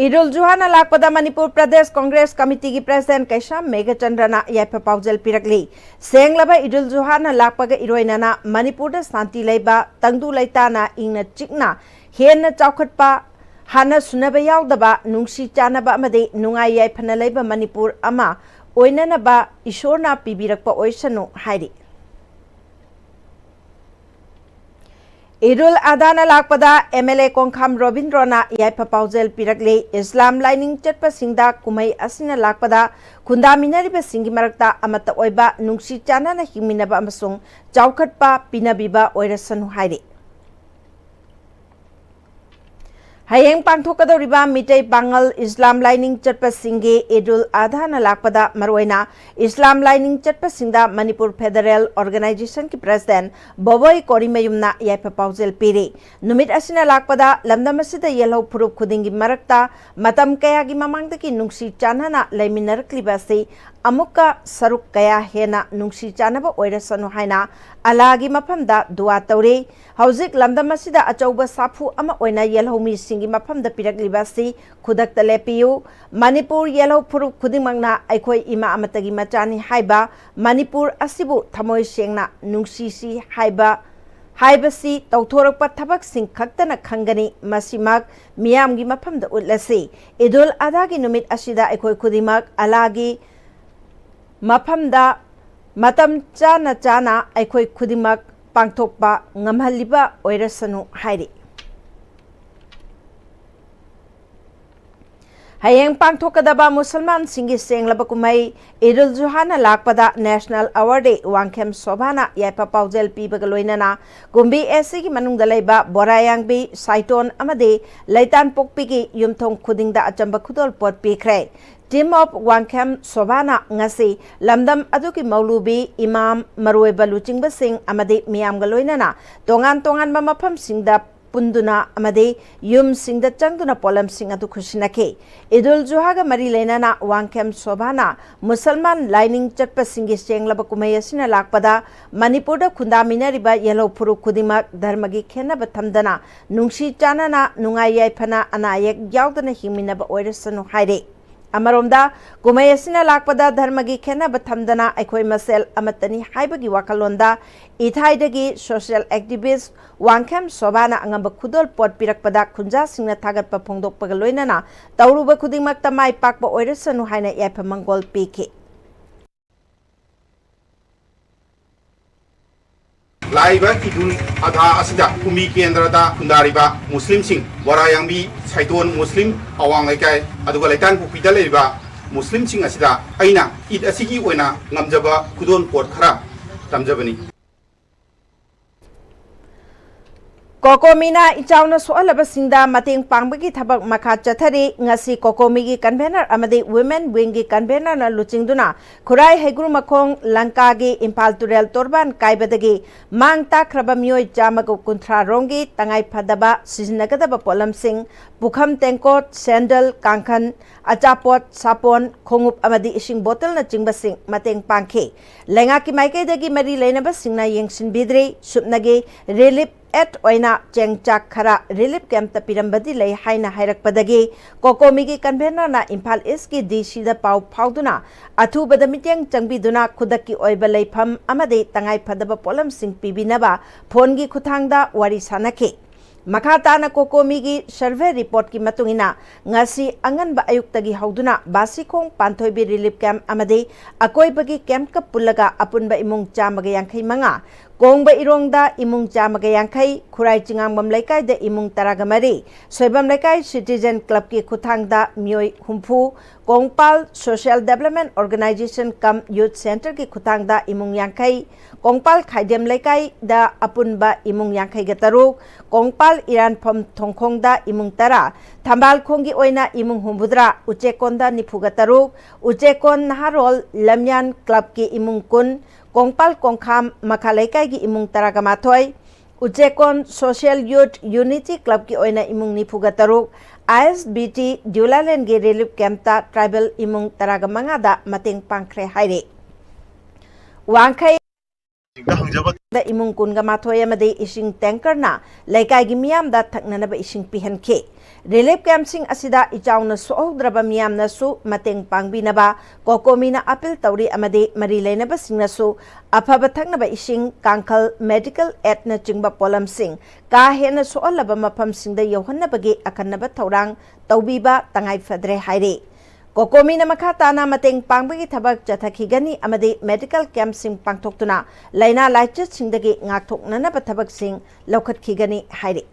ꯏꯗꯨꯜ ꯖꯨꯍꯥꯅ ꯂꯥꯛꯄꯗ ꯃꯅꯤꯄꯨꯔ ꯄ꯭ꯔꯗꯦꯁ ꯀꯣꯡꯒ꯭ꯔꯦꯁ ꯀꯃꯤꯇꯤꯒꯤ ꯄ꯭ꯔꯁꯤꯗꯦꯟ ꯀꯩꯁꯥꯝ ꯃꯦꯘꯆꯟꯗ꯭ꯔꯅ ꯌꯥꯏꯐ ꯄꯥꯎꯖꯦꯜ ꯄꯤꯔꯛꯂꯤ꯫ ꯁꯦꯡꯂꯕ ꯏꯗꯨꯜ ꯖꯨꯍꯥꯅ ꯂꯥꯛꯄꯒ ꯏꯔꯣꯏꯅꯅ ꯃꯅꯤꯄꯨꯔꯗ ꯁꯥꯟꯇꯤ ꯂꯩꯕ, ꯇꯪꯗꯨ ꯂꯩꯇꯥꯅ ꯏꯪꯅ ꯆꯤꯛꯅ ꯍꯦꯟꯅ ꯆꯥꯎꯈꯠꯄ, ꯍꯥꯟꯅ ꯁꯨꯅꯕ ꯌꯥꯎꯗꯕ, ꯅꯨꯡꯁꯤ ꯆꯥꯟꯅꯕ ꯑꯃꯗꯤ ꯅꯨꯡꯉꯥꯏ ꯌꯥꯏꯐꯅ ꯂꯩꯕ ꯃꯅꯤꯄꯨꯔ ꯑꯃ ꯑꯣꯏꯅꯅꯕ ꯏꯁꯣꯔꯅ ꯄꯤꯕꯤꯔꯛꯄ ꯑꯣꯏꯁꯅꯨ ꯍꯥꯏꯔꯤ꯫ ꯏꯗꯨꯜ ꯑꯗꯥꯅ ꯂꯥꯛꯄꯗ MLA ꯀꯣꯡꯈꯥꯝ ꯔꯣꯕꯤꯟꯗ꯭ꯔꯣꯅ ꯌꯥꯏꯐ ꯄꯥꯎꯖꯦꯜ ꯄꯤꯔꯛꯂꯤ꯫ ꯏꯁꯂꯥꯝ ꯂꯥꯏꯅꯤꯡ ꯆꯠꯄꯁꯤꯡꯗ ꯀꯨꯝꯍꯩ ꯑꯁꯤꯅ ꯂꯥꯛꯄꯗ ꯈꯨꯟꯗꯥꯃꯤꯟꯅꯔꯤꯕꯁꯤꯡꯒꯤ ꯃꯔꯛꯇ ꯑꯃꯠꯇ ꯑꯣꯏꯕ, ꯅꯨꯡꯁꯤ ꯆꯥꯟꯅꯅ ꯍꯤꯡꯃꯤꯟꯅꯕ ꯑꯃꯁꯨꯡ ꯆꯥꯎꯈꯠꯄ ꯄꯤꯅꯕꯤꯕ ꯑꯣꯏꯔꯁꯅꯨ ꯍꯥꯏꯔꯤ꯫ ꯍꯌꯦꯡ ꯄꯥꯡꯊꯣꯛꯀꯗꯧꯔꯤꯕ ꯃꯤꯇꯩ ꯄꯥꯉꯜ ꯏꯁꯂꯥꯝ ꯂꯥꯏꯅꯤꯡ ꯆꯠꯄꯁꯤꯡꯒꯤ ꯏꯗꯨꯜ ꯑꯙꯥꯅ ꯂꯥꯛꯄꯗ ꯃꯔꯨꯑꯣꯏꯅ ꯏꯁꯂꯥꯝ ꯂꯥꯏꯅꯤꯡ ꯆꯠꯄꯁꯤꯡꯗ ꯃꯅꯤꯄꯨꯔ ꯐꯦꯗꯔꯦꯜ ꯑꯣꯔꯒꯅꯥꯏꯖꯦꯁꯟꯒꯤ ꯄ꯭ꯔꯦꯁꯤꯗꯦꯟꯠ ꯕꯣꯕꯣꯏ ꯀꯣꯔꯤꯃꯌꯨꯝꯅ ꯌꯥꯏꯐ ꯄꯥꯎꯖꯦꯜ ꯄꯤꯔꯤ꯫ ꯅꯨꯃꯤꯠ ꯑꯁꯤꯅ ꯂꯥꯛꯄꯗ ꯂꯝꯗꯝ ꯑꯁꯤꯗ ꯌꯦꯜꯍꯧ ꯐꯨꯔꯨꯞ ꯈꯨꯗꯤꯡꯒꯤ ꯃꯔꯛꯇ ꯃꯇꯝ ꯀꯌꯥꯒꯤ ꯃꯃꯥꯡꯗꯒꯤ ꯅꯨꯡꯁꯤ ꯆꯥꯟꯅꯅ ꯂꯩꯃꯤꯟꯅꯔꯛꯂꯤꯕ ꯑꯁꯤ ꯑꯃꯨꯛꯀ ꯁꯔꯨꯛ ꯀꯌꯥ ꯍꯦꯟꯅ ꯅꯨꯡꯁꯤ ꯆꯥꯟꯅꯕ ꯑꯣꯏꯔꯁꯅꯨ ꯍꯥꯏꯅ ꯑꯜꯂꯥꯒꯤ ꯃꯐꯝꯗ ꯗꯨꯋꯥ ꯇꯧꯔꯤ꯫ ꯍꯧꯖꯤꯛ ꯂꯝꯗꯝ ꯑꯁꯤꯗ ꯑꯆꯧꯕ ꯁꯥꯐꯨ ꯑꯃ ꯑꯣꯏꯅ ꯌꯦꯜꯍꯧꯃꯤꯁꯤꯡꯒꯤ ꯃꯐꯝꯗ ꯄꯤꯔꯛꯂꯤꯕ ꯑꯁꯤ ꯈꯨꯗꯛꯇ ꯂꯦꯞꯄꯤꯌꯨ꯫ ꯃꯅꯤꯄꯨꯔ ꯌꯦꯜꯍꯧ ꯐꯨꯔꯨꯞ ꯈꯨꯗꯤꯡꯃꯛꯅ ꯑꯩꯈꯣꯏ ꯏꯃꯥ ꯑꯃꯠꯇꯒꯤ ꯃꯆꯥꯅꯤ ꯍꯥꯏꯕ, ꯃꯅꯤꯄꯨꯔ ꯑꯁꯤꯕꯨ ꯊꯃꯣꯏ ꯁꯦꯡꯅ ꯅꯨꯡꯁꯤꯁꯤ ꯍꯥꯏꯕ, ꯍꯥꯏꯕꯁꯤ ꯇꯧꯊꯣꯔꯛꯄ ꯊꯕꯛꯁꯤꯡ ꯈꯛꯇꯅ ꯈꯪꯒꯅꯤ꯫ ꯃꯁꯤꯃꯛ ꯃꯤꯌꯥꯝꯒꯤ ꯃꯐꯝꯗ ꯎꯠꯂꯁꯤ꯫ ꯏꯗꯨꯜ ꯑꯙꯥꯒꯤ ꯅꯨꯃꯤꯠ ꯑꯁꯤꯗ ꯑꯩꯈꯣꯏ ꯈꯨꯗꯤꯡꯃꯛ ꯑꯜꯂꯥꯒꯤ ꯃꯐꯝꯗ ꯃꯇꯝ ꯆꯥꯅ ꯆꯥꯅ ꯑꯩꯈꯣꯏ ꯈꯨꯗꯤꯡꯃꯛ ꯄꯥꯡꯊꯣꯛꯄ ꯉꯝꯍꯜꯂꯤꯕ ꯑꯣꯏꯔꯁꯅꯨ ꯍꯥꯏꯔꯤ꯫ ꯍꯌꯦꯡ ꯄꯥꯡꯊꯣꯛꯀꯗꯕ ꯃꯨꯁꯜꯃꯥꯟꯁꯤꯡꯒꯤ ꯁꯦꯡꯂꯕ ꯀꯨꯝꯍꯩ ꯏꯗꯨꯜ ꯖꯨꯍꯥꯅ ꯂꯥꯛꯄꯗ ꯅꯦꯁꯅꯦꯜ ꯑꯋꯥꯔꯗꯤ ꯋꯥꯡꯈꯦꯝ ꯁꯣꯚꯥꯅ ꯌꯥꯏꯐ ꯄꯥꯎꯖꯦꯜ ꯄꯤꯕꯒ ꯂꯣꯏꯅꯅ ꯀꯨꯝꯕꯤ ꯑꯦꯁꯤꯒꯤ ꯃꯅꯨꯡꯗ ꯂꯩꯕ ꯕꯣꯔꯥꯌꯥꯡꯕꯤ, ꯁꯥꯏꯇꯣꯟ ꯑꯃꯗꯤ ꯂꯩꯇꯥꯟꯄꯣꯛꯄꯤꯒꯤ ꯌꯨꯝꯊꯣꯡ ꯈꯨꯗꯤꯡꯗ ꯑꯆꯝꯕ ꯈꯨꯗꯣꯜꯄꯣꯠ ꯄꯤꯈ꯭ꯔꯦ꯫ Team of ꯋꯥꯡꯈꯦꯝ ꯁꯣꯚꯥꯅ ꯉꯁꯤ ꯂꯝꯗꯝ ꯑꯗꯨꯒꯤ ꯃꯧꯂꯨꯕꯤ, ꯏꯃꯥꯝ, ꯃꯔꯨꯑꯣꯏꯕ ꯂꯨꯆꯤꯡꯕꯁꯤꯡ ꯑꯃꯗꯤ ꯃꯤꯌꯥꯝꯒ ꯂꯣꯏꯅꯅ ꯇꯣꯉꯥꯟ ꯇꯣꯉꯥꯟꯕ ꯃꯐꯝꯁꯤꯡꯗ ꯄꯨꯟꯗꯨꯅ ꯑꯃꯗꯤ ꯌꯨꯝꯁꯤꯡꯗ ꯆꯪꯗꯨꯅ ꯄꯣꯠꯂꯝꯁꯤꯡ ꯑꯗꯨ ꯈꯨꯠꯁꯤꯟꯅꯈꯤ꯫ ꯏꯗꯨꯜ ꯖꯨꯍꯥꯒ ꯃꯔꯤ ꯂꯩꯅꯅ ꯋꯥꯡꯈꯦꯝ ꯁꯣꯚꯥꯅ ꯃꯨꯁꯜꯃꯥꯟ ꯂꯥꯏꯅꯤꯡ ꯆꯠꯄꯁꯤꯡꯒꯤ ꯁꯦꯡꯂꯕ ꯀꯨꯝꯍꯩ ꯑꯁꯤꯅ ꯂꯥꯛꯄꯗ ꯃꯅꯤꯄꯨꯔꯗ ꯈꯨꯟꯗꯥꯃꯤꯟꯅꯔꯤꯕ ꯌꯦꯜꯍꯧ ꯐꯨꯔꯨꯞ ꯈꯨꯗꯤꯡꯃꯛ ꯙꯔꯃꯒꯤ ꯈꯦꯟꯅꯕ ꯊꯝꯗꯅ ꯅꯨꯡꯁꯤ ꯆꯥꯟꯅꯅ ꯅꯨꯡꯉꯥꯏ ꯌꯥꯏꯐꯅ ꯑꯅꯥ ꯑꯌꯦꯛ ꯌꯥꯎꯗꯅ ꯍꯤꯡꯃꯤꯟꯅꯕ ꯑꯣꯏꯔꯁꯅꯨ ꯍꯥꯏꯔꯤ꯫ ꯑꯃꯔꯣꯝꯗ, ꯀꯨꯝꯍꯩ ꯑꯁꯤꯅ ꯂꯥꯛꯄꯗ ꯙꯔꯃꯒꯤ ꯈꯦꯟꯅꯕ ꯊꯝꯗꯅ ꯑꯩꯈꯣꯏ ꯃꯁꯦꯜ ꯑꯃꯠꯇꯅꯤ ꯍꯥꯏꯕꯒꯤ ꯋꯥꯈꯜꯂꯣꯟꯗ ꯏꯊꯥꯏꯗꯒꯤ social activist ꯋꯥꯡꯈꯦꯝ ꯁꯣꯚꯥꯅ ꯑꯉꯝꯕ ꯈꯨꯗꯣꯜ ꯄꯣꯠ ꯄꯤꯔꯛꯄꯗ ꯈꯨꯟꯖꯥꯁꯤꯡꯅ ꯊꯥꯒꯠꯄ ꯐꯣꯡꯗꯣꯛꯄꯒ ꯂꯣꯏꯅꯅ ꯇꯧꯔꯨꯕ ꯈꯨꯗꯤꯡꯃꯛꯇ ꯃꯥꯏ ꯄꯥꯛꯄ ꯑꯣꯏꯔꯁꯅꯨ ꯍꯥꯏꯅ ꯌꯥꯏꯐ ꯃꯪꯒꯣꯜ ꯄꯤꯈꯤ꯫ ꯂꯥꯛꯏꯕ ꯏꯗꯨꯜ ꯑꯙꯥ ꯑꯁꯤꯗ ꯀꯨꯝꯕꯤ ꯀꯦꯟꯗ꯭ꯔꯗ ꯈꯨꯟꯗꯥꯔꯤꯕ ꯃꯨꯁꯂꯤꯝꯁꯤꯡ, ꯕꯣꯔꯥꯌꯥꯡꯕꯤ, ꯁꯥꯏꯇꯣꯟ ꯃꯨꯁꯂꯤꯝ ꯑꯋꯥꯡ ꯂꯩꯀꯥꯏ, ꯑꯗꯨꯒ ꯂꯩꯇꯥꯟꯄꯣꯛꯄꯤꯗ ꯂꯩꯔꯤꯕ ꯃꯨꯁꯂꯤꯝꯁꯤꯡ ꯑꯁꯤꯗ ꯑꯩꯅ ꯏꯗ ꯑꯁꯤꯒꯤ ꯑꯣꯏꯅ ꯉꯝꯖꯕ ꯈꯨꯗꯣꯜ ꯄꯣꯠ ꯈꯔ ꯇꯝꯖꯕꯅꯤ꯫ ꯀꯣꯀꯣꯃꯤꯅ ꯏꯆꯥꯎꯅ ꯁꯣꯛꯍꯜꯂꯕꯁꯤꯡꯗ ꯃꯇꯦꯡ ꯄꯥꯡꯕꯒꯤ ꯊꯕꯛ ꯃꯈꯥ ꯆꯠꯊꯔꯤ꯫ ꯉꯁꯤ ꯀꯣꯀꯣꯃꯤꯒꯤ convener ꯑꯃꯗꯤ women wingꯒꯤ convenerꯅ ꯂꯨꯆꯤꯡꯗꯨꯅ ꯈꯨꯔꯥꯏ ꯍꯩꯒ꯭ꯔꯨꯃꯈꯣꯡ ꯂꯪꯀꯥꯒꯤ ꯏꯝꯐꯥꯜ ꯇꯨꯔꯦꯜ ꯇꯣꯔꯕꯥꯟ ꯀꯥꯏꯕꯗꯒꯤ ꯃꯥꯡ ꯇꯥꯛꯈ꯭ꯔꯕ ꯃꯤꯑꯣꯏ ꯆꯥꯝꯃꯒ ꯀꯨꯟꯊ꯭ꯔꯥ ꯔꯣꯝꯒꯤ ꯇꯉꯥꯏ ꯐꯗꯕ ꯁꯤꯖꯤꯟꯅꯒꯗꯕ ꯄꯣꯠꯂꯝꯁꯤꯡ, ꯄꯨꯈꯝ ꯇꯦꯡꯀꯣꯠ, ꯁꯦꯟꯗꯜ, ꯀꯥꯡꯈꯟ, ꯑꯆꯥꯄꯣꯠ, ꯁꯥꯄꯣꯟ, ꯈꯣꯡꯎꯞ ꯑꯃꯗꯤ ꯏꯁꯤꯡ ꯕꯣꯇꯜꯅꯆꯤꯡꯕꯁꯤꯡ ꯃꯇꯦꯡ ꯄꯥꯡꯈꯤ꯫ ꯂꯩꯉꯥꯛꯀꯤ ꯃꯥꯏꯀꯩꯗꯒꯤ ꯃꯔꯤ ꯂꯩꯅꯕꯁꯤꯡꯅ ꯌꯦꯡꯁꯤꯟꯕꯤꯗ꯭ꯔꯤ꯫ ꯁꯨꯞꯅꯒꯤ relief aid ꯑꯣꯏꯅ ꯆꯦꯡ ꯆꯥꯛ ꯈꯔ relief campꯇ ꯄꯤꯔꯝꯕꯗꯤ ꯂꯩ ꯍꯥꯏꯅ ꯍꯥꯏꯔꯛꯄꯗꯒꯤ ꯀꯣꯀꯣꯃꯤꯒꯤ convenerꯅ ꯏꯝꯐꯥꯜ Eastꯀꯤ DCꯗ ꯄꯥꯎ ꯐꯥꯎꯗꯨꯅ ꯑꯊꯨꯕꯗ ꯃꯤꯠꯌꯦꯡ ꯆꯪꯕꯤꯗꯨꯅ ꯈꯨꯗꯛꯀꯤ ꯑꯣꯏꯕ ꯂꯩꯐꯝ ꯑꯃꯗꯤ ꯇꯉꯥꯏ ꯐꯗꯕ ꯄꯣꯠꯂꯝꯁꯤꯡ ꯄꯤꯕꯤꯅꯕ phoneꯒꯤ ꯈꯨꯠꯊꯥꯡꯗ ꯋꯥꯔꯤ ꯁꯥꯅꯈꯤ꯫ ꯃꯈꯥ ꯇꯥꯅ ꯀꯣꯀꯣꯃꯤꯒꯤ survey reportꯀꯤ ꯃꯇꯨꯡ ꯏꯟꯅ ꯉꯁꯤ ꯑꯉꯟꯕ ꯑꯌꯨꯛꯇꯒꯤ ꯍꯧꯗꯨꯅ ꯕꯥꯁꯤꯈꯣꯡ ꯄꯥꯟꯊꯣꯏꯕꯤ relief camp ꯑꯃꯗꯤ ꯑꯀꯣꯏꯕꯒꯤ campꯀ ꯄꯨꯜꯂꯒ ꯑꯄꯨꯟꯕ ꯏꯃꯨꯡ ꯆꯥꯝꯃꯒ ꯌꯥꯡꯈꯩ ꯃꯉꯥ, ꯀꯣꯡꯕ ꯏꯔꯣꯡꯗ ꯏꯃꯨꯡ ꯆꯥꯝꯃꯒ ꯌꯥꯡꯈꯩ, ꯈꯨꯔꯥꯏ ꯆꯤꯉꯥꯡꯕꯝ ꯂꯩꯀꯥꯏꯗ ꯏꯃꯨꯡ ꯇꯔꯥꯒ ꯃꯔꯤ, ꯁꯣꯏꯕꯝ ꯂꯩꯀꯥꯏ citizen clubꯀꯤ ꯈꯨꯠꯊꯥꯡꯗ ꯃꯤꯑꯣꯏ ꯍꯨꯝꯐꯨ, Kongpal Social Development Organisation cum Youth Centreꯒꯤ ꯈꯨꯠꯊꯥꯡꯗ ꯏꯃꯨꯡ ꯌꯥꯡꯈꯩ, ꯀꯣꯡꯄꯥꯜ ꯈꯥꯏꯗꯦꯝ ꯂꯩꯀꯥꯏꯗ ꯑꯄꯨꯟꯕ ꯏꯃꯨꯡ ꯌꯥꯡꯈꯩꯒ ꯇꯔꯨꯛ, ꯀꯣꯡꯄꯥꯜ ꯏꯔꯥꯟꯐꯝ ꯊꯣꯡꯈꯣꯡꯗ ꯏꯃꯨꯡ ꯇꯔꯥ, ꯊꯝꯕꯥꯜꯈꯣꯡꯒꯤ ꯑꯣꯏꯅ ꯏꯃꯨꯡ ꯍꯨꯝꯐꯨꯇꯔꯥ, ꯎꯆꯦꯛꯀꯣꯟꯗ ꯅꯤꯐꯨꯒ ꯇꯔꯨꯛ, ꯎꯆꯦꯛꯀꯣꯟ ꯅꯍꯥꯔꯣꯜ ꯂꯝꯌꯥꯟ clubꯀꯤ ꯏꯃꯨꯡ ꯀꯨꯟ, ꯀꯣꯡꯄꯥꯜ ꯀꯣꯡꯈꯥꯝ ꯃꯈꯥ ꯂꯩꯀꯥꯏꯒꯤ ꯏꯃꯨꯡ ꯇꯔꯥꯒ ꯃꯥꯊꯣꯏ, ꯎꯆꯦꯛꯀꯣꯟ Social Youth Unity Clubꯀꯤ ꯑꯣꯏꯅ ꯏꯃꯨꯡ ꯅꯤꯐꯨꯒ ꯇꯔꯨꯛ, ISBT Dewlalandꯒꯤ relief campꯇ tribal ꯏꯃꯨꯡ ꯇꯔꯥꯒ ꯃꯉꯥꯗ ꯃꯇꯦꯡ ꯄꯥꯡꯈ꯭ꯔꯦ ꯍꯥꯏꯔꯤ꯫ ꯋꯥꯡꯈꯩ ꯗ ꯏꯃꯨꯡ ꯀꯨꯟꯒ ꯃꯥꯊꯣꯏ ꯑꯃꯗꯤ ꯏꯁꯤꯡ tankerꯅ ꯂꯩꯀꯥꯏꯒꯤ ꯃꯤꯌꯥꯝꯗ ꯊꯛꯅꯅꯕ ꯏꯁꯤꯡ ꯄꯤꯍꯟꯈꯤ꯫ Relief campꯁꯤꯡ ꯑꯁꯤꯗ ꯏꯆꯥꯎꯅ ꯁꯣꯛꯍꯧꯗ꯭ꯔꯕ ꯃꯤꯌꯥꯝꯅꯁꯨ ꯃꯇꯦꯡ ꯄꯥꯡꯕꯤꯅꯕ ꯀꯣꯀꯣꯃꯤꯅ appeal ꯇꯧꯔꯤ ꯑꯃꯗꯤ ꯃꯔꯤ ꯂꯩꯅꯕꯁꯤꯡꯅꯁꯨ ꯑꯐꯕ ꯊꯛꯅꯕ ꯏꯁꯤꯡ, ꯀꯥꯡꯈꯜ, medical aidꯅꯆꯤꯡꯕ ꯄꯣꯠꯂꯝꯁꯤꯡ ꯀꯥ ꯍꯦꯟꯅ ꯁꯣꯛꯍꯜꯂꯕ ꯃꯐꯝꯁꯤꯡꯗ ꯌꯧꯍꯟꯅꯕꯒꯤ ꯑꯈꯟꯅꯕ ꯊꯧꯔꯥꯡ ꯇꯧꯕꯤꯕ ꯇꯉꯥꯏ ꯐꯗ꯭ꯔꯦ ꯍꯥꯏꯔꯤ꯫ ꯀꯣꯀꯣꯃꯤꯅ ꯃꯈꯥ ꯇꯥꯅ ꯃꯇꯦꯡ ꯄꯥꯡꯕꯒꯤ ꯊꯕꯛ ꯆꯠꯊꯈꯤꯒꯅꯤ ꯑꯃꯗꯤ medical campꯁꯤꯡ ꯄꯥꯡꯊꯣꯛꯇꯨꯅ ꯂꯥꯏꯅꯥ ꯂꯥꯏꯆꯠꯁꯤꯡꯗꯒꯤ ꯉꯥꯛꯊꯣꯛꯅꯅꯕ ꯊꯕꯛꯁꯤꯡ ꯂꯧꯈꯠꯈꯤꯒꯅꯤ ꯍꯥꯏꯔꯤ꯫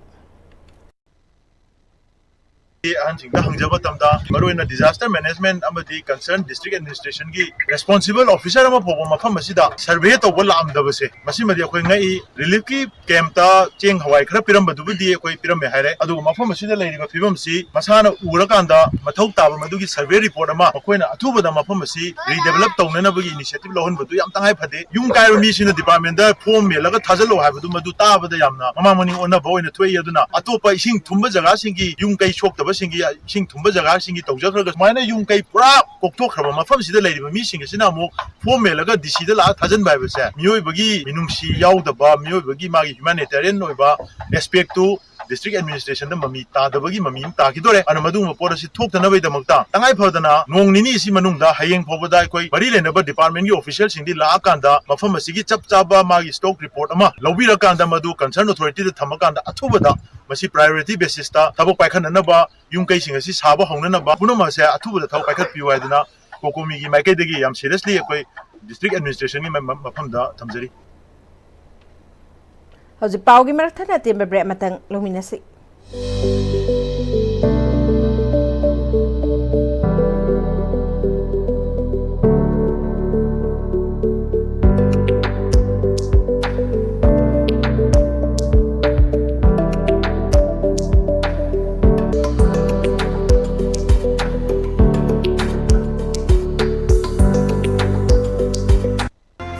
ꯑꯍꯟꯁꯤꯡꯗ ꯍꯪꯖꯕ ꯃꯇꯝꯗ, ꯃꯔꯨꯑꯣꯏꯅ disaster management ꯑꯃꯗꯤ concern district administrationꯒꯤ responsible officer ꯑꯃ ꯐꯥꯎꯕ ꯃꯐꯝ ꯑꯁꯤꯗ survey ꯇꯧꯕ ꯂꯥꯛꯑꯝꯗꯕꯁꯦ, ꯃꯁꯤꯃꯗꯤ ꯑꯩꯈꯣꯏ ꯉꯛꯏ꯫ Reliefꯀꯤ campꯇ ꯆꯦꯡ ꯍꯋꯥꯏ ꯈꯔ ꯄꯤꯔꯝꯕꯗꯨꯕꯨꯗꯤ ꯑꯩꯈꯣꯏ ꯄꯤꯔꯝꯃꯦ ꯍꯥꯏꯔꯦ, ꯑꯗꯨꯒ ꯃꯐꯝ ꯑꯁꯤꯗ ꯂꯩꯔꯤꯕ ꯐꯤꯕꯝꯁꯤ ꯃꯁꯥꯅ ꯎꯔꯀꯥꯟꯗ ꯃꯊꯧ ꯇꯥꯕ ꯃꯗꯨꯒꯤ survey report ꯑꯃ ꯃꯈꯣꯏꯅ ꯑꯊꯨꯕꯗ ꯃꯐꯝ ꯑꯁꯤ redevelop ꯇꯧꯅꯅꯕꯒꯤ initiative ꯂꯧꯍꯟꯕꯗꯨ ꯌꯥꯝ ꯇꯉꯥꯏ ꯐꯗꯦ꯫ ꯌꯨꯝ ꯀꯥꯏꯕ ꯃꯤꯁꯤꯡꯅ departmentꯗ form ꯃꯦꯜꯂꯒ ꯊꯥꯖꯤꯜꯂꯣ ꯍꯥꯏꯕꯗꯨ ꯃꯗꯨ ꯇꯥꯕꯗ ꯌꯥꯝꯅ ꯃꯃꯥꯡ ꯃꯅꯤꯡ ꯑꯣꯟꯅꯕ ꯑꯣꯏꯅ ꯊꯣꯛꯏ꯫ ꯑꯗꯨꯅ ꯑꯇꯣꯞꯄ ꯏꯁꯤꯡ ꯊꯨꯝꯕ ꯖꯒꯥꯁꯤꯡꯒꯤ, ꯌꯨꯝ ꯀꯩ ꯁꯣꯛꯇꯕꯁꯤꯡꯒꯤ, ꯏꯁꯤꯡ ꯊꯨꯝꯕ ꯖꯒꯥꯁꯤꯡꯒꯤ ꯇꯧꯖꯈ꯭ꯔꯒ, ꯁꯨꯃꯥꯏꯅ ꯌꯨꯝ ꯀꯩ ꯄꯨꯔꯥ ꯀꯣꯛꯊꯣꯛꯈ꯭ꯔꯕ ꯃꯐꯝꯁꯤꯗ ꯂꯩꯔꯤꯕ ꯃꯤꯁꯤꯡ ꯑꯁꯤꯅ ꯑꯃꯨꯛ form ꯃꯦꯜꯂꯒ DCꯗ ꯂꯥꯛꯑ ꯊꯥꯖꯤꯟꯕ ꯍꯥꯏꯕꯁꯦ, ꯃꯤꯑꯣꯏꯕꯒꯤ ꯃꯤꯅꯨꯡꯁꯤ ꯌꯥꯎꯗꯕ, ꯃꯤꯑꯣꯏꯕꯒꯤ ꯃꯥꯒꯤ humanitarian ꯑꯣꯏꯕ aspectꯇꯨ district administrationꯗ ꯃꯃꯤ ꯇꯥꯗꯕꯒꯤ ꯃꯃꯤ ꯑꯃ ꯇꯥꯈꯤꯗꯣꯔꯦ꯫ ꯑꯗꯨꯅ ꯃꯗꯨꯒꯨꯝꯕ ꯄꯣꯠ ꯑꯁꯤ ꯊꯣꯛꯇꯅꯕꯒꯤꯗꯃꯛꯇ ꯇꯉꯥꯏ ꯐꯗꯅ ꯅꯣꯡ ꯅꯤꯅꯤ ꯑꯁꯤ ꯃꯅꯨꯡꯗ, ꯍꯌꯦꯡ ꯐꯥꯎꯕꯗ ꯑꯩꯈꯣꯏ ꯃꯔꯤ ꯂꯩꯅꯕ departmentꯀꯤ officialꯁꯤꯡꯗꯤ ꯂꯥꯛꯑꯀꯥꯟꯗ ꯃꯐꯝ ꯑꯁꯤꯒꯤ ꯆꯞ ꯆꯥꯕ ꯃꯥꯒꯤ stock report ꯑꯃ ꯂꯧꯕꯤꯔꯀꯥꯟꯗ ꯃꯗꯨ concern authorityꯗ ꯊꯝꯃꯀꯥꯟꯗ ꯑꯊꯨꯕꯗ ꯃꯁꯤ priority basisꯇ ꯊꯕꯛ ꯄꯥꯏꯈꯠꯅꯅꯕ, ꯌꯨꯝ ꯀꯩꯁꯤꯡ ꯑꯁꯤ ꯁꯥꯕ ꯍꯧꯅꯅꯕ ꯄꯨꯝꯅꯃꯛ ꯑꯁꯦ ꯑꯊꯨꯕꯗ ꯊꯕꯛ ꯄꯥꯏꯈꯠꯄꯤꯌꯨ ꯍꯥꯏꯗꯨꯅ COCOMIꯒꯤ ꯃꯥꯏꯀꯩꯗꯒꯤ ꯌꯥꯝ seriously ꯑꯩꯈꯣꯏ district administrationꯒꯤ ꯃ-, ꯃ-, ꯃꯐꯝꯗ ꯊꯝꯖꯔꯤ꯫ ꯍꯧꯖꯤꯛ ꯄꯥꯎꯒꯤ ꯃꯔꯛ ꯊꯠꯅ ꯑꯇꯦꯟꯕ break ꯑꯃꯇꯪ ꯂꯧꯃꯤꯟꯅꯁꯤ꯫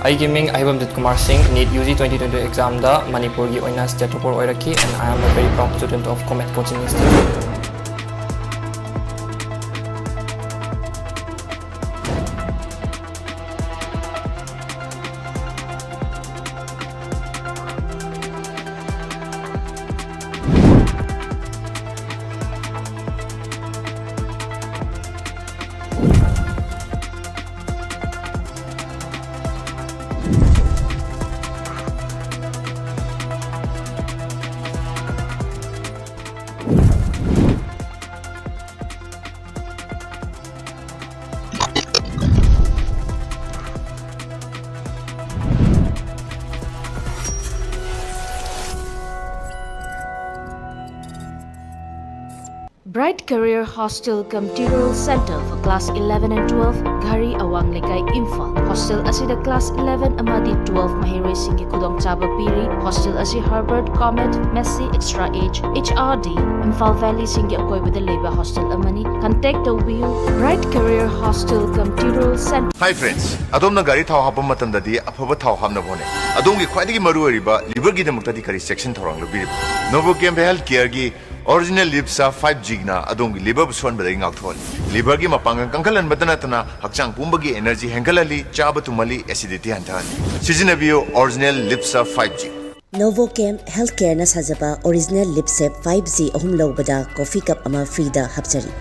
ꯑꯩꯒꯤ ꯃꯤꯡ ꯑꯍꯩꯕꯝ ꯖꯤꯠ ꯀꯨꯃꯥꯔ ꯁꯤꯡ, NEET UG twenty twenty examꯗ ꯃꯅꯤꯄꯨꯔꯒꯤ ꯑꯣꯏꯅ state topper ꯑꯣꯏꯔꯛꯈꯤ, and I am a very proud student of Comet Coaching Institute. Bright Career Hostel cum Tutorial Center for Class eleven and twelve, Ghari, Awang Lekai, Imphal. Hostel ꯑꯁꯤꯗ class eleven ꯑꯃꯗꯤ twelve ꯃꯍꯩꯔꯣꯏꯁꯤꯡꯒꯤ ꯈꯨꯗꯣꯡꯆꯥꯕ ꯄꯤꯔꯤ꯫ Hostel ꯑꯁꯤ Harvard, Comet, Massey, Extra Age, H R D, Imphal Valley ꯁꯤꯡꯒꯤ ꯑꯀꯣꯏꯕꯗ ꯂꯩꯕ hostel ꯑꯃꯅꯤ꯫ Contact ꯇꯧꯕꯤꯌꯨ꯫ Bright Career Hostel cum Tutorial Center. Hi friends, ꯑꯗꯣꯝꯅ ꯒꯥꯔꯤ ꯊꯥꯎ ꯍꯥꯞꯄ ꯃꯇꯝꯗꯗꯤ ꯑꯐꯕ ꯊꯥꯎ ꯍꯥꯞꯅꯕ ꯍꯣꯠꯅꯩ꯫ ꯑꯗꯣꯝꯒꯤ ꯈ꯭ꯋꯥꯏꯗꯒꯤ ꯃꯔꯨꯑꯣꯏꯔꯤꯕ liver ꯒꯤꯗꯃꯛꯇꯗꯤ ꯀꯔꯤ ꯆꯦꯛꯁꯤꯟ ꯊꯧꯔꯥꯡ ꯂꯧꯕꯤꯔꯤꯕ? Novochem Health Care ꯒꯤ Original Lipsa five G ꯅ ꯑꯗꯣꯝꯒꯤ liver ꯕꯨ ꯁꯣꯛꯍꯟꯕꯗꯒꯤ ꯉꯥꯛꯊꯣꯛꯍꯜꯂꯤ꯫ Liver ꯒꯤ ꯃꯄꯥꯡꯒꯜ ꯀꯟꯈꯠꯍꯟꯕꯇ ꯅꯠꯇꯅ ꯍꯛꯆꯥꯡ ꯄꯨꯝꯕꯒꯤ energy ꯍꯦꯟꯒꯠꯍꯜꯂꯤ, ꯆꯥꯕ ꯇꯨꯝꯍꯜꯂꯤ, acidity ꯍꯟꯊꯍꯜꯂꯤ꯫ ꯁꯤꯖꯤꯟꯅꯕꯤꯌꯨ Original Lipsa five G꯫ Novochem Health Care ꯅ ꯁꯥꯖꯕ Original Lipsa five G ꯑꯍꯨꯝ ꯂꯧꯕꯗ coffee cup ꯑꯃ free ꯗ ꯍꯥꯞꯆꯔꯤ꯫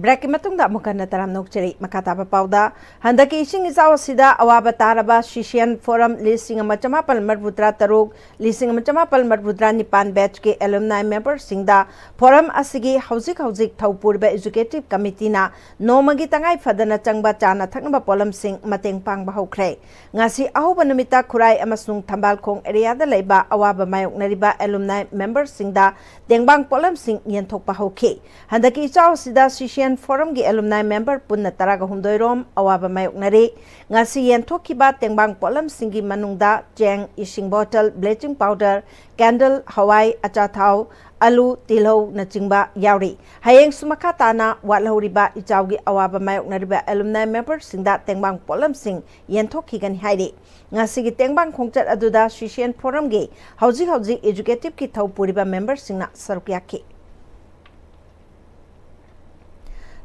Break ꯀꯤ ꯃꯇꯨꯡꯗ ꯑꯃꯨꯛ ꯍꯟꯅ ꯇꯔꯥꯝꯅ ꯑꯣꯛꯆꯔꯤ꯫ ꯃꯈꯥ ꯇꯥꯕ ꯄꯥꯎꯗ, ꯍꯟꯗꯛꯀꯤ ꯏꯁꯤꯡ ꯏꯆꯥꯎ ꯑꯁꯤꯗ ꯑꯋꯥꯕ ꯇꯥꯔꯕ Session Forum ꯂꯤꯁꯤꯡ ꯑꯃ ꯆꯃꯥꯄꯜ ꯃꯔꯤꯐꯨ ꯇꯔꯥ ꯇꯔꯨꯛ, ꯂꯤꯁꯤꯡ ꯑꯃ ꯆꯃꯥꯄꯜ ꯃꯔꯤꯐꯨ ꯇꯔꯥ ꯅꯤꯄꯥꯟ batch ꯀꯤ alumni member ꯁꯤꯡꯗ forum ꯑꯁꯤꯒꯤ ꯍꯧꯖꯤꯛ ꯍꯧꯖꯤꯛ ꯊꯧ ꯄꯨꯔꯤꯕ executive committee ꯅ ꯅꯣꯡꯃꯒꯤ ꯇꯉꯥꯏ ꯐꯗꯅ ꯆꯪꯕ ꯆꯥꯅ ꯊꯛꯅꯕ ꯄꯣꯠꯂꯝꯁꯤꯡ ꯃꯇꯦꯡ ꯄꯥꯡꯕ ꯍꯧꯈ꯭ꯔꯦ꯫ ꯉꯁꯤ ꯑꯍꯧꯕ ꯅꯨꯃꯤꯠꯇ ꯈꯨꯔꯥꯏ ꯑꯃꯁꯨꯡ ꯊꯝꯕꯥꯜꯈꯣꯡ area ꯗ ꯂꯩꯕ ꯑꯋꯥꯕ ꯃꯥꯌꯣꯛꯅꯔꯤꯕ alumni member ꯁꯤꯡꯗ ꯇꯦꯡꯕꯥꯡ ꯄꯣꯠꯂꯝꯁꯤꯡ ꯌꯦꯟꯊꯣꯛꯄ ꯍꯧꯈꯤ꯫ ꯍꯟꯗꯛꯀꯤ ꯏꯆꯥꯎ ꯑꯁꯤꯗ Session Forum ꯒꯤ alumni member ꯄꯨꯟꯅ ꯇꯔꯥꯒ ꯍꯨꯝꯗꯣꯏ ꯔꯣꯝ ꯑꯋꯥꯕ ꯃꯥꯌꯣꯛꯅꯔꯤ꯫ ꯉꯁꯤ ꯌꯦꯟꯊꯣꯛꯈꯤꯕ ꯇꯦꯡꯕꯥꯡ ꯄꯣꯠꯂꯝꯁꯤꯡꯒꯤ ꯃꯅꯨꯡꯗ ꯆꯦꯡ, ꯏꯁꯤꯡ bottle, bleaching powder, candle, ꯍꯋꯥꯏ, ꯑꯆꯥꯊꯥꯎ, ꯑꯂꯨ, ꯇꯤꯜꯍꯧꯅꯆꯤꯡꯕ ꯌꯥꯎꯔꯤ꯫ ꯍꯌꯦꯡꯁꯨ ꯃꯈꯥ ꯇꯥꯅ ꯋꯥꯠꯍꯧꯔꯤꯕ ꯏꯆꯥꯎꯒꯤ ꯑꯋꯥꯕ ꯃꯥꯌꯣꯛꯅꯔꯤꯕ alumni member ꯁꯤꯡꯗ ꯇꯦꯡꯕꯥꯡ ꯄꯣꯠꯂꯝꯁꯤꯡ ꯌꯦꯟꯊꯣꯛꯈꯤꯒꯅꯤ ꯍꯥꯏꯔꯤ꯫ ꯉꯁꯤꯒꯤ ꯇꯦꯡꯕꯥꯡ ꯈꯣꯡꯆꯠ ꯑꯗꯨꯗ Session Forum ꯒꯤ ꯍꯧꯖꯤꯛ ꯍꯧꯖꯤꯛ executive ꯀꯤ ꯊꯧ ꯄꯨꯔꯤꯕ member ꯁꯤꯡꯅ ꯁꯔꯨꯛ ꯌꯥꯈꯤ꯫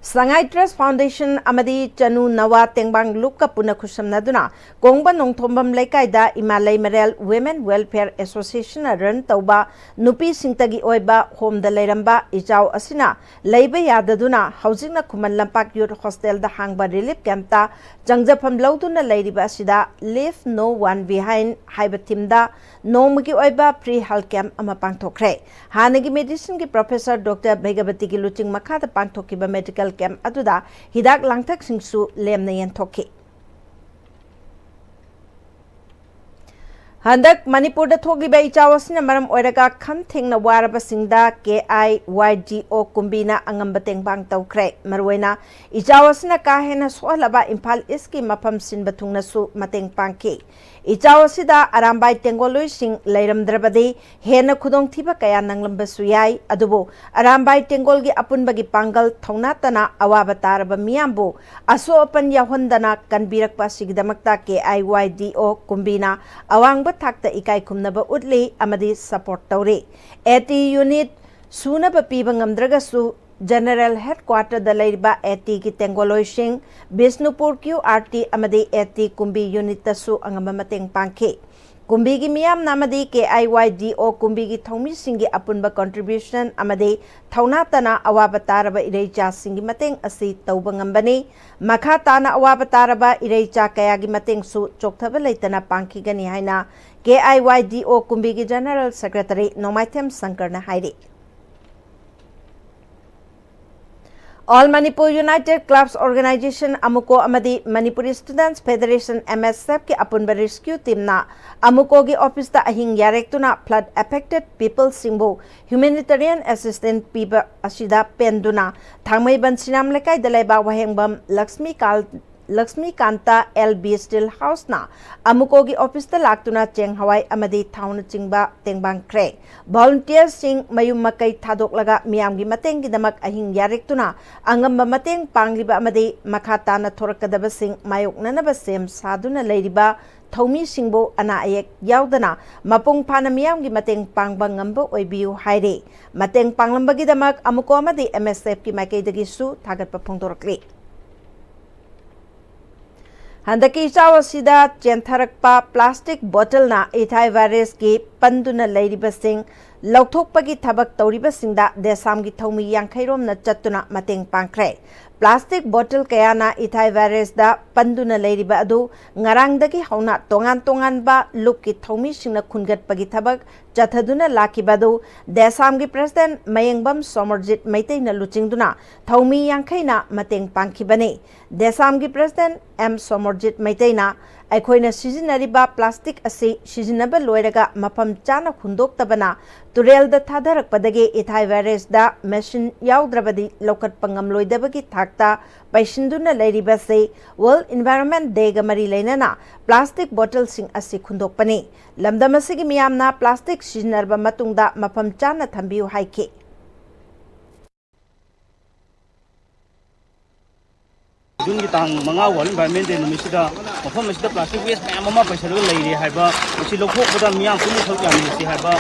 ꯁꯉꯥꯏ Trust Foundation ꯑꯃꯗꯤ ꯆꯅꯨ ꯅꯋꯥ ꯇꯦꯡꯕꯥꯡ ꯂꯨꯞꯀ ꯄꯨꯟꯅ ꯈꯨꯠꯁꯝꯅꯗꯨꯅ ꯀꯣꯡꯕ ꯅꯣꯡꯊꯣꯝꯕꯝ ꯂꯩꯀꯥꯏꯗ ꯏꯃꯥ ꯂꯩꯃꯔꯦꯜ Women Welfare Association ꯅ run ꯇꯧꯕ ꯅꯨꯄꯤꯁꯤꯡꯇꯒꯤ ꯑꯣꯏꯕ ꯍꯣꯝꯗ ꯂꯩꯔꯝꯕ ꯏꯆꯥꯎ ꯑꯁꯤꯅ ꯂꯩꯕ ꯌꯥꯗꯗꯨꯅ ꯍꯧꯖꯤꯛꯅ ꯈꯨꯃꯟ ꯂꯝꯄꯥꯛ Youth Hostel ꯗ ꯍꯥꯡꯕ relief camp ꯇ ꯆꯪꯖꯐꯝ ꯂꯧꯗꯨꯅ ꯂꯩꯔꯤꯕ ꯑꯁꯤꯗ Leave No One Behind ꯍꯥꯏꯕ theme ꯗ ꯅꯣꯡꯃꯒꯤ ꯑꯣꯏꯕ free health camp ꯑꯃ ꯄꯥꯡꯊꯣꯛꯈ꯭ꯔꯦ꯫ ꯍꯥꯟꯅꯒꯤ medicine ꯒꯤ professor Doctor ꯚꯩꯒꯕꯇꯤꯒꯤ ꯂꯨꯆꯤꯡ ꯃꯈꯥꯗ ꯄꯥꯡꯊꯣꯛꯈꯤꯕ medical camp ꯑꯗꯨꯗ ꯍꯤꯗꯥꯛ ꯂꯥꯡꯊꯛꯁꯤꯡꯁꯨ ꯂꯦꯝꯅ ꯌꯦꯟꯊꯣꯛꯈꯤ꯫ ꯍꯟꯗꯛ ꯃꯅꯤꯄꯨꯔꯗ ꯊꯣꯛꯂꯤꯕ ꯏꯆꯥꯎ ꯑꯁꯤꯅ ꯃꯔꯝ ꯑꯣꯏꯔꯒ ꯈꯝ ꯊꯦꯡꯅ ꯋꯥꯔꯕꯁꯤꯡꯗ K I Y D O ꯀꯨꯝꯕꯤꯅ ꯑꯉꯝꯕ ꯇꯦꯡꯕꯥꯡ ꯇꯧꯈ꯭ꯔꯦ꯫ ꯃꯔꯨꯑꯣꯏꯅ ꯏꯆꯥꯎ ꯑꯁꯤꯅ ꯀꯥ ꯍꯦꯟꯅ ꯁꯣꯛꯍꯜꯂꯕ ꯏꯝꯐꯥꯜ East ꯀꯤ ꯃꯐꯝ ꯁꯤꯟꯕ ꯊꯨꯡꯅꯁꯨ ꯃꯇꯦꯡ ꯄꯥꯡꯈꯤ꯫ ꯏꯆꯥꯎ ꯑꯁꯤꯗ ꯑꯔꯥꯝꯕꯥꯏ ꯇꯦꯡꯒꯣꯜꯂꯣꯏꯁꯤꯡ ꯂꯩꯔꯝꯗ꯭ꯔꯕꯗꯤ ꯍꯦꯟꯅ ꯈꯨꯗꯣꯡꯊꯤꯕ ꯀꯌꯥ ꯅꯪꯂꯝꯕꯁꯨ ꯌꯥꯏ꯫ ꯑꯗꯨꯕꯨ ꯑꯔꯥꯝꯕꯥꯏ ꯇꯦꯡꯒꯣꯜꯒꯤ ꯑꯄꯨꯟꯕꯒꯤ ꯄꯥꯡꯒꯜ ꯊꯧꯅꯥ ꯇꯅ ꯑꯋꯥꯕ ꯇꯥꯔꯕ ꯃꯤꯌꯥꯝꯕꯨ ꯑꯁꯣꯛ ꯑꯄꯟ ꯌꯥꯎꯍꯟꯗꯅ ꯀꯟꯕꯤꯔꯛꯄ ꯑꯁꯤꯒꯤꯗꯃꯛꯇ K I Y D O ꯀꯨꯝꯕꯤꯅ ꯑꯋꯥꯡꯕ ꯊꯥꯛꯇ ꯏꯀꯥꯏ ꯈꯨꯝꯅꯕ ꯎꯠꯂꯤ ꯑꯃꯗꯤ support ꯇꯧꯔꯤ꯫ AT unit ꯁꯨꯅꯕ ꯄꯤꯕ ꯉꯝꯗ꯭ꯔꯒꯁꯨ General Headquarter ꯗ ꯂꯩꯔꯤꯕ AT ꯒꯤ ꯇꯦꯡꯒꯣꯜꯂꯣꯏꯁꯤꯡ, ꯕꯤꯁꯅꯨꯄꯨꯔ Q R T ꯑꯃꯗꯤ AT ꯀꯨꯝꯕꯤ unit ꯇꯁꯨ ꯑꯉꯝꯕ ꯃꯇꯦꯡ ꯄꯥꯡꯈꯤ꯫ ꯀꯨꯝꯕꯤꯒꯤ ꯃꯤꯌꯥꯝꯅ ꯑꯃꯗꯤ K I Y D O ꯀꯨꯝꯕꯤꯒꯤ ꯊꯧꯃꯤꯁꯤꯡꯒꯤ ꯑꯄꯨꯟꯕ contribution ꯑꯃꯗꯤ ꯊꯧꯅꯥ ꯇꯅ ꯑꯋꯥꯕ ꯇꯥꯔꯕ ꯏꯔꯩꯆꯥꯁꯤꯡꯒꯤ ꯃꯇꯦꯡ ꯑꯁꯤ ꯇꯧꯕ ꯉꯝꯕꯅꯤ꯫ ꯃꯈꯥ ꯇꯥꯅ ꯑꯋꯥꯕ ꯇꯥꯔꯕ ꯏꯔꯩꯆꯥ ꯀꯌꯥꯒꯤ ꯃꯇꯦꯡꯁꯨ ꯆꯣꯛꯊꯕ ꯂꯩꯇꯅ ꯄꯥꯡꯈꯤꯒꯅꯤ ꯍꯥꯏꯅ K I Y D O ꯀꯨꯝꯕꯤꯒꯤ General Secretary ꯅꯣꯡꯃꯥꯏꯊꯦꯝ ꯁꯪꯀꯔꯅ ꯍꯥꯏꯔꯤ꯫ All Manipur United Clubs Organization, ꯑꯃꯨꯀꯣ, ꯑꯃꯗꯤ Manipuri Students Federation, M S F, ꯀꯤ ꯑꯄꯨꯟꯕ rescue team ꯅ ꯑꯃꯨꯀꯣꯒꯤ office ꯇ ꯑꯍꯤꯡ ꯌꯥꯔꯦꯛꯇꯨꯅ flood affected people ꯁꯤꯡꯕꯨ humanitarian assistance ꯄꯤꯕ ꯑꯁꯤꯗ ꯄꯦꯟꯗꯨꯅ ꯊꯥꯡꯃꯩꯕꯟ ꯁꯤꯅꯥꯝ ꯂꯩꯀꯥꯏꯗ ꯂꯩꯕ ꯋꯥꯍꯦꯡꯕꯝ ꯂꯛꯁꯃꯤꯀꯥꯜ ꯂꯛꯁꯃꯤꯀꯥꯟꯇ L B Steel House ꯅ ꯑꯃꯨꯀꯣꯒꯤ office ꯇ ꯂꯥꯛꯇꯨꯅ ꯆꯦꯡ, ꯍꯋꯥꯏ ꯑꯃꯗꯤ ꯊꯥꯎꯅꯆꯤꯡꯕ ꯇꯦꯡꯕꯥꯡꯈ꯭ꯔꯦ꯫ Volunteer ꯁꯤꯡ ꯃꯌꯨꯝ ꯃꯀꯩ ꯊꯥꯗꯣꯛꯂꯒ ꯃꯤꯌꯥꯝꯒꯤ ꯃꯇꯦꯡꯒꯤꯗꯃꯛ ꯑꯍꯤꯡ ꯌꯥꯔꯦꯛꯇꯨꯅ ꯑꯉꯝꯕ ꯃꯇꯦꯡ ꯄꯥꯡꯂꯤꯕ ꯑꯃꯗꯤ ꯃꯈꯥ ꯇꯥꯅ ꯊꯣꯔꯛꯀꯗꯕꯁꯤꯡ ꯃꯥꯌꯣꯛꯅꯅꯕ ꯁꯦꯝ ꯁꯥꯗꯨꯅ ꯂꯩꯔꯤꯕ ꯊꯧꯃꯤꯁꯤꯡꯕꯨ ꯑꯅꯥ ꯑꯌꯦꯛ ꯌꯥꯎꯗꯅ ꯃꯄꯨꯡ ꯐꯥꯅ ꯃꯤꯌꯥꯝꯒꯤ ꯃꯇꯦꯡ ꯄꯥꯡꯕ ꯉꯝꯕ ꯑꯣꯏꯕꯤꯌꯨ ꯍꯥꯏꯔꯤ꯫ ꯃꯇꯦꯡ ꯄꯥꯡꯂꯝꯕꯒꯤꯗꯃꯛ ꯑꯃꯨꯀꯣ ꯑꯃꯗꯤ MSF ꯀꯤ ꯃꯥꯏꯀꯩꯗꯒꯤꯁꯨ ꯊꯥꯒꯠꯄ ꯐꯣꯡꯗꯣꯔꯛꯂꯤ꯫ ꯍꯟꯗꯛꯀꯤ ꯏꯆꯥꯎ ꯑꯁꯤꯗ ꯆꯦꯟꯊꯔꯛꯄ plastic bottle ꯅ ꯏꯊꯥꯏ virus ꯀꯤ ꯄꯟꯗꯨꯅ ꯂꯩꯔꯤꯕꯁꯤꯡ ꯂꯧꯊꯣꯛꯄꯒꯤ ꯊꯕꯛ ꯇꯧꯔꯤꯕꯁꯤꯡꯗ ꯗꯦꯁꯥꯝꯒꯤ ꯊꯧꯃꯤ ꯌꯥꯡꯈꯩ ꯔꯣꯝꯅ ꯆꯠꯇꯨꯅ ꯃꯇꯦꯡ ꯄꯥꯡꯈ꯭ꯔꯦ꯫ Plastic bottle ꯀꯌꯥꯅ ꯏꯊꯥꯏ virus ꯗ ꯄꯟꯗꯨꯅ ꯂꯩꯔꯤꯕ ꯑꯗꯨ ꯉꯔꯥꯡꯗꯒꯤ ꯍꯧꯅ ꯇꯣꯉꯥꯟ ꯇꯣꯉꯥꯟꯕ ꯂꯨꯞꯀꯤ ꯊꯧꯃꯤꯁꯤꯡꯅ ꯈꯨꯟꯒꯠꯄꯒꯤ ꯊꯕꯛ ꯆꯠꯊꯗꯨꯅ ꯂꯥꯛꯈꯤꯕ ꯑꯗꯨ ꯗꯦꯁꯥꯝꯒꯤ president ꯃꯌꯦꯡꯕꯝ ꯁꯣꯃꯔꯖꯤꯠ ꯃꯩꯇꯩꯅ ꯂꯨꯆꯤꯡꯗꯨꯅ ꯊꯧꯃꯤ ꯌꯥꯡꯈꯩꯅ ꯃꯇꯦꯡ ꯄꯥꯡꯈꯤꯕꯅꯤ꯫ ꯗꯦꯁꯥꯝꯒꯤ president ꯑꯦꯝ ꯁꯣꯃꯔꯖꯤꯠ ꯃꯩꯇꯩꯅ, "ꯑꯩꯈꯣꯏꯅ ꯁꯤꯖꯤꯟꯅꯔꯤꯕ plastic ꯑꯁꯤ ꯁꯤꯖꯤꯟꯅꯕ ꯂꯣꯏꯔꯒ ꯃꯐꯝ ꯆꯥꯅ ꯍꯨꯟꯗꯣꯛꯇꯕꯅ ꯇꯨꯔꯦꯜꯗ ꯊꯥꯗꯔꯛꯄꯗꯒꯤ ꯏꯊꯥꯏ virus ꯗ machine ꯌꯥꯎꯗ꯭ꯔꯕꯗꯤ ꯂꯧꯈꯠꯄ ꯉꯝꯂꯣꯏꯗꯕꯒꯤ ꯊꯥꯛꯇ ꯄꯩꯁꯤꯟꯗꯨꯅ ꯂꯩꯔꯤꯕꯁꯤ World Environment Day ꯒ ꯃꯔꯤ ꯂꯩꯅꯅ plastic bottle ꯁꯤꯡ ꯑꯁꯤ ꯈꯨꯟꯗꯣꯛꯄꯅꯤ꯫ ꯂꯝꯗꯝ ꯑꯁꯤꯒꯤ ꯃꯤꯌꯥꯝꯅ plastic ꯁꯤꯖꯤꯟꯅꯔꯕ ꯃꯇꯨꯡꯗ ꯃꯐꯝ ꯆꯥꯅ ꯊꯝꯕꯤꯌꯨ" ꯍꯥꯏꯈꯤ꯫ ꯖꯨꯟꯒꯤ ꯇꯥꯡ ꯃꯉꯥ World Environment Day ꯅꯨꯃꯤꯠꯁꯤꯗ ꯃꯐꯝ ꯑꯁꯤꯗ plastic waste ꯃꯌꯥꯝ ꯑꯃ ꯄꯩꯁꯜꯂꯒ ꯂꯩꯔꯦ ꯍꯥꯏꯕ, ꯃꯁꯤ ꯂꯧꯊꯣꯛꯄꯗ ꯃꯤꯌꯥꯝ ꯄꯨꯟꯅ ꯁꯔꯨꯛ ꯌꯥꯃꯤꯟꯅꯁꯤ ꯍꯥꯏꯕ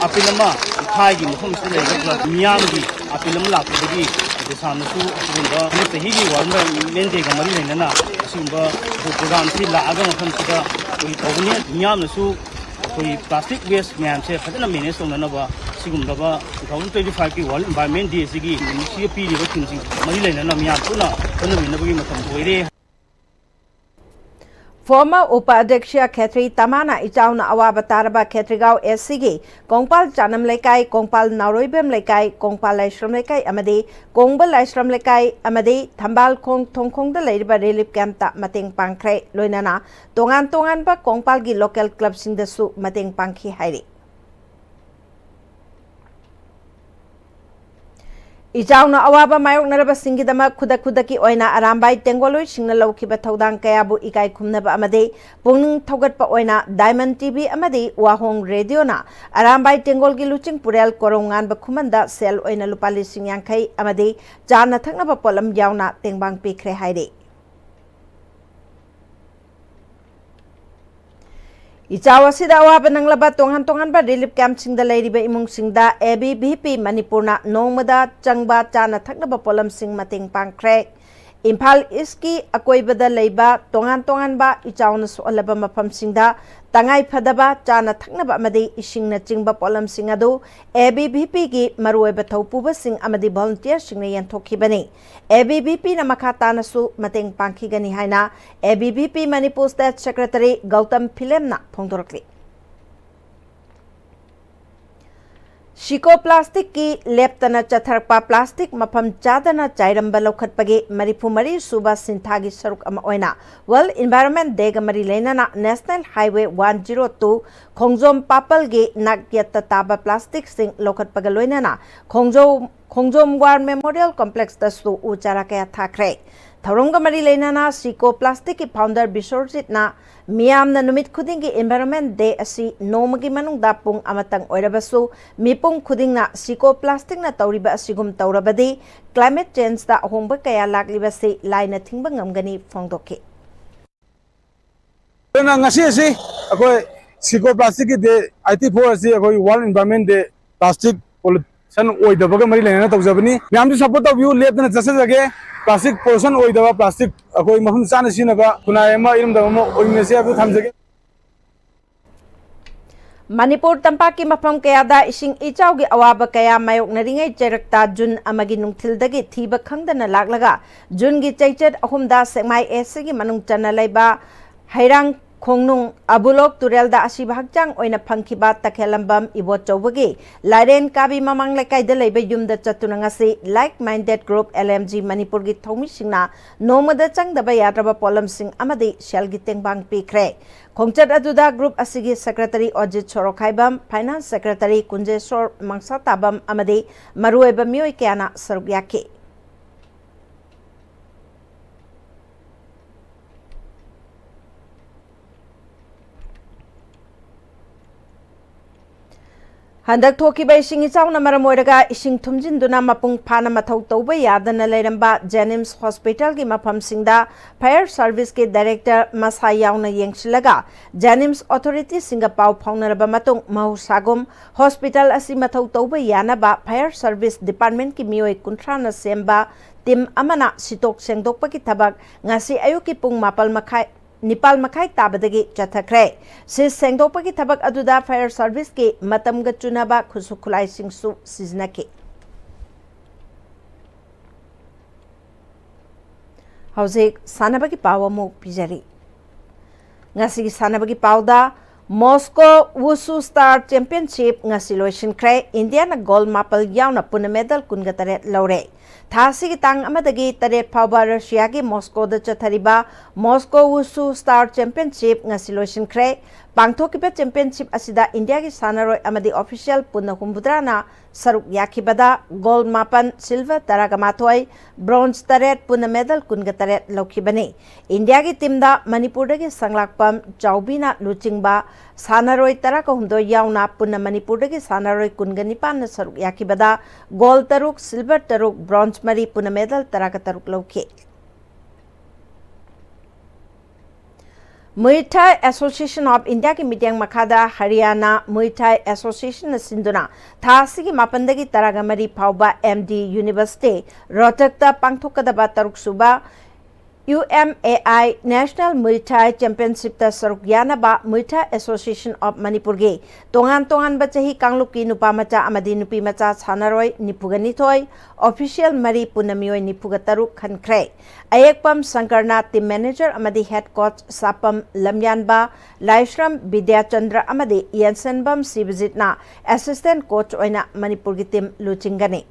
appeal ꯑꯃ ꯏꯊꯥꯏꯒꯤ ꯃꯐꯝ ꯑꯁꯤꯗ ꯂꯩꯔꯤꯕ ꯃꯤꯌꯥꯝꯒꯤ appeal ꯑꯃ ꯂꯥꯛꯄꯗꯒꯤ ꯗꯦꯁꯥꯝꯅꯁꯨ ꯑꯁꯤꯒꯨꯝꯕ ꯍꯟꯗꯛ ꯆꯍꯤꯒꯤ World Environment Day ꯒ ꯃꯔꯤ ꯂꯩꯅꯅ ꯑꯁꯤꯒꯨꯝꯕ program ꯁꯤ ꯂꯥꯛꯑꯒ ꯃꯐꯝꯁꯤꯗ ꯑꯩꯈꯣꯏꯒꯤ ꯇꯧꯒꯅꯤ꯫ ꯃꯤꯌꯥꯝꯅꯁꯨ ꯑꯩꯈꯣꯏ plastic waste ꯃꯌꯥꯝꯁꯦ ꯐꯖꯅ manage ꯇꯧꯅꯅꯕ ꯁꯤꯒꯨꯝꯂꯕ two thousand twenty five ꯀꯤ World Environment Day ꯑꯁꯤꯒꯤ ꯅꯨꯃꯤꯠꯁꯤꯒ ꯄꯤꯔꯤꯕ ꯊꯤꯝꯁꯤꯡ ꯃꯔꯤ ꯂꯩꯅꯅ ꯃꯤꯌꯥꯝ ꯄꯨꯟꯅ ꯍꯣꯠꯅꯃꯤꯟꯅꯕꯒꯤ ꯃꯇꯝ ꯑꯣꯏꯔꯦ꯫ Former ꯎꯄ ꯑꯗ꯭ꯌꯛꯁ ꯈꯦꯇ꯭ꯔꯤ ꯇꯃꯥꯅ ꯏꯆꯥꯎꯅ ꯑꯋꯥꯕ ꯇꯥꯔꯕ ꯈꯦꯇ꯭ꯔꯤꯒꯥꯎ AC ꯒꯤ ꯀꯣꯡꯄꯥꯜ ꯆꯥꯅꯝ ꯂꯩꯀꯥꯏ, ꯀꯣꯡꯄꯥꯜ ꯅꯥꯎꯔꯣꯏꯕꯦꯝ ꯂꯩꯀꯥꯏ, ꯀꯣꯡꯄꯥꯜ ꯂꯥꯏꯁ꯭ꯔꯝ ꯂꯩꯀꯥꯏ ꯑꯃꯗꯤ ꯀꯣꯡꯕ ꯂꯥꯏꯁ꯭ꯔꯝ ꯂꯩꯀꯥꯏ ꯑꯃꯗꯤ ꯊꯝꯕꯥꯜ ꯈꯣꯡ ꯊꯣꯡꯈꯣꯡꯗ ꯂꯩꯔꯤꯕ relief camp ꯇ ꯃꯇꯦꯡ ꯄꯥꯡꯈ꯭ꯔꯦ꯫ ꯂꯣꯏꯅꯅ ꯇꯣꯉꯥꯟ ꯇꯣꯉꯥꯟꯕ ꯀꯣꯡꯄꯥꯜꯒꯤ local club ꯁꯤꯡꯗꯁꯨ ꯃꯇꯦꯡ ꯄꯥꯡꯈꯤ ꯍꯥꯏꯔꯤ꯫ ꯏꯆꯥꯎꯅ ꯑꯋꯥꯕ ꯃꯥꯌꯣꯛꯅꯔꯕꯁꯤꯡꯒꯤꯗꯃꯛ ꯈꯨꯗꯛ ꯈꯨꯗꯛꯀꯤ ꯑꯣꯏꯅ ꯑꯔꯥꯝꯕꯥꯏ ꯇꯦꯡꯒꯣꯜꯂꯣꯏꯁꯤꯡꯅ ꯂꯧꯈꯤꯕ ꯊꯧꯗꯥꯡ ꯀꯌꯥꯕꯨ ꯏꯀꯥꯏ ꯈꯨꯝꯅꯕ ꯑꯃꯗꯤ ꯄꯨꯛꯅꯤꯡ ꯊꯧꯒꯠꯄ ꯑꯣꯏꯅ Diamond TV ꯑꯃꯗꯤ ꯋꯥꯍꯣꯡ Radio ꯅ ꯑꯔꯥꯝꯕꯥꯏ ꯇꯦꯡꯒꯣꯜꯒꯤ ꯂꯨꯆꯤꯡ ꯄꯨꯔꯦꯜ ꯀꯣꯔꯧꯉꯥꯟꯕ ꯈꯨꯃꯟꯗ ꯁꯦꯜ ꯑꯣꯏꯅ ꯂꯨꯄꯥ ꯂꯤꯁꯤꯡ ꯌꯥꯡꯈꯩ ꯑꯃꯗꯤ ꯆꯥꯅ ꯊꯛꯅꯕ ꯄꯣꯠꯂꯝ ꯌꯥꯎꯅ ꯇꯦꯡꯕꯥꯡ ꯄꯤꯈ꯭ꯔꯦ ꯍꯥꯏꯔꯤ꯫ ꯏꯆꯥꯎ ꯑꯁꯤꯗ ꯑꯋꯥꯕ ꯅꯪꯂꯕ ꯇꯣꯉꯥꯟ ꯇꯣꯉꯥꯟꯕ ꯔꯤꯂꯤꯐ ꯀꯦꯝꯞꯁꯤꯡꯗ ꯂꯩꯔꯤꯕ ꯏꯃꯨꯡꯁꯤꯡꯗ ꯑꯦ ꯕꯤ ꯚꯤ ꯄꯤ ꯃꯅꯤꯄꯨꯔꯅ ꯅꯣꯡꯃꯗ ꯆꯪꯕ ꯆꯥꯅ ꯊꯛꯅꯕ ꯄꯣꯠꯂꯝꯁꯤꯡ ꯃꯇꯦꯡ ꯄꯥꯡꯈ꯭ꯔꯦ꯫ ꯏꯝꯐꯥꯜ ꯏꯁꯀꯤ ꯑꯀꯣꯏꯕꯗ ꯂꯩꯕ ꯇꯣꯉꯥꯟ ꯇꯣꯉꯥꯟꯕ ꯏꯆꯥꯎꯅ ꯁꯣꯛꯍꯜꯂꯕ ꯃꯐꯝꯁꯤꯡꯗ ꯇꯉꯥꯏ ꯐꯗꯕ ꯆꯥꯅ ꯊꯛꯅꯕ ꯑꯃꯗꯤ ꯏꯁꯤꯡꯅꯆꯤꯡꯕ ꯄꯣꯠꯂꯝꯁꯤꯡ ꯑꯗꯨ ꯑꯦ ꯕꯤ ꯚꯤ ꯄꯤꯒꯤ ꯃꯔꯨꯑꯣꯏꯕ ꯊꯧꯄꯨꯕꯁꯤꯡ ꯑꯃꯗꯤ ꯚꯣꯂꯨꯟꯇꯤꯌꯔꯁꯤꯡꯅ ꯌꯦꯟꯊꯣꯛꯈꯤꯕꯅꯤ꯫ ꯑꯦ ꯕꯤ ꯚꯤ ꯄꯤꯅ ꯃꯈꯥ ꯇꯥꯅꯁꯨ ꯃꯇꯦꯡ ꯄꯥꯡꯈꯤꯒꯅꯤ ꯍꯥꯏꯅ A B V P Manipur state secretary Gautam ꯐꯤꯂꯦꯝꯅ ꯐꯣꯡꯗꯣꯔꯛꯂꯤ꯫ ꯁꯤꯀꯣ ꯄ꯭ꯂꯥꯁꯇꯤꯛꯀꯤ ꯂꯦꯞꯇꯅ ꯆꯠꯊꯔꯛꯄ ꯄ꯭ꯂꯥꯁꯇꯤꯛ ꯃꯐꯝ ꯆꯥꯗꯅ ꯆꯥꯏꯔꯝꯕ ꯂꯧꯈꯠꯄꯒꯤ ꯃꯔꯤꯐꯨ ꯃꯔꯤ ꯁꯨꯕ ꯁꯤꯟꯊꯥꯒꯤ ꯁꯔꯨꯛ ꯑꯃ ꯑꯣꯏꯅ ꯋꯥꯔꯜꯗ ꯏꯟꯚꯥꯏꯔꯣꯟꯃꯦꯟ ꯗꯦꯒ ꯃꯔꯤ ꯂꯩꯅꯅ national highway one zero two Khongjom ꯄꯥꯄꯜꯒꯤ ꯅꯥꯛꯌꯦꯠꯇ ꯇꯥꯕ ꯄ꯭ꯂꯥꯁꯇꯤꯛꯁꯤꯡ ꯂꯧꯈꯠꯄꯒ ꯂꯣꯏꯅꯅ ꯈꯣꯡꯖꯣꯝ, ꯈꯣꯡꯖꯣꯝ ꯋꯥꯔ ꯃꯦꯃꯣꯔꯤꯌꯦꯜ ꯀꯣꯝꯄ꯭ꯂꯦꯛꯁꯇꯁꯨ ꯎ ꯆꯥꯔꯥ ꯀꯌꯥ ꯊꯥꯈ꯭ꯔꯦ꯫ ꯊꯧꯔꯝꯒ ꯃꯔꯤ ꯂꯩꯅꯅ ꯁꯤꯀꯣ ꯄ꯭ꯂꯥꯁꯇꯤꯛꯀꯤ ꯐꯥꯎꯟꯗꯔ ꯕꯤꯁꯣꯔꯖꯤꯠꯅ ꯃꯤꯌꯥꯝꯅ ꯅꯨꯃꯤꯠ ꯈꯨꯗꯤꯡꯒꯤ ꯏꯟꯚꯥꯏꯔꯣꯟꯃꯦꯟ ꯗꯦ ꯑꯁꯤ ꯅꯣꯡꯃꯒꯤ ꯃꯅꯨꯡꯗ ꯄꯨꯡ ꯑꯃꯇꯪ ꯑꯣꯏꯔꯕꯁꯨ ꯃꯤꯄꯨꯝ ꯈꯨꯗꯤꯡꯅ ꯁꯤꯀꯣ ꯄ꯭ꯂꯥꯁꯇꯤꯛꯅ ꯇꯧꯔꯤꯕ ꯑꯁꯤꯒꯨꯝ ꯇꯧꯔꯕꯗꯤ ꯀ꯭ꯂꯥꯏꯃꯦꯠ ꯆꯦꯟꯖꯇ ꯑꯍꯣꯡꯕ ꯀꯌꯥ ꯂꯥꯛꯂꯤꯕꯁꯤ ꯂꯥꯏꯅ ꯊꯤꯡꯕ ꯉꯝꯒꯅꯤ ꯐꯣꯡꯗꯣꯛꯈꯤ꯫ ꯑꯗꯨꯅ ꯉꯁꯤ ꯑꯁꯤ ꯑꯩꯈꯣꯏ ꯁꯤꯀꯣ ꯄ꯭ꯂꯥꯁꯇꯤꯛꯀꯤ ꯗꯦ ꯑꯥꯏꯇꯤ ꯐꯣꯔ ꯑꯁꯤ ꯑꯩꯈꯣꯏ ꯋꯥꯔꯜ ꯏꯟꯚꯥꯏꯔꯣꯟꯃꯦꯟ ꯗꯦ, ꯄ꯭ꯂꯥꯁꯇꯤꯛ ꯄꯣꯂꯨꯁꯟ ꯑꯣꯏꯗꯕꯒ ꯃꯔꯤ ꯂꯩꯅꯅ ꯇꯧꯖꯕꯅꯤ꯫ ꯃꯌꯥꯝꯁꯨ ꯁꯞꯄꯣꯔꯠ ꯇꯧꯕꯤꯌꯨ, ꯂꯦꯞꯇꯅ ꯆꯠꯆꯖꯒꯦ꯫ ꯄ꯭ꯂꯥꯁꯇꯤꯛ ꯄꯣꯂꯨꯁꯟ ꯑꯣꯏꯗꯕ, ꯄ꯭ꯂꯥꯁꯇꯤꯛ ꯑꯩꯈꯣꯏ ꯃꯐꯝ ꯆꯥꯅ ꯁꯤꯖꯤꯟꯅꯕ ꯈꯨꯟꯅꯥꯏ ꯑꯃ, ꯏꯔꯝꯗꯝ ꯑꯃ ꯑꯣꯏꯃꯤꯟꯅꯁꯤ ꯍꯥꯏꯕꯗꯨ ꯊꯝꯖꯒꯦ꯫ ꯃꯅꯤꯄꯨꯔ ꯇꯝꯄꯥꯛꯀꯤ ꯃꯐꯝ ꯀꯌꯥꯗ ꯏꯁꯤꯡ ꯏꯆꯥꯎꯒꯤ ꯑꯋꯥꯕ ꯀꯌꯥ ꯃꯥꯌꯣꯛꯅꯔꯤꯉꯩ ꯆꯩꯔꯛꯇ ꯖꯨꯟ ꯑꯃꯒꯤ ꯅꯨꯡꯊꯤꯜꯗꯒꯤ ꯊꯤꯕ ꯈꯪꯗꯅ ꯂꯥꯛꯂꯒ ꯖꯨꯟꯒꯤ ꯆꯩꯆꯠ ꯑꯍꯨꯝꯗ ꯁꯦꯛꯃꯥꯏ ꯑꯦ ꯁꯤꯒꯤ ꯃꯅꯨꯡ ꯆꯟꯅ ꯂꯩꯕ ꯍꯩꯔꯥꯡ ꯈꯣꯡꯅꯨꯡ ꯑꯕꯨꯂꯣꯛ ꯇꯨꯔꯦꯜꯗ ꯑꯁꯤꯕ ꯍꯛꯆꯥꯡ ꯑꯣꯏꯅ ꯐꯪꯈꯤꯕ ꯇꯈꯦꯜꯂꯝꯕꯝ ꯏꯕꯣꯆꯧꯕꯒꯤ ꯂꯥꯏꯔꯦꯟ ꯀꯥꯕꯤ ꯃꯃꯥꯡ ꯂꯩꯀꯥꯏꯗ ꯂꯩꯕ ꯌꯨꯝꯗ ꯆꯠꯇꯨꯅ ꯉꯁꯤ Like Minded Group L M G ꯃꯅꯤꯄꯨꯔꯒꯤ ꯊꯧꯃꯤꯁꯤꯡꯅ ꯅꯣꯡꯃꯗ ꯆꯪꯗꯕ ꯌꯥꯗ꯭ꯔꯕ ꯄꯣꯠꯂꯝꯁꯤꯡ ꯑꯃꯗꯤ ꯁꯦꯜꯒꯤ ꯇꯦꯡꯕꯥꯡ ꯄꯤꯈ꯭ꯔꯦ꯫ ꯈꯣꯡꯆꯠ ꯑꯗꯨꯗ ꯒ꯭ꯔꯨꯞ ꯑꯁꯤꯒꯤ ꯁꯦꯀ꯭ꯔꯦꯇꯔꯤ ꯑꯣꯖꯤꯠ ꯁꯣꯔꯣꯛꯈꯥꯏꯕꯝ, ꯐꯥꯏꯅꯥꯟꯁ ꯁꯦꯀ꯭ꯔꯦꯇꯔꯤ ꯀꯨꯟꯖꯦꯁꯣꯔ ꯃꯪꯁꯥꯇꯥꯕꯝ ꯑꯃꯗꯤ ꯃꯔꯨꯑꯣꯏꯕ ꯃꯤꯑꯣꯏ ꯀꯌꯥꯅ ꯁꯔꯨꯛ ꯌꯥꯈꯤ꯫ ꯍꯟꯗꯛ ꯊꯣꯛꯈꯤꯕ ꯏꯁꯤꯡ ꯏꯆꯥꯎꯅ ꯃꯔꯝ ꯑꯣꯏꯔꯒ ꯏꯁꯤꯡ ꯊꯨꯝꯖꯤꯟꯗꯨꯅ ꯃꯄꯨꯡ ꯐꯥꯅ ꯃꯊꯧ ꯇꯧꯕ ꯌꯥꯗꯅ ꯂꯩꯔꯝꯕ JNIMS hospitalꯒꯤ ꯃꯐꯝꯁꯤꯡꯗ fire serviceꯀꯤ director ꯃꯁꯥ ꯌꯥꯎꯅ ꯌꯦꯡꯁꯤꯜꯂꯒ JNIMS authorityꯁꯤꯡꯒ ꯄꯥꯎ ꯐꯥꯎꯅꯔꯕ ꯃꯇꯨꯡ ꯃꯍꯧꯁꯥꯒꯨꯝ hospital ꯑꯁꯤ ꯃꯊꯧ ꯇꯧꯕ ꯌꯥꯅꯕ fire service departmentꯀꯤ ꯃꯤꯑꯣꯏ ꯀꯨꯟꯊ꯭ꯔꯥꯅ ꯁꯦꯝꯕ team ꯑꯃꯅ ꯁꯤꯠꯇꯣꯛ ꯁꯦꯡꯗꯣꯛꯄꯒꯤ ꯊꯕꯛ ꯉꯁꯤ ꯑꯌꯨꯛꯀꯤ ꯄꯨꯡ ꯃꯥꯄꯜ ꯃꯈꯥꯏ, ꯅꯤꯄꯥꯜ ꯃꯈꯥꯏ ꯇꯥꯕꯗꯒꯤ ꯆꯠꯊꯈ꯭ꯔꯦ꯫ ꯁꯤꯠ ꯁꯦꯡꯗꯣꯛꯄꯒꯤ ꯊꯕꯛ ꯑꯗꯨꯗ fire serviceꯀꯤ ꯃꯇꯝꯒ ꯆꯨꯅꯕ ꯈꯨꯠꯁꯨ ꯈꯨꯠꯂꯥꯏꯁꯤꯡꯁꯨ ꯁꯤꯖꯤꯟꯅꯈꯤ꯫ ꯍꯧꯖꯤꯛ ꯁꯥꯟꯅꯕꯒꯤ ꯄꯥꯎ ꯑꯃꯨꯛ ꯄꯤꯖꯔꯤ꯫ ꯉꯁꯤꯒꯤ ꯁꯥꯟꯅꯕꯒꯤ ꯄꯥꯎꯗ, Moscow Wushu Star Championship ꯉꯁꯤ ꯂꯣꯏꯁꯤꯟꯈ꯭ꯔꯦ꯫ ꯏꯟꯗꯤꯌꯥꯅ gold ꯃꯥꯄꯜ ꯌꯥꯎꯅ ꯄꯨꯟꯅ medal ꯀꯨꯟꯒ ꯇꯔꯦꯠ ꯂꯧꯔꯦ꯫ ꯊꯥ ꯑꯁꯤꯒꯤ ꯇꯥꯡ ꯑꯃꯗꯒꯤ ꯇꯔꯦꯠ ꯐꯥꯎꯕ ꯔꯁꯤꯌꯥꯒꯤ ꯃꯣꯁꯀꯣꯗ ꯆꯠꯊꯔꯤꯕ Moscow Wushu Star Championship ꯉꯁꯤ ꯂꯣꯏꯁꯤꯟꯈ꯭ꯔꯦ꯫ ꯄꯥꯡꯊꯣꯛꯈꯤꯕ championship ꯑꯁꯤꯗ ꯏꯟꯗꯤꯌꯥꯒꯤ ꯁꯥꯟꯅꯔꯣꯏ ꯑꯃꯗꯤ official ꯄꯨꯟꯅ ꯍꯨꯝꯐꯨꯇꯔꯥꯅ ꯁꯔꯨꯛ ꯌꯥꯈꯤꯕꯗ gold ꯃꯥꯄꯜ, silver ꯇꯔꯥꯒ ꯃꯥꯊꯣꯏ, bronze ꯇꯔꯦꯠ, ꯄꯨꯟꯅ medal ꯀꯨꯟꯒ ꯇꯔꯦꯠ ꯂꯧꯈꯤꯕꯅꯤ꯫ ꯏꯟꯗꯤꯌꯥꯒꯤ teamꯗ ꯃꯅꯤꯄꯨꯔꯗꯒꯤ ꯁꯪꯂꯥꯛꯄꯝ ꯆꯥꯎꯕꯤꯅ ꯂꯨꯆꯤꯡꯕ ꯁꯥꯟꯅꯔꯣꯏ ꯇꯔꯥꯒ ꯍꯨꯝꯗꯣꯏ ꯌꯥꯎꯅ ꯄꯨꯟꯅ ꯃꯅꯤꯄꯨꯔꯗꯒꯤ ꯁꯥꯟꯅꯔꯣꯏ ꯀꯨꯟꯒ ꯅꯤꯄꯥꯟꯅ ꯁꯔꯨꯛ ꯌꯥꯈꯤꯕꯗ gold ꯇꯔꯨꯛ, silver ꯇꯔꯨꯛ, bronze ꯃꯔꯤ, ꯄꯨꯟꯅ medal ꯇꯔꯥꯒ ꯇꯔꯨꯛ ꯂꯧꯈꯤ꯫ Muay Thai Association of Indiaꯒꯤ ꯃꯤꯠꯌꯦꯡ ꯃꯈꯥꯗ ꯍꯔꯤꯌꯥꯅꯥ Muay Thai Associationꯅ ꯁꯤꯟꯗꯨꯅ ꯊꯥ ꯑꯁꯤꯒꯤ ꯃꯥꯄꯟꯗꯒꯤ ꯇꯔꯥꯒ ꯃꯔꯤ ꯐꯥꯎꯕ MD University ꯔꯣꯍꯇꯛꯇ ꯄꯥꯡꯊꯣꯛꯀꯗꯕ ꯇꯔꯨꯛ ꯁꯨꯕ UMAI National Muay Thai Championshipꯇ ꯁꯔꯨꯛ ꯌꯥꯅꯕ Muay Thai Association of ꯃꯅꯤꯄꯨꯔꯒꯤ ꯇꯣꯉꯥꯟ ꯇꯣꯉꯥꯟꯕ ꯆꯍꯤ ꯀꯥꯡꯂꯨꯞꯀꯤ ꯅꯨꯄꯥ ꯃꯆꯥ ꯑꯃꯗꯤ ꯅꯨꯄꯤ ꯃꯆꯥ ꯁꯥꯟꯅꯔꯣꯏ ꯅꯤꯐꯨꯒ ꯅꯤꯊꯣꯏ, official ꯃꯔꯤ, ꯄꯨꯟꯅ ꯃꯤꯑꯣꯏ ꯅꯤꯐꯨꯒ ꯇꯔꯨꯛ ꯈꯟꯈ꯭ꯔꯦ꯫ ꯑꯌꯦꯛꯄꯝ ꯁꯪꯀꯔꯅ team manager ꯑꯃꯗꯤ head coach, ꯁꯥꯄꯝ ꯂꯝꯌꯥꯟꯕ, ꯂꯥꯏꯁ꯭ꯔꯝ ꯕꯤꯗ꯭ꯌꯥꯆꯟꯗ꯭ꯔ ꯑꯃꯗꯤ ꯌꯦꯟꯁꯟꯕꯝ ꯁꯤꯕꯖꯤꯠꯅ assistant coach ꯑꯣꯏꯅ ꯃꯅꯤꯄꯨꯔꯒꯤ team ꯂꯨꯆꯤꯡꯒꯅꯤ꯫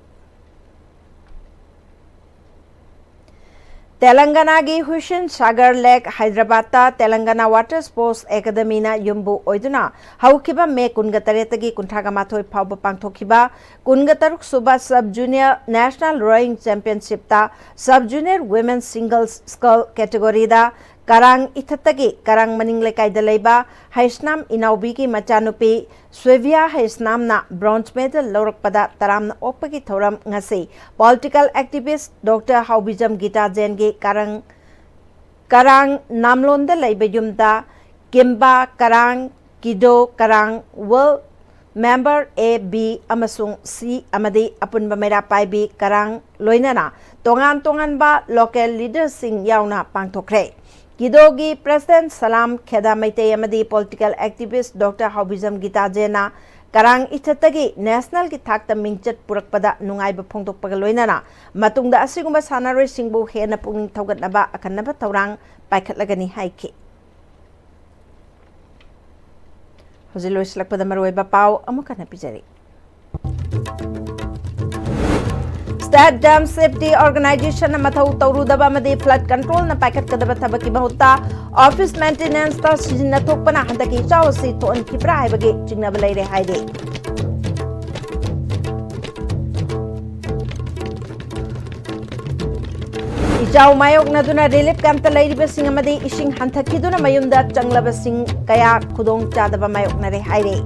ꯇꯦꯂꯪꯒꯅꯥꯒꯤ ꯍꯨꯁꯦꯟ ꯁꯥꯒꯔ ꯂꯦꯛ ꯍꯥꯏꯗ꯭ꯔꯕꯥꯗꯇ ꯇꯦꯂꯪꯒꯅꯥ Water Sports Academyꯅ ꯌꯨꯝꯕꯨ ꯑꯣꯏꯗꯨꯅ ꯍꯧꯈꯤꯕ ꯃꯦ ꯀꯨꯟꯒ ꯇꯔꯦꯠꯇꯒꯤ ꯀꯨꯟꯊ꯭ꯔꯥꯒ ꯃꯥꯊꯣꯏ ꯐꯥꯎꯕ ꯄꯥꯡꯊꯣꯛꯈꯤꯕ ꯀꯨꯟꯒ ꯇꯔꯨꯛ ꯁꯨꯕ Sub Junior National Rowing Championshipꯇ Sub Junior Women Single Scull categoryꯗ ꯀꯔꯥꯡ ꯏꯊꯠꯇꯒꯤ ꯀꯔꯥꯡ ꯃꯅꯤꯡ ꯂꯩꯀꯥꯏꯗ ꯂꯩꯕ ꯍꯩꯁꯅꯥꯝ ꯏꯅꯥꯎꯕꯤꯒꯤ ꯃꯆꯥꯅꯨꯄꯤ ꯁ꯭ꯋꯦꯕꯤꯌꯥ ꯍꯩꯁꯅꯥꯝꯅ bronze medal ꯂꯧꯔꯛꯄꯗ ꯇꯔꯥꯝꯅ ꯑꯣꯛꯄꯒꯤ ꯊꯧꯔꯝ ꯉꯁꯤ political activist Doctor ꯍꯥꯎꯕꯤꯖꯝ ꯒꯤꯇꯥ ꯖꯦꯟꯒꯤ ꯀꯔꯥꯡ, ꯀꯔꯥꯡ ꯅꯥꯝꯂꯣꯟꯗ ꯂꯩꯕ ꯌꯨꯝꯗ ꯀꯤꯝꯕꯥ ꯀꯔꯥꯡ, ꯀꯤꯗꯣ ꯀꯔꯥꯡ, World Member A, B ꯑꯃꯁꯨꯡ C ꯑꯃꯗꯤ ꯑꯄꯨꯟꯕ ꯃꯩꯔꯥ ꯄꯥꯏꯕꯤ ꯀꯔꯥꯡ ꯂꯣꯏꯅꯅ ꯇꯣꯉꯥꯟ ꯇꯣꯉꯥꯟꯕ local leaderꯁꯤꯡ ꯌꯥꯎꯅ ꯄꯥꯡꯊꯣꯛꯈ꯭ꯔꯦ꯫ ꯀꯤꯗꯣꯒꯤ president ꯁꯂꯥꯝ ꯈꯦꯗꯥ ꯃꯩꯇꯩ ꯑꯃꯗꯤ political activist Doctor ꯍꯥꯎꯕꯤꯖꯝ ꯒꯤꯇꯥ ꯖꯦꯟꯅ ꯀꯔꯥꯡ ꯏꯊꯠꯇꯒꯤ nationalꯒꯤ ꯊꯥꯛꯇ ꯃꯤꯡꯆꯠ ꯄꯨꯔꯛꯄꯗ ꯅꯨꯡꯉꯥꯏꯕ ꯐꯣꯡꯗꯣꯛꯄꯒ ꯂꯣꯏꯅꯅ ꯃꯇꯨꯡꯗ ꯑꯁꯤꯒꯨꯝꯕ ꯁꯥꯟꯅꯔꯣꯏꯁꯤꯡꯕꯨ ꯍꯦꯟꯅ ꯄꯨꯛꯅꯤꯡ ꯊꯧꯒꯠꯅꯕ ꯑꯈꯟꯅꯕ ꯊꯧꯔꯥꯡ ꯄꯥꯏꯈꯠꯂꯒꯅꯤ ꯍꯥꯏꯈꯤ꯫ ꯍꯧꯖꯤꯛ ꯂꯣꯏꯁꯤꯜꯂꯛꯄꯗ ꯃꯔꯨꯑꯣꯏꯕ ꯄꯥꯎ ꯑꯃꯨꯛ ꯍꯟꯅ ꯄꯤꯖꯔꯤ꯫ State Dam Safety Organizationꯅ ꯃꯊꯧ ꯇꯧꯔꯨꯗꯕ ꯑꯃꯗꯤ flood controlꯅ ꯄꯥꯏꯈꯠꯀꯗꯕ ꯊꯕꯛꯀꯤ ꯃꯍꯨꯠꯇ office maintenanceꯇ ꯁꯤꯖꯤꯟꯅꯊꯣꯛꯄꯅ ꯍꯟꯗꯛꯀꯤ ꯏꯆꯥꯎ ꯑꯁꯤ ꯊꯣꯛꯍꯟꯈꯤꯕ꯭ꯔꯥ ꯍꯥꯏꯕꯒꯤ ꯆꯤꯡꯅꯕ ꯂꯩꯔꯦ ꯍꯥꯏꯔꯤ꯫ ꯏꯆꯥꯎ ꯃꯥꯌꯣꯛꯅꯗꯨꯅ relief campꯇ ꯂꯩꯔꯤꯕꯁꯤꯡ ꯑꯃꯗꯤ ꯏꯁꯤꯡ ꯍꯟꯊꯈꯤꯗꯨꯅ ꯃꯌꯨꯝꯗ ꯆꯪꯂꯕꯁꯤꯡ ꯀꯌꯥ ꯈꯨꯗꯣꯡ ꯆꯥꯗꯕ ꯃꯥꯌꯣꯛꯅꯔꯦ ꯍꯥꯏꯔꯦ꯫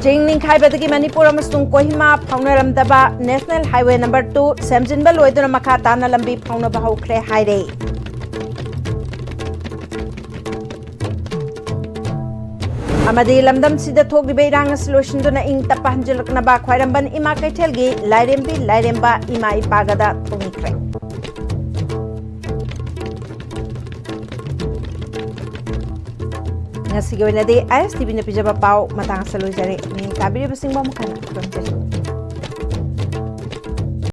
ꯆꯤꯡ ꯅꯤꯡꯈꯥꯏꯕꯗꯒꯤ ꯃꯅꯤꯄꯨꯔ ꯑꯃꯁꯨꯡ Kohima ꯐꯥꯎꯅꯔꯝꯗꯕ National Highway number two ꯁꯦꯝꯖꯤꯟꯕ ꯂꯣꯏꯗꯨꯅ ꯃꯈꯥ ꯇꯥꯅ ꯂꯝꯕꯤ ꯐꯥꯎꯅꯕ ꯍꯧꯈ꯭ꯔꯦ ꯍꯥꯏꯔꯦ꯫ ꯑꯃꯗꯤ ꯂꯝꯗꯝꯁꯤꯗ ꯊꯣꯛꯂꯤꯕ ꯏꯔꯥꯡ ꯑꯁꯤ ꯂꯣꯏꯁꯤꯟꯗꯨꯅ ꯏꯪ ꯇꯞꯄ ꯍꯟꯖꯤꯜꯂꯛꯅꯕ ꯈ꯭ꯋꯥꯏꯔꯝꯕꯟ ꯏꯃꯥ ꯀꯩꯊꯦꯜꯒꯤ ꯂꯥꯏꯔꯦꯝꯕꯤ ꯂꯥꯏꯔꯦꯝꯕ ꯏꯃꯥ ꯏꯄꯥꯒꯗ ꯊꯧꯅꯤꯈ꯭ꯔꯦ꯫ ꯉꯁꯤꯒꯤ ꯑꯣꯏꯅꯗꯤ ISTVꯅ ꯄꯤꯖꯕ ꯄꯥꯎ ꯃꯇꯥꯡ ꯑꯁꯤꯗ ꯂꯣꯏꯖꯔꯦ꯫ ꯃꯤꯠꯌꯦꯡ ꯇꯥꯕꯤꯔꯤꯕꯁꯤꯡꯕꯨ ꯑꯃꯨꯛ ꯍꯟꯅ ꯈꯨꯔꯨꯝꯖꯔꯤ꯫